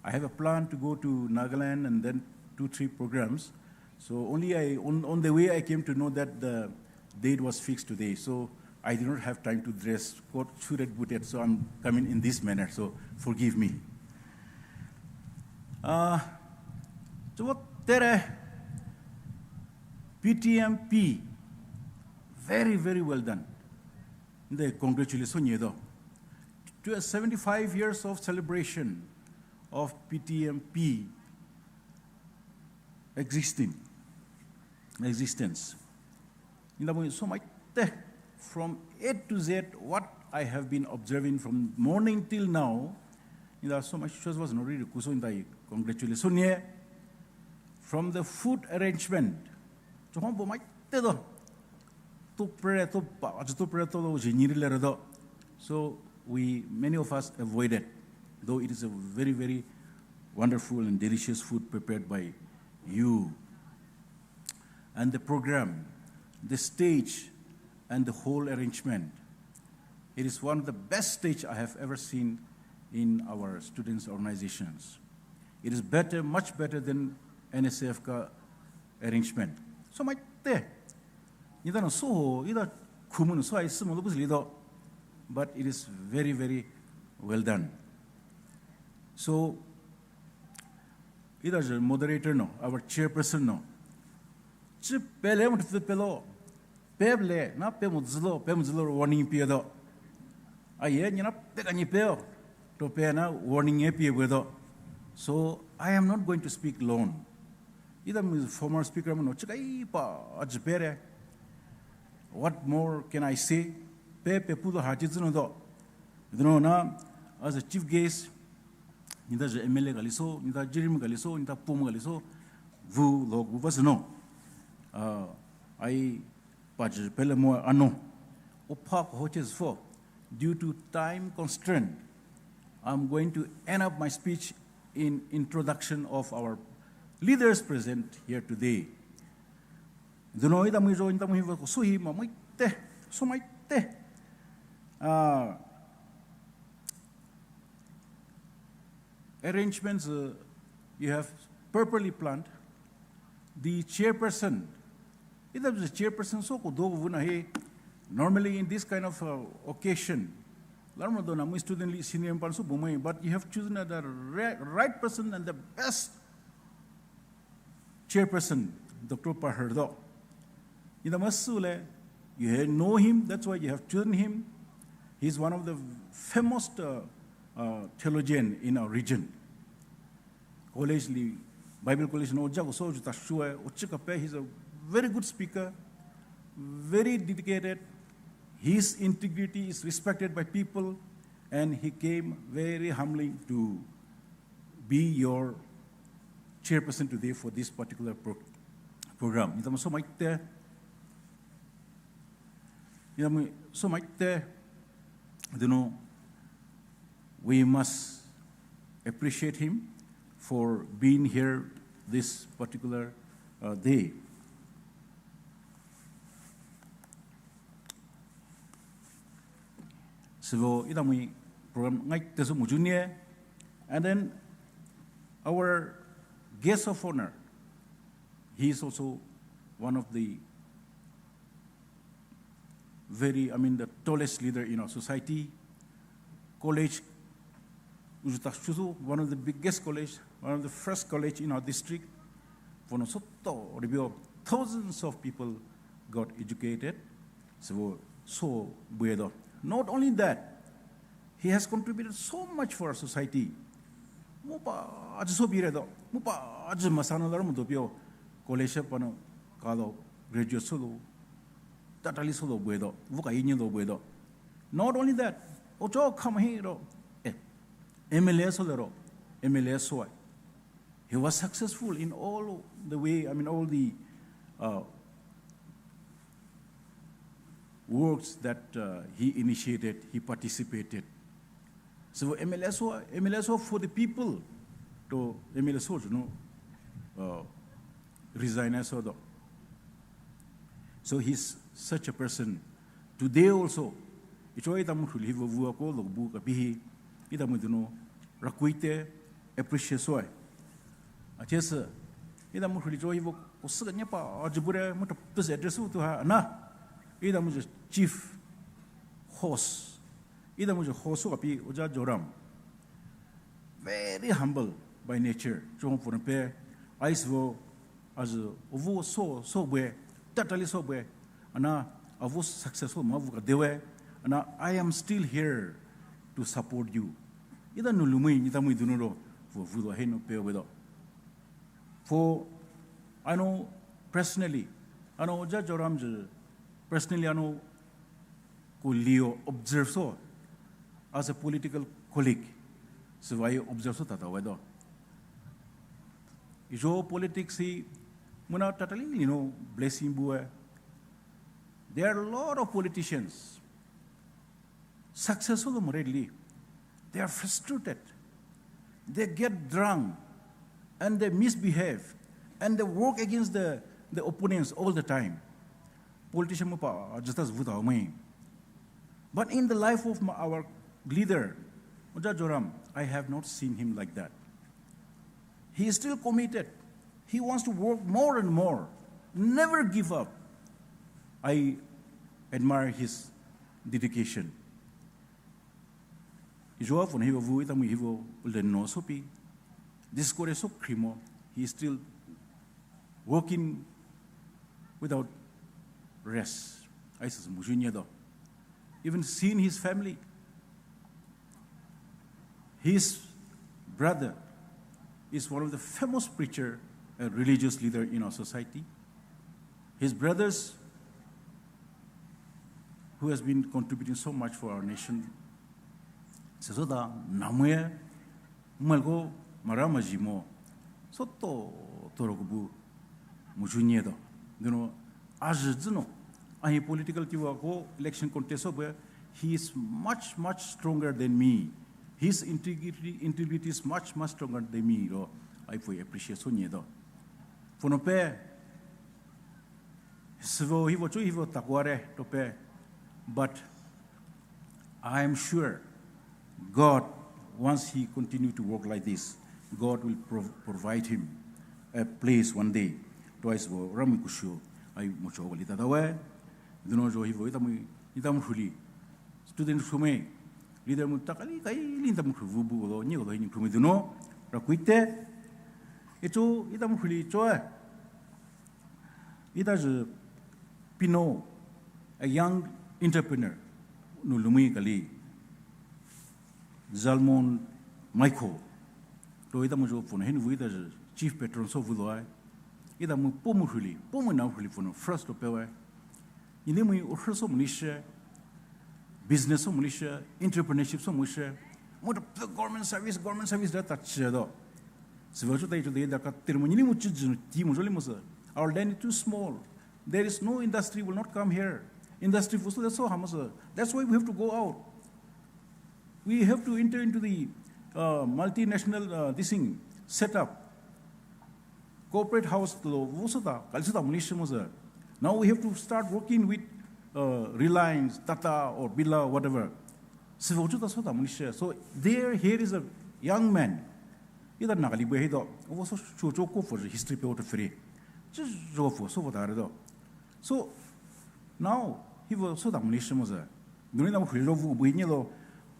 I have a plan to go to Nagaland and then two, three programs. So only I, on, on the way, I came to know that the date was fixed today. So I did not have time to dress, got suited, booted. So I'm coming in this manner. So forgive me. Uh, so what there, P T M P, very, very well done. The congratulations, though. To a seventy-five years of celebration of P T M P existing, existence. Nida somaite, from A to Z, what I have been observing from morning till now, nida somai shows was no really kuso nida congratulations. From the food arrangement, so hon bo maite do. To pray to pa, to pray to lo jiniri le do. So we, many of us avoided, though it is a very, very wonderful and delicious food prepared by you. And the program, the stage, and the whole arrangement, it is one of the best stage I have ever seen in our students' organizations. It is better, much better than N S F ka arrangement. Somaite, nida no so, nida kumu no so ai sumo lo buzli do, but it is very, very well done. So Ida zü moderator nou, our chairperson nou, chi pele mo tüpü pelo, pele na pe mo zülo, pe mo zülo warning pie do. Aye, ni na pe ka ni peo, to pe na warning e pie bue do. So I am not going to speak long. Ida mo former speaker mo nou chi kai pa aji pere. What more can I say? Pe pe pu do ha chi zü nou do. Ida nou na, as a chief guest, nida zü M L A kali so, nida jirim kali so, nida pom kali so, vu lo gu va sü nou. Uh, I pa zü pele mo ano. O pa ko ho che zü fo. Due to time constraint, I'm going to end up my speech in introduction of our leaders present here today. Ida nou ida mo zo, ida mo hi va ko so hi ma mo te, so ma te. Uh, arrangements, uh, you have properly planned. The chairperson, ida the chairperson so ko do vu na he, normally in this kind of, uh, occasion, larmo do na mo student leader senior pan so bu mai, but you have chosen the ri-, right person and the best chairperson, Doctor Paherdo. Ida masu le, you have know him, that's why you have chosen him. He's one of the famous, uh, uh, theologian in our region. College li, Bible College nou jago so ju ta shua, o chika pe, he's a very good speaker, very dedicated. His integrity is respected by people, and he came very humbling to be your chairperson today for this particular pro-, program. Ida mo so ma te, ida mo so ma te, you know, we must appreciate him for being here this particular, uh, day. Süvo ida mo program ngai te so mo ju nie. And then our guest of honor, he is also one of the very, I mean, the tallest leader in our society. College, Ujuta Chuzu, one of the biggest college, one of the first college in our district. Vono soto ribio, thousands of people got educated. So, so bue do. Not only that, he has contributed so much for our society. Mo pa aji so bire do, mo pa aji masano daro mo do pio. College pano kalo graduate solo, tatali solo bue do, vuka inye do bue do. Not only that, ocho kham hi ro, eh, M L A solo ro, M L A so ai. He was successful in all the way, I mean, all the, uh, works that, uh, he initiated, he participated. So M L A so, M L A so for the people, to M L A so, you know, uh, resign so do. So he's such a person. Today also, icho ida mo huli vo vua ko lo bu ka pihi, ida mo duno rakuite appreciate so ai. Achesa, ida mo huli cho ivo ko suka nyapa ajibure mo to pes address tu ha na. Ida mo chief host. Ida mo host so ka pi Oja Joram. Very humble by nature. Chong pun pe, ais vo, as a, ovu so, so bue, tatali so bue, ana, avu successful ma vu ka dewe, ana, I am still here to support you. Ida nu lumui, ida mui dunuro, vo vu do heno pe obedo. For, I know personally, I know Oja Joram je, personally, I know ko lio observe so, as a political colleague, so I observe so tata wedo. Ijo politics hi, muna tatali lino blessing bue. There are a lot of politicians, successful already. They are frustrated. They get drunk and they misbehave and they work against the, the opponents all the time. Politician mo pa, just as vuta mo. But in the life of my, our leader, Oja Joram, I have not seen him like that. He is still committed. He wants to work more and more. Never give up. I admire his dedication. Ijo vo na hivo vu ita mu hivo le no sopi. Discourse so krimo. He is still working without rest. Aisa muju nye do. Even seeing his family. His brother is one of the famous preacher and religious leader in our society. His brothers who has been contributing so much for our nation. Sesota namwe malko mara majimo. Soto torokubu muju nye do. Duno, aji zino. Ahi political tiwa ko election contest obe, he is much, much stronger than me. His integrity, integrity is much, much stronger than me. Ro, I appreciate so nye do. Fono pe, sivo hivo chu hivo takware to pe. But I am sure God, once he continue to work like this, God will prov- provide him a place one day. Twice vo rami kushu ai mucho wali tatawe. Duno jo hivo itamu itamu huli. Student shume. Leader mu takali kai linda mu huvu bu lo ni lo ni kumi duno. Rakuite. Echo itamu huli choe. Ita je Pino, a young entrepreneur, nu lumui kali, Zalmon Michael. To ita mu jo phone hen vu ita je chief patron so vu lo ai. Ita mu pomu huli, pomu na huli phone first to pe wai. Ini mu urhe so mu ni she, business so mu ni she, entrepreneurship so mu she. Mo the government service, government service da ta che do. Siva chu tai chu dei da ka tir mo ni mo chi jin ti mo joli mo sa. Our land is too small. There is no industry will not come here. Industry fusu that's so hamasa. That's why we have to go out. We have to enter into the uh, multinational uh, this thing setup. Corporate house lo vusu ta kalsu ta mo ni shi mo sa. Now we have to start working with uh, Reliance, Tata or Birla, whatever. Siva chu ta so ta mo ni shi. So there here is a young man. Ida nakali bwe hido. Obo so cho cho ko for history pe oto free. Chi jo fo so vota re do. So now hivo so ta mo ni shi mo sa. Duni na mo hilo vu bu ni lo.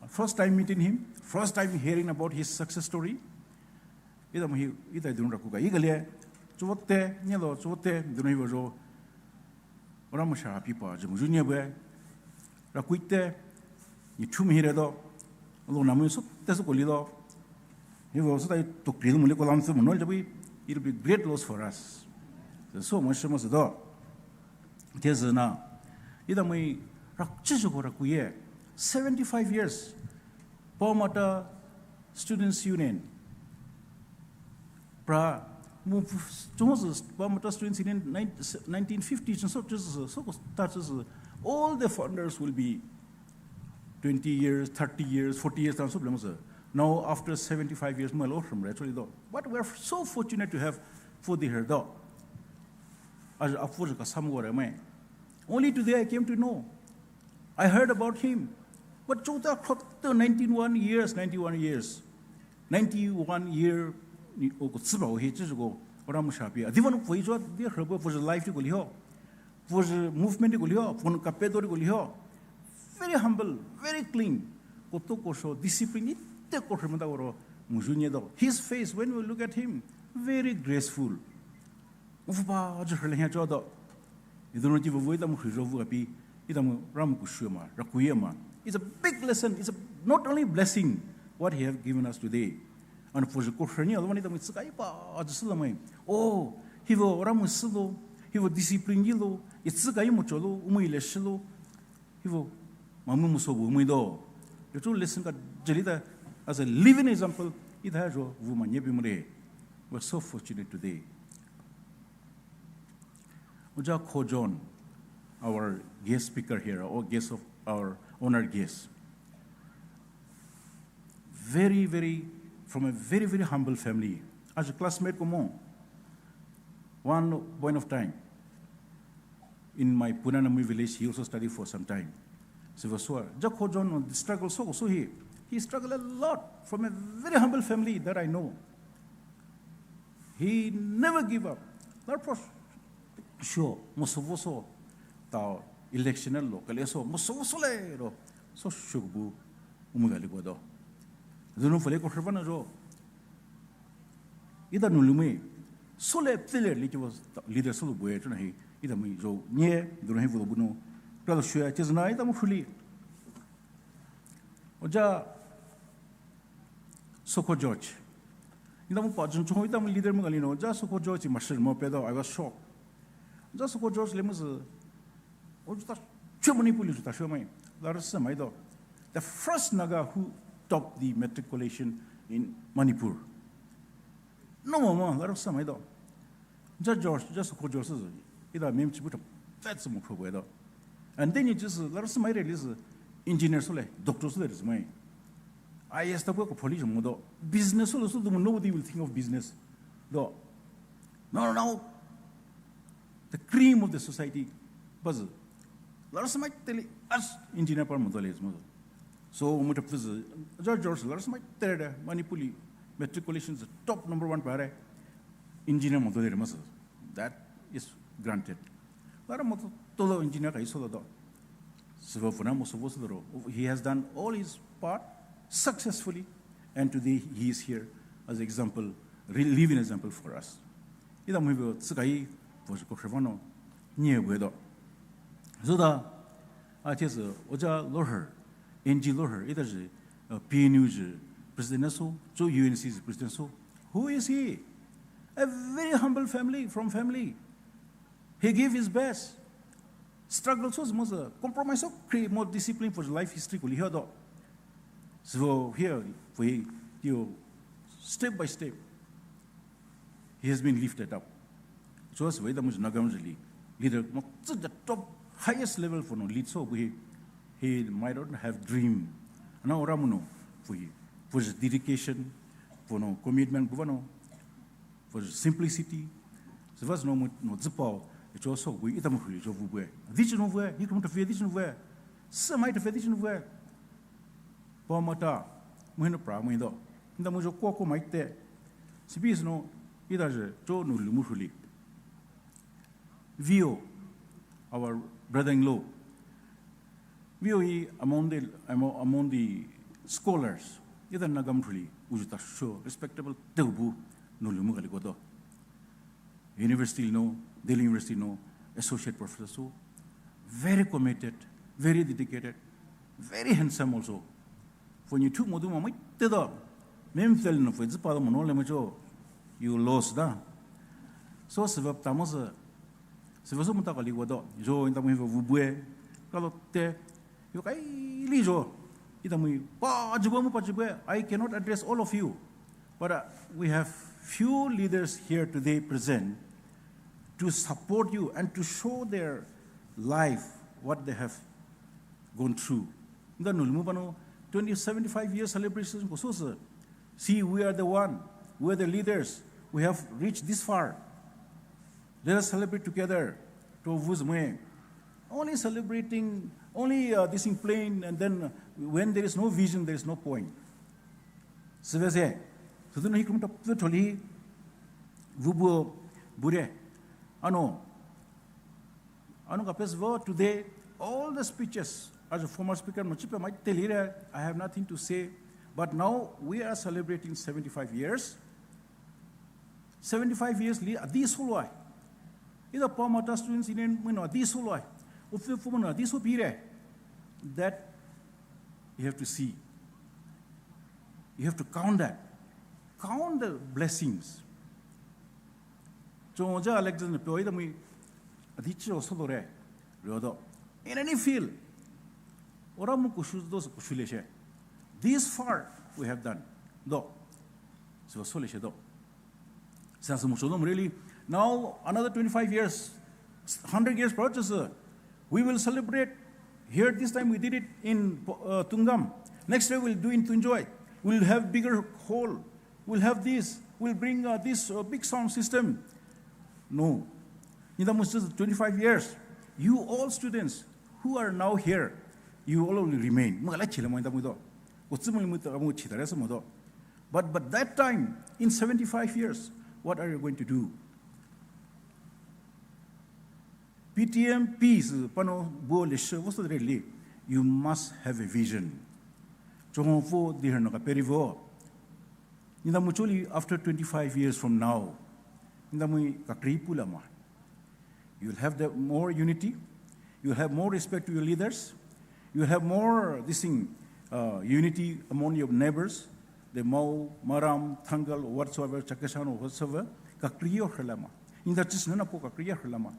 First time meeting him, first time hearing about his success story. Ida mo hi ida dun ra ku ka igale. Chuvote ni lo chuvote duni hivo jo. Ora mo sha pipa je mo ju ni bwe. Rakuite ni thumi hire do. Lo na mo so te so ko li do. Hivo so ta to kri mo le ko lam so mo no jabi. It will be great loss for us. So mo shi mo sa do. Te zena. Ida mo rak chi ko rakuye. Seventy-five years. Parramatta Students Union. Pra mo chungo Parramatta Students Union nineteen fifty so so so ko start so all the founders will be twenty years, thirty years, forty years tan so blemo so. Now after seventy-five years mo lo from re choli do. But we are so fortunate to have for the her do. As a for ka sam gore mai. Only today I came to know. I heard about him. But chota khot ninety-one years, ninety-one years. Ninety-one year ni o ko tsiba o he chi ko ora mo shapi. Adivan ko ijo de herbo for the life ko liho. For the movement ko liho, for kapedo ko liho. Very humble, very clean. Ko to ko so discipline ite ko hermada oro mo ju ni do. His face when we look at him, very graceful. Mo fu ba aja hre le hia cho do. Idu no ti vo vo ita mo hri jo vo api, ita mo ra mo kushu ma, ra kuye ma. It's a big lesson. It's a not only blessing what he have given us today. And for the ko hre ni alo ni ita mo tsikai pa aja sila mai. Oh, hivo ra mo silo, hivo discipline yilo, itsikai mo cholo, umo ile shilo. Hivo mamu mo so vo mo do. Yo cho lesson ka jelita as a living example, ita jo vo ma nyepi mo re. We're so fortunate today. Oja Ko John, our guest speaker here, or guest of our honored guest. Very, very, from a very, very humble family. As a classmate ko mo, one point of time, in my Punanamwi village, he also studied for some time. So, so, Oja Ko John struggle so, so he, he struggled a lot from a very humble family that I know. He never give up. Lar pros sure, mo so vo so ta election lo kale so mo so vo so le ro so shubu umu gali ko do. Dunu fale ko hrvana ro. Ida nulumi Sole pfile li kiwa leader solo bue chona hi, ita mui jo nye, duro hi vulo buno. Kralo shua, chezna, ita mu huli. Oja Soko George. Ita mu pa jun chong, ita mu leader mu gali no. Oja Soko George, ma shir mo pedo, I was shocked. Oja Soko George le mu zi. Oju ta shua Manipur li ju ta shua mai. Lara sa mai do. The first Naga who topped the matriculation in Manipur. No mo mo, lara sa mai do. Ja George, ja Soko George zi. Ida mem chibu ta fat mo pro do. And then you just, lara sa mai re li zi engineer sole, doctor sole zi mai. I A S ta ko police mo do. Business sole so do, nobody will think of business. Do. No, no, no. The cream of the society. Buzz. Lara sa mai tele as engineer par mo do le mo do. So mo ta fizz. Ja George lara sa mai tele Manipur li matriculation is top number one pare. Engineer mo do le mo. That is granted. Lara mo to lo engineer kai so do. Siva funa mo so do. He has done all his part successfully, and today he is here as example, re- living example for us. Ida mu hibo tsikai, bo ko shevano, nye wedo. Zoda, a ches, oja Lohar, N G Lohar, ida ji, uh, P N U ji president so, jo U N C ji president so. Who is he? A very humble family, from family. He gave his best. Struggle so mo sa, compromise so, create more discipline for life history ko liha do. So here, for he, you, step by step, he has been lifted up. So as we the most Nagam leader, mo the top highest level for no lead so he, he might not have dream. Ana ora mo no, for he, for his dedication, for no commitment, for no for simplicity. Sivas no mu no zipao, cho so we ita mu hui cho vu bue. Dichi no vue, hi kum ta fe dichi no vue. Samai ta fe dichi no vue. Pa mata, mu hin pra mu hin do. Inda mu jo ko ko mai te. Sibis no, ida je, cho no lu mu huli. Vio, our brother-in-law, Vio hi among the, among, among the scholars, ida Nagam thuli, uju ta sho, respectable teubu, no lumu kali kodo. University no, Delhi University no, associate professor so, very committed, very dedicated, very handsome also. When you took modu mamai te do, mem fel no fe zipa do mono le mo cho, you lost da. So sebab tamo se, sebab so muta kali kodo, jo inta mo vubue, kalo te, yo kai li jo, ita mo pa jibue mo pa jibue, I cannot address all of you, but uh, we have few leaders here today present to support you and to show their life, what they have gone through. Inda nulmu pano twenty seventy-five year celebration ko so se. See, we are the one, we are the leaders, we have reached this far. Let us celebrate together. To vuz mwe. Only celebrating, only uh, this in plain, and then when there is no vision, there is no point. Sivese, so tu no hi kum ta tholi, vubu bure. Ano, Ano kapes vo today, all the speeches, as a former speaker, mo chipe mai telire, I have nothing to say. But now we are celebrating seventy-five years. Seventy-five years li adi soloi. Ida pa mata students union mo no adi soloi. Ufe fo mo no adi so pire. That you have to see. You have to count that. Count the blessings. Chong ja Alexander pyo ida mui adi chi o solo re. Ryodo. In any field. Ora mu kushu do so kushu leshe. This far we have done. Do. So so leshe do. Sa so mu so do really. Now another twenty-five years, hundred years project. We will celebrate here. This time we did it in uh, Tungam. Next year we'll do in Tunjoy. We'll have bigger hall. We'll have this. We'll bring uh, this uh, big sound system. No. Inda mo twenty-five years. You all students who are now here, you all will remain. Mo la chile mo inda mo do. Otsu mo mo ta mo chitare so mo do. But but that time in seventy-five years, what are you going to do? P T M peace pano bo le she voso rele. You must have a vision. Chongo fo di herno ka perivo. Inda mo choli after twenty-five years from now. Indamui kakri pulama. You'll have the more unity. You'll have more respect to your leaders. You'll have more this thing, uh, unity among your neighbors. The Mao, Maram, Thangal, whatsoever, Chakhesang or whatsoever. Kakri yo hrelama. Inda chisnana po kakri yo hrelama.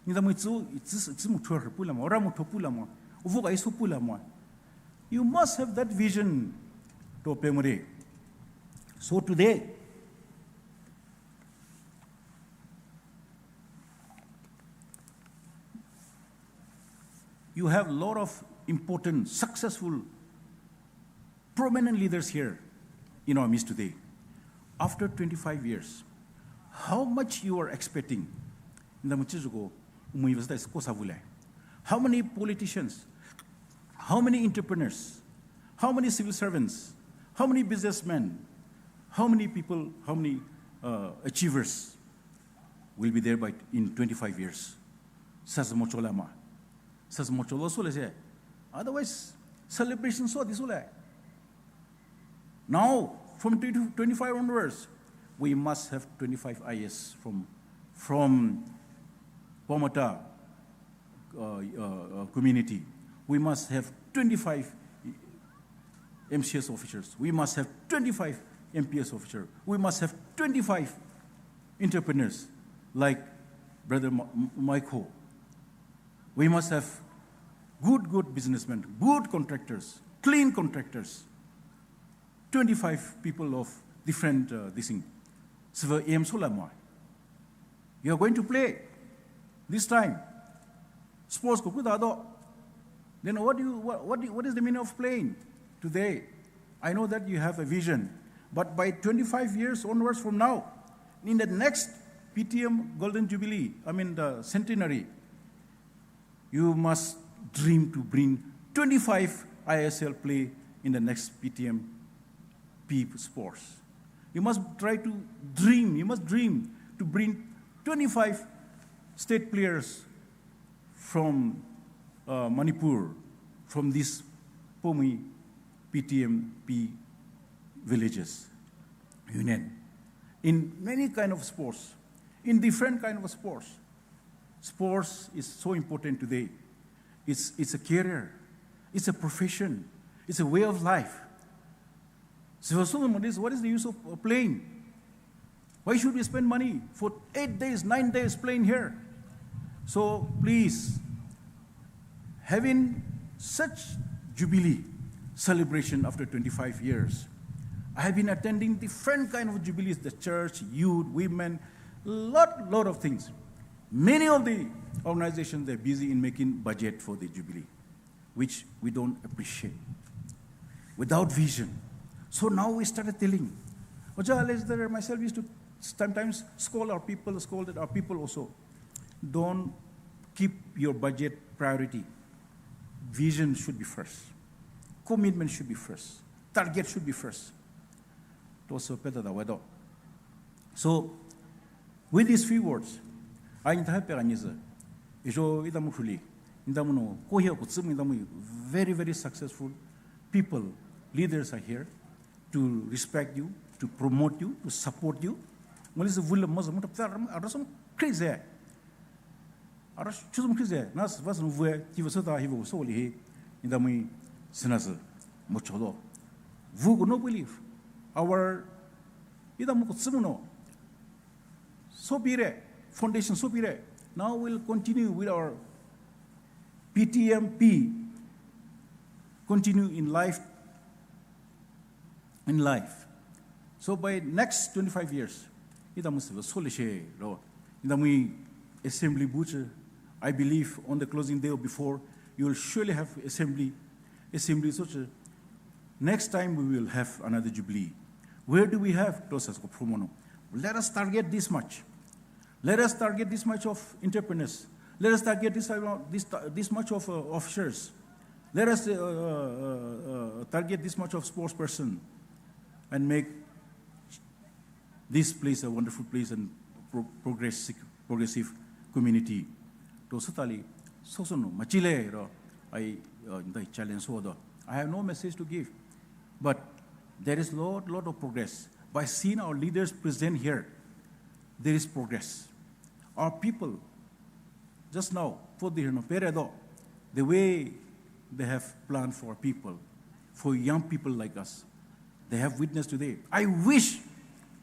Indamui tsu, tsu, tsu muthua pulama. Ora muthua pulama. Uvu ka isu pulama. You must have that vision to pemore. So today, you have a lot of important, successful, prominent leaders here in our midst today. After twenty-five years, how much you are expecting? Inda muchi zuko, umui vasta is kosa vule. How many politicians? How many entrepreneurs? How many civil servants? How many businessmen? How many people? How many, uh, achievers will be there by in twenty-five years? Sas mocholama. Sas mocholo sole se. Otherwise, celebration so disule. Now, from twenty, twenty-five onwards, we must have twenty-five I A S from, from Pamata, uh, uh, uh, community. We must have twenty-five M C S officers. We must have twenty-five M P S officers. We must have twenty-five entrepreneurs like Brother Ma-, M-, Michael. We must have good, good businessmen, good contractors, clean contractors. Twenty-five people of different, uh, this thing. Silver aim solama. You are going to play this time. Sports ko kuda do. Then what do you, what, what do you, what is the meaning of playing today? I know that you have a vision, but by twenty-five years onwards from now, in the next P T M Golden Jubilee, I mean the centenary, you must dream to bring twenty-five I S L play in the next P T M P sports. You must try to dream, you must dream to bring twenty-five state players from, uh, Manipur, from this Pomi P T M P villages union, in many kind of sports, in different kind of sports. Sports is so important today. It's, it's a career. It's a profession. It's a way of life. So, so what is, what is the use of, uh, playing? Why should we spend money for eight days, nine days playing here? So please, having such jubilee celebration after twenty-five years, I have been attending different kind of jubilees, the church, youth, women, lot, lot of things. Many of the organizations, they're busy in making budget for the jubilee, which we don't appreciate. Without vision. So now we started telling. Oja Alexander and myself used to sometimes scold our people, scolded our people also. Don't keep your budget priority. Vision should be first. Commitment should be first. Target should be first. Toso peta da wedo. So, with these few words, ai nta pe ganyize. Ijo idamu khuli, idamu no, kohia kutsum idamu, very, very successful people, leaders are here to respect you, to promote you, to support you. Ngoli se vule mazo mo ta ptar adrasom krize. Ara chuzum krize, nas vas nuvue, kiva sota hivo so lihi, idamui sinas mocholo. Vu ko no believe. Our idamu kutsum no. So pire, foundation so pire. Now we'll continue with our P T M P, continue in life, in life. So by next twenty-five years, idamu se sole she ro. Idamui assembly buche, I believe on the closing day or before, you will surely have assembly, assembly such a, next time we will have another jubilee. Where do we have? Tosas ko promono. Let us target this much. Let us target this much of entrepreneurs. Let us target this, uh, this, this much of, uh, officers. Let us, uh, uh, uh, uh, target this much of sports person and make this place a wonderful place and pro-, progress-, progressive community. To sotali, sosono, machile ro, I, uh, the challenge so do. I have no message to give, but there is lot, lot of progress by seeing our leaders present here. there is progress. Our people, just now, for the, you know, peredo, the way they have planned for people, for young people like us, they have witnessed today. I wish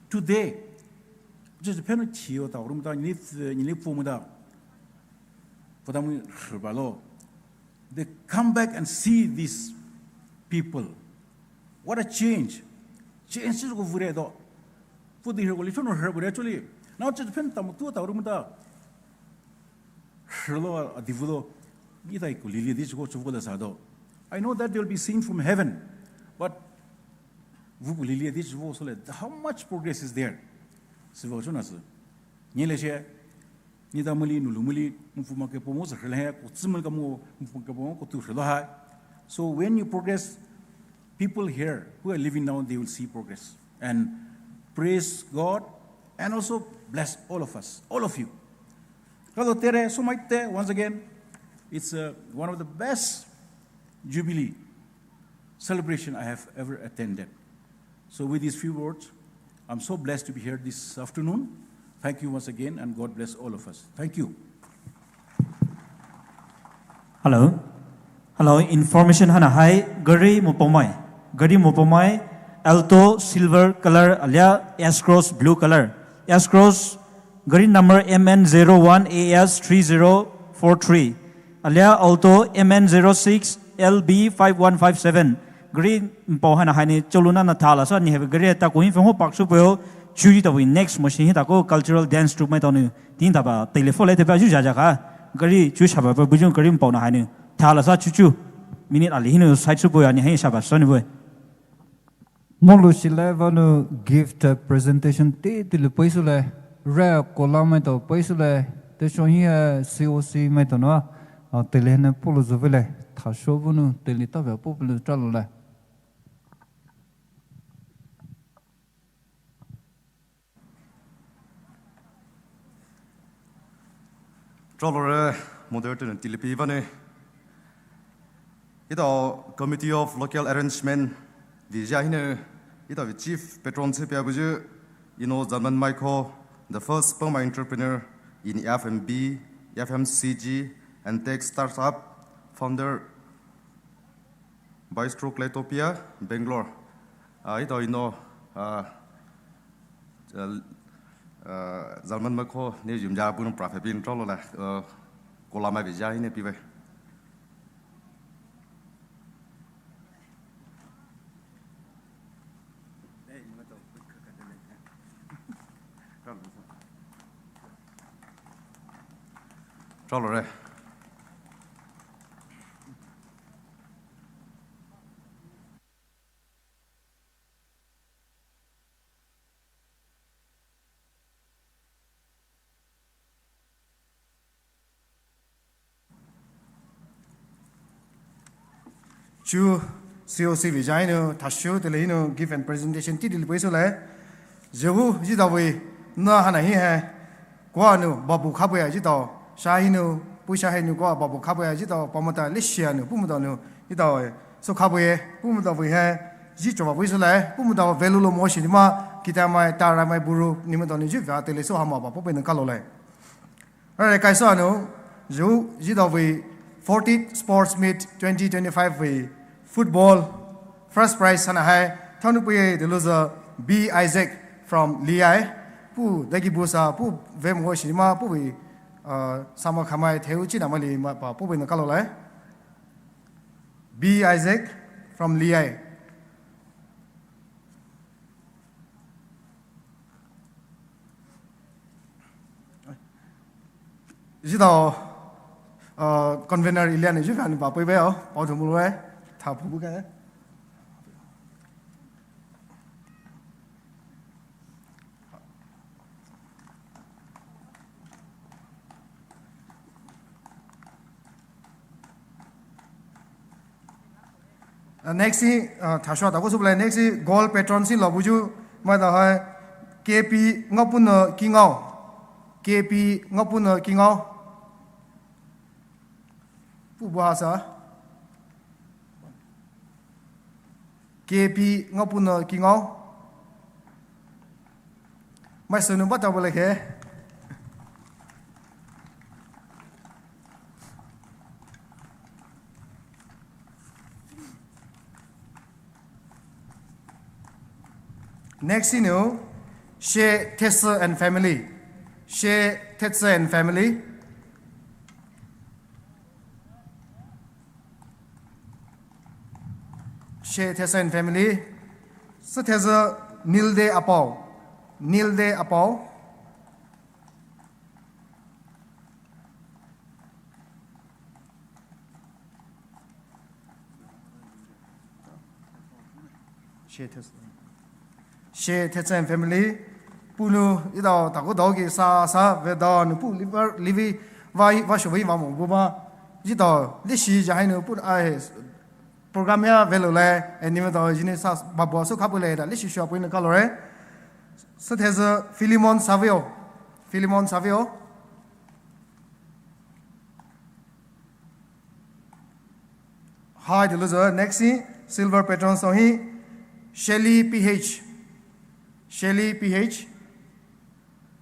today, just depend on you, ta, rumta, you need, you need for muda. For them, they come back and see these people. What a change. Change is go vure do. For the, actually. Now just depend tamu tu, ta, rumta. Hello, adivulo. Gita iku lili this go chuvulo sado. I know that they will be seen from heaven, but vuku lili this wo sole, how much progress is there? Sivo chuna se. Nyele she, nida muli, nulu muli, mufuma ke pomo se hele, ko tsimul ka mo, mufuma ke pomo ko tu helo hai. So when you progress, people here who are living now, they will see progress. And praise God, and also bless all of us, all of you. Hello, tere, so maite, once again, it's uh, one of the best Jubilee celebration I have ever attended. So with these few words, I'm so blessed to be here this afternoon. Thank you once again, and God bless all of us. Thank you. Hello. Hello, information hana hai, gari mupomai. Gari mupomai, Alto silver color alia S-Cross blue color. S-Cross, gari number M N zero one A S three zero four three. Alia Alto M N zero six L B five one five seven. Gari mpao hana haini choluna na thala sa ni have gari ta ko info ho pak su po chu ji ta wi next machine hi ta ko cultural dance troupe mai ta ni tin ta ba telephone le te ba ju ja ja ka. Gari chu sa ba ba bu ju gari mpao na haini thala sa chu chu. Minute ali hinu side su po ya ni hai sa ba sa ni bo. Molu shile vanu gift presentation te te le paisu le, re kola mai to paisu le, te sho hi, eh, C O C mai to no, ah, te le ne polo zo vele, tha sho vanu te le ta ve po polo tra lo le. Tralore, moderator ne tilipi vane. Ito Committee of Local Arrangement, vija hine, ito chief patron se pia buju, ino Zaman Maiko, the first Poma entrepreneur in F M B, F M C G, and tech startup founder, Bistro Claytopia, Bangalore. Ah, ito ino, ah, ah, Zaman Maiko ne jumja bunu prophet bin trolo la, ah, kolama bija hine piwe. Tralore. Chu C O C vija inu, thashu tele inu, gift and presentation ti dili paisu le. Jehu ji dawi na hana hi hai. Kwa nu babu khabuya ji dao. Sha hinu, pu sha hinu kwa babu khabuya ji dao. Pamata le shia nu, pumuta nu, ji dao. So khabuye, pumuta wi hai. Ji choba paisu le, pumuta value lo mo shi ni ma, kita mai, tara mai buru, ni ma dao ni ji va tele so hama ba, pu pe nu kalo le. Alright, kaisa anu, ju, ji dao vei fortieth Sports Meet twenty twenty-five vei football first prize hana hai, thanu puye the loser B Isaac from Liai, pu dagi busa, pu vem wo shima, pu vei, uh, sama khamai theu chi namali ma pa, pu vei na kalo lai. B Isaac from Liai. Ji dao, uh, convener Ilian ji kan ba pui be o, pau thu mu lue, tha phu bu ka. Uh, next thing, uh, thashwa ta ko sup lai, next thing, goal patron si lo buju, ma da hai, K P Ngapuna Kingau. K P Ngapuna Kingau. Pu bu ha sa. K P Ngapuna Kingau. Mai sunu ba tabo leke. Next inu, She Thetsa and family. She Thetsa and family. She Thetsa and family. Sü Thetsa Nilde Apao. Nilde Apao. She Thetsa. She Thetsa and family. Puhnou etao takou dao ki sa sa ve dao nou puh liver livi va va shovi va mo bu ba. Etao leshi ja hai nou puh ai program ya velo le, eh, ni me dao jini sa ba bo so khapu le da leshi shua puh nou kalore. Sü Thetsa Philemon Savio. Philemon Savio. Hai de loser, next hi silver patron song hi Shelly P H. Shelly P H.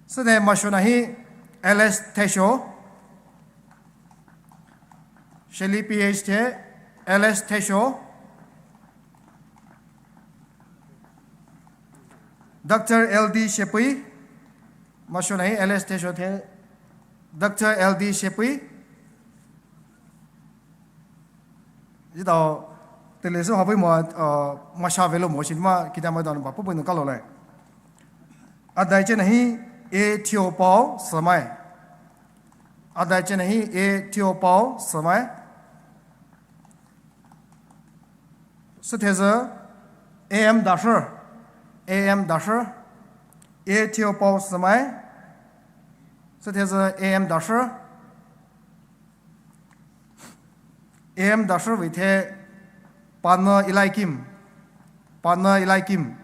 Sü de mashona hi L S Thesho. Shelly P H the L S Thesho. Doctor L D Shepui. Mashona hi L S Thesho the Doctor L D Shepui. Etao tele so habi mo, uh, masha velo mo shin ma kita ma dan ba puh puh nou kalole. Adai chena hi A Theo Paul Samai. Adai chena hi A Theo Paul Samai. Sü Thetsa A M Dasher. A M Dasher. A Theo Paul Samai. Sü Thetsa A M Dasher. A M Dasher vei the Pana Eliakim. Pana Eliakim.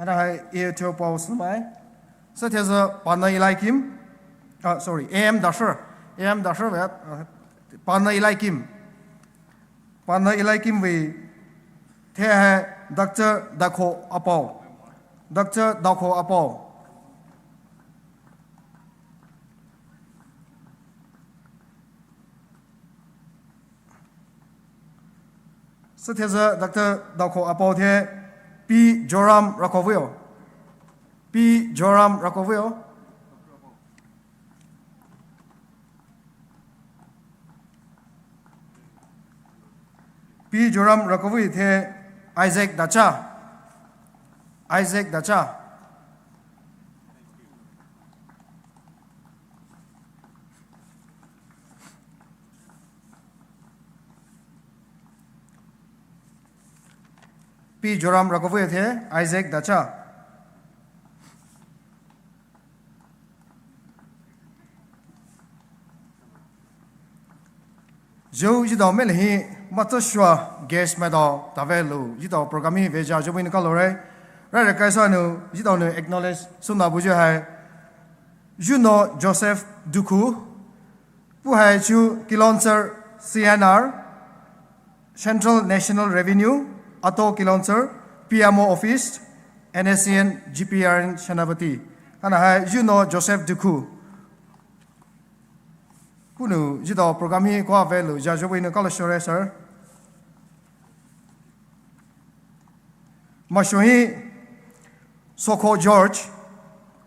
Ana hai A Theo Paul Samai. Sü Thetsa Pana Eliakim. Ah, sorry, A M Dasher. A M Dasher vei, uh, Pana Eliakim. Pana Eliakim vei the hai Doctor Dakho Apao. Doctor Dakho Apao. Sü Thetsa Doctor Dakho Apao the P Joram Rakhovio. P Joram Rakhovio. P Joram Rakhovio the Isaac Dacha. Isaac Dacha. P Joram Rakhovio the Isaac Dacha. Zhou etao mele hi matsü shua guest maitao tave lo etao program hi veja zhou bui nou kalore. Rare kaisa nou etao nou acknowledge suna buyu hai. Zhuno Joseph Dukhu. Puh hai chu Kilonser C N R, Central National Revenue, Ato Kilonser, P M O Office, N S C N, G P R N Senapati. Ana hai Zhuno Joseph Dukhu. Puhnou etao program hi kua velo ja zhou bui nou kalo shore sir. Masho hi Sokho George,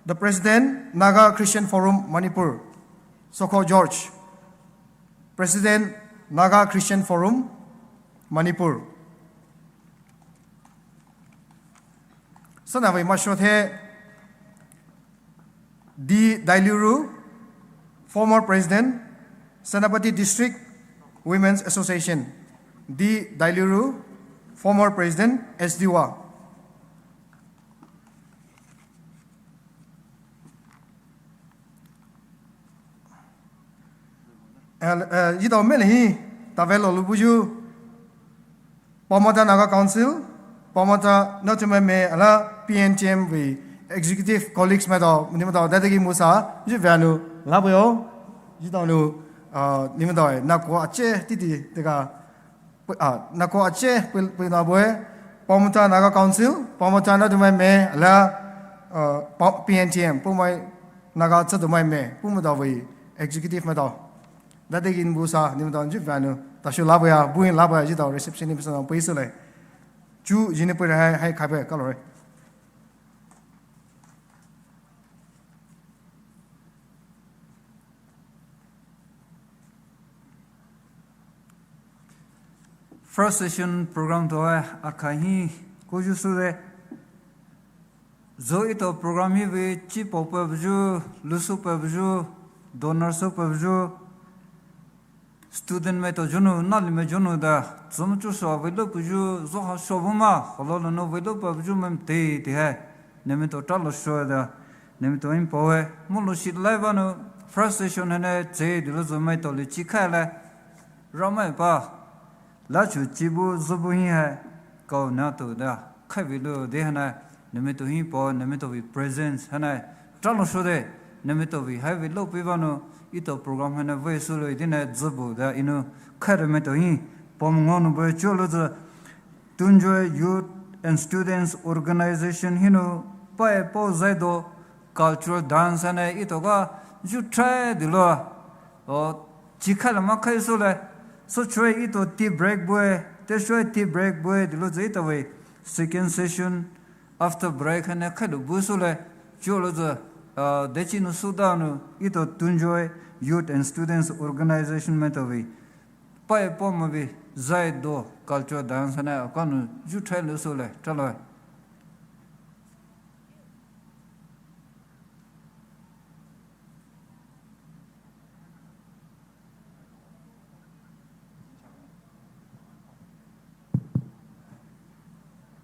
the President, Naga Christian Forum, Manipur. Sokho George, President, Naga Christian Forum, Manipur. Sünavei masho the D Dailiru, former president, Senapati District Women's Association. D Dailiru, former president, S D W A. Eh, eh, etao mele hi tave lo lubuyu Paomata Naga Council, Paomata Naochimai me ala P N T M vei executive colleagues maitao, nimaitao dadagi musa, yu vanu labuyo, etao nou, ah, nimaitao, eh, nako ache titi teka Ah, nako ache pui, pui na boy, Paomata Naga Council, Paomata na dumai me, la, uh, Pa-, P N T M, Poumai Naga cha dumai me, Poumai da wei, executive maitao. Dade gin bu sa, ni maitao, ju vanu, tashu la boya, buin la boya, ji tao reception ni bisa na pui su le. Ju, jini pui hai, hai, kai boy, kalo re. First session program to hai akha hi kuju su de. Zo ito program hi vei chi pao pe buju, lusu pe buju, donor su pe buju, student maitao junu, nali mai junu da, zom chu so vei lo buju, zo ha so bu ma, holo lo no vei lo pe buju mem te te hai. Nemi to tra lo so da, nemi to in pao hai. Mo lo shi lai ba no, first session hai ne, che di lo zo maitao le chi khai le. Ramai pa, la chu chi bu zo bu hi hai, kau na to da, khai vei lo de hai na, nemi to hi pao, nemi to vei presence hai na, tra lo so de, nemi to vei hai vei lo pe ba no, ito program hai na vei su lo i di na zo bu da, inu khai re maitao hi, pao mo ngo no bu cho lo zo, Tungjoy Youth and Students Organization hinu pai pao zai do cultural dance hai na ito ka ju try di lo. O, chi khai la ma khai su le. So chue ito tea break boy, te chue tea break boy di lo zai ito vei second session after break hai na khai lo bu su le. Cho lo zo, uh, de chi no su da no ito Tungjoy Youth and Students Organization maitao vei. Pai pao mo vei, zai do, culture dance hai na, akha no, ju try lo su le, tra lo.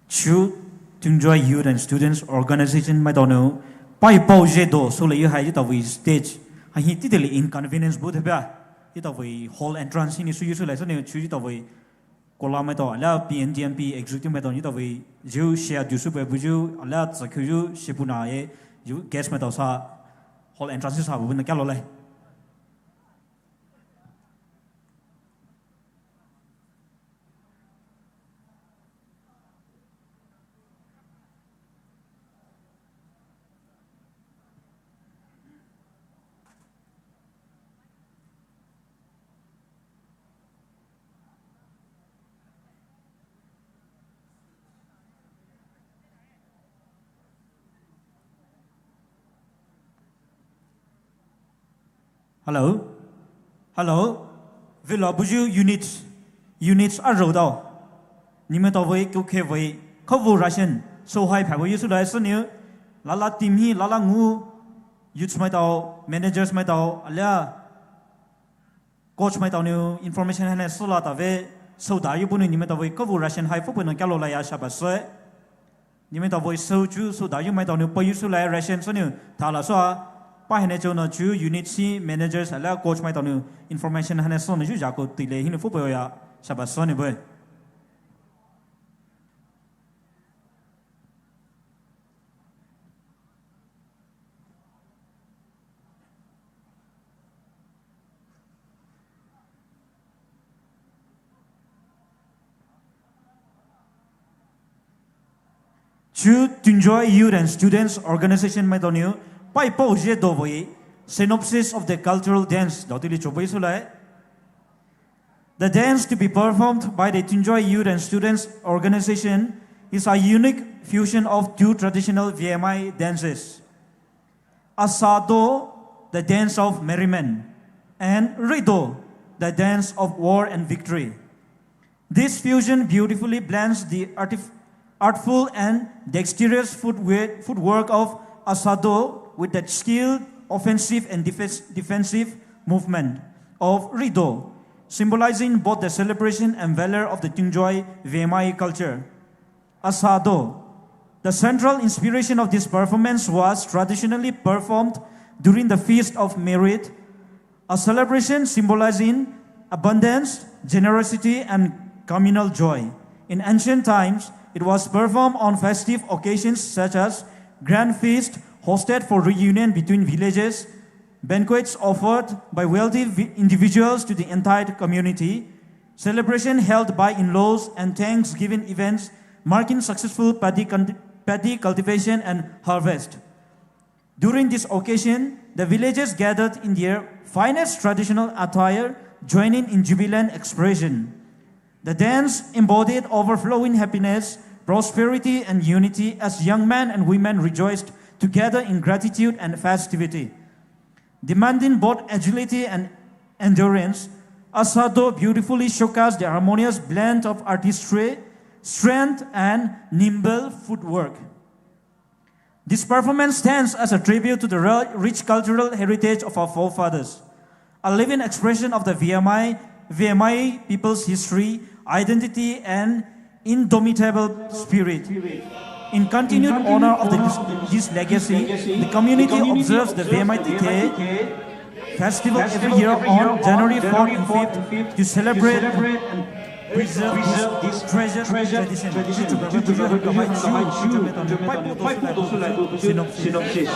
Chu, Tungjoy Youth and Students Organization maitao no, pai pao je do, su le yu hai ito vei stage, hai hi ti de le inconvenience bu the ba. Ito vei hall entrance hi ni su yu su le su ni chu ito vei kola maitao, ala P N T M P executive maitao ni ito vei, ju share du su pe buju, ala zakhu ju, shi bu na e, ju guest maitao sa, hall entrance sa bu na kya lo le. Hello? Hello? Vilo buju units, units a ro dao. Ni maitao vei, kukhe vei, khavu ration, so hai pha vei yusu lai suniu, lala team hi, lala ngu, youths maitao, managers maitao, alia, coach maitao niu information hai ne sula ta ve, so da yu bu niu ni maitao vei, khavu ration hai fu bu niu kalo lai ya sha ba se. Ni maitao vei so chu so da yu maitao niu pa yu su lai ration so niu tha la so a. Pa hai ne cho no chu unit si managers ala coach maitao niu information hai ne so niu ju ja ko ti le hi niu fu pa ya sha ba so niu bu. Chu Tungjoy Youth and Students Organization maitao niu, pai pao je do vei, synopsis of the cultural dance, dao ti li cho vei su lai. The dance to be performed by the Tungjoy Youth and Students Organization is a unique fusion of two traditional V M I dances. Asado, the dance of merriment, and Rido, the dance of war and victory. This fusion beautifully blends the artif-, artful and dexterous footwe-, footwork of Asado with the skilled offensive and defes-, defensive movement of Rido, symbolizing both the celebration and valor of the Tungjoy V M I culture. Asado. The central inspiration of this performance was traditionally performed during the Feast of Merit, a celebration symbolizing abundance, generosity, and communal joy. In ancient times, it was performed on festive occasions such as grand feast hosted for reunion between villages, banquets offered by wealthy vi-, individuals to the entire community, Celebration held by in-laws and thanksgiving events marking successful paddy, con- paddy cultivation and harvest. During this occasion, the villagers gathered in their finest traditional attire, joining in jubilant expression. The dance embodied overflowing happiness, prosperity, and unity as young men and women rejoiced together in gratitude and festivity. Demanding both agility and endurance, Asado beautifully showcased the harmonious blend of artistry, strength, and nimble footwork. This performance stands as a tribute to the ri- rich cultural heritage of our forefathers, a living expression of the Vehmai, Vehmai people's history, identity, and indomitable spirit. In continued honor of the, this, this legacy, the community observes the Vehmai Tithe festival every year on January fourth and fifth to celebrate and preserve this treasured tradition. Synopsis.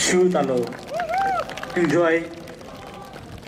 Shu talo. Enjoy.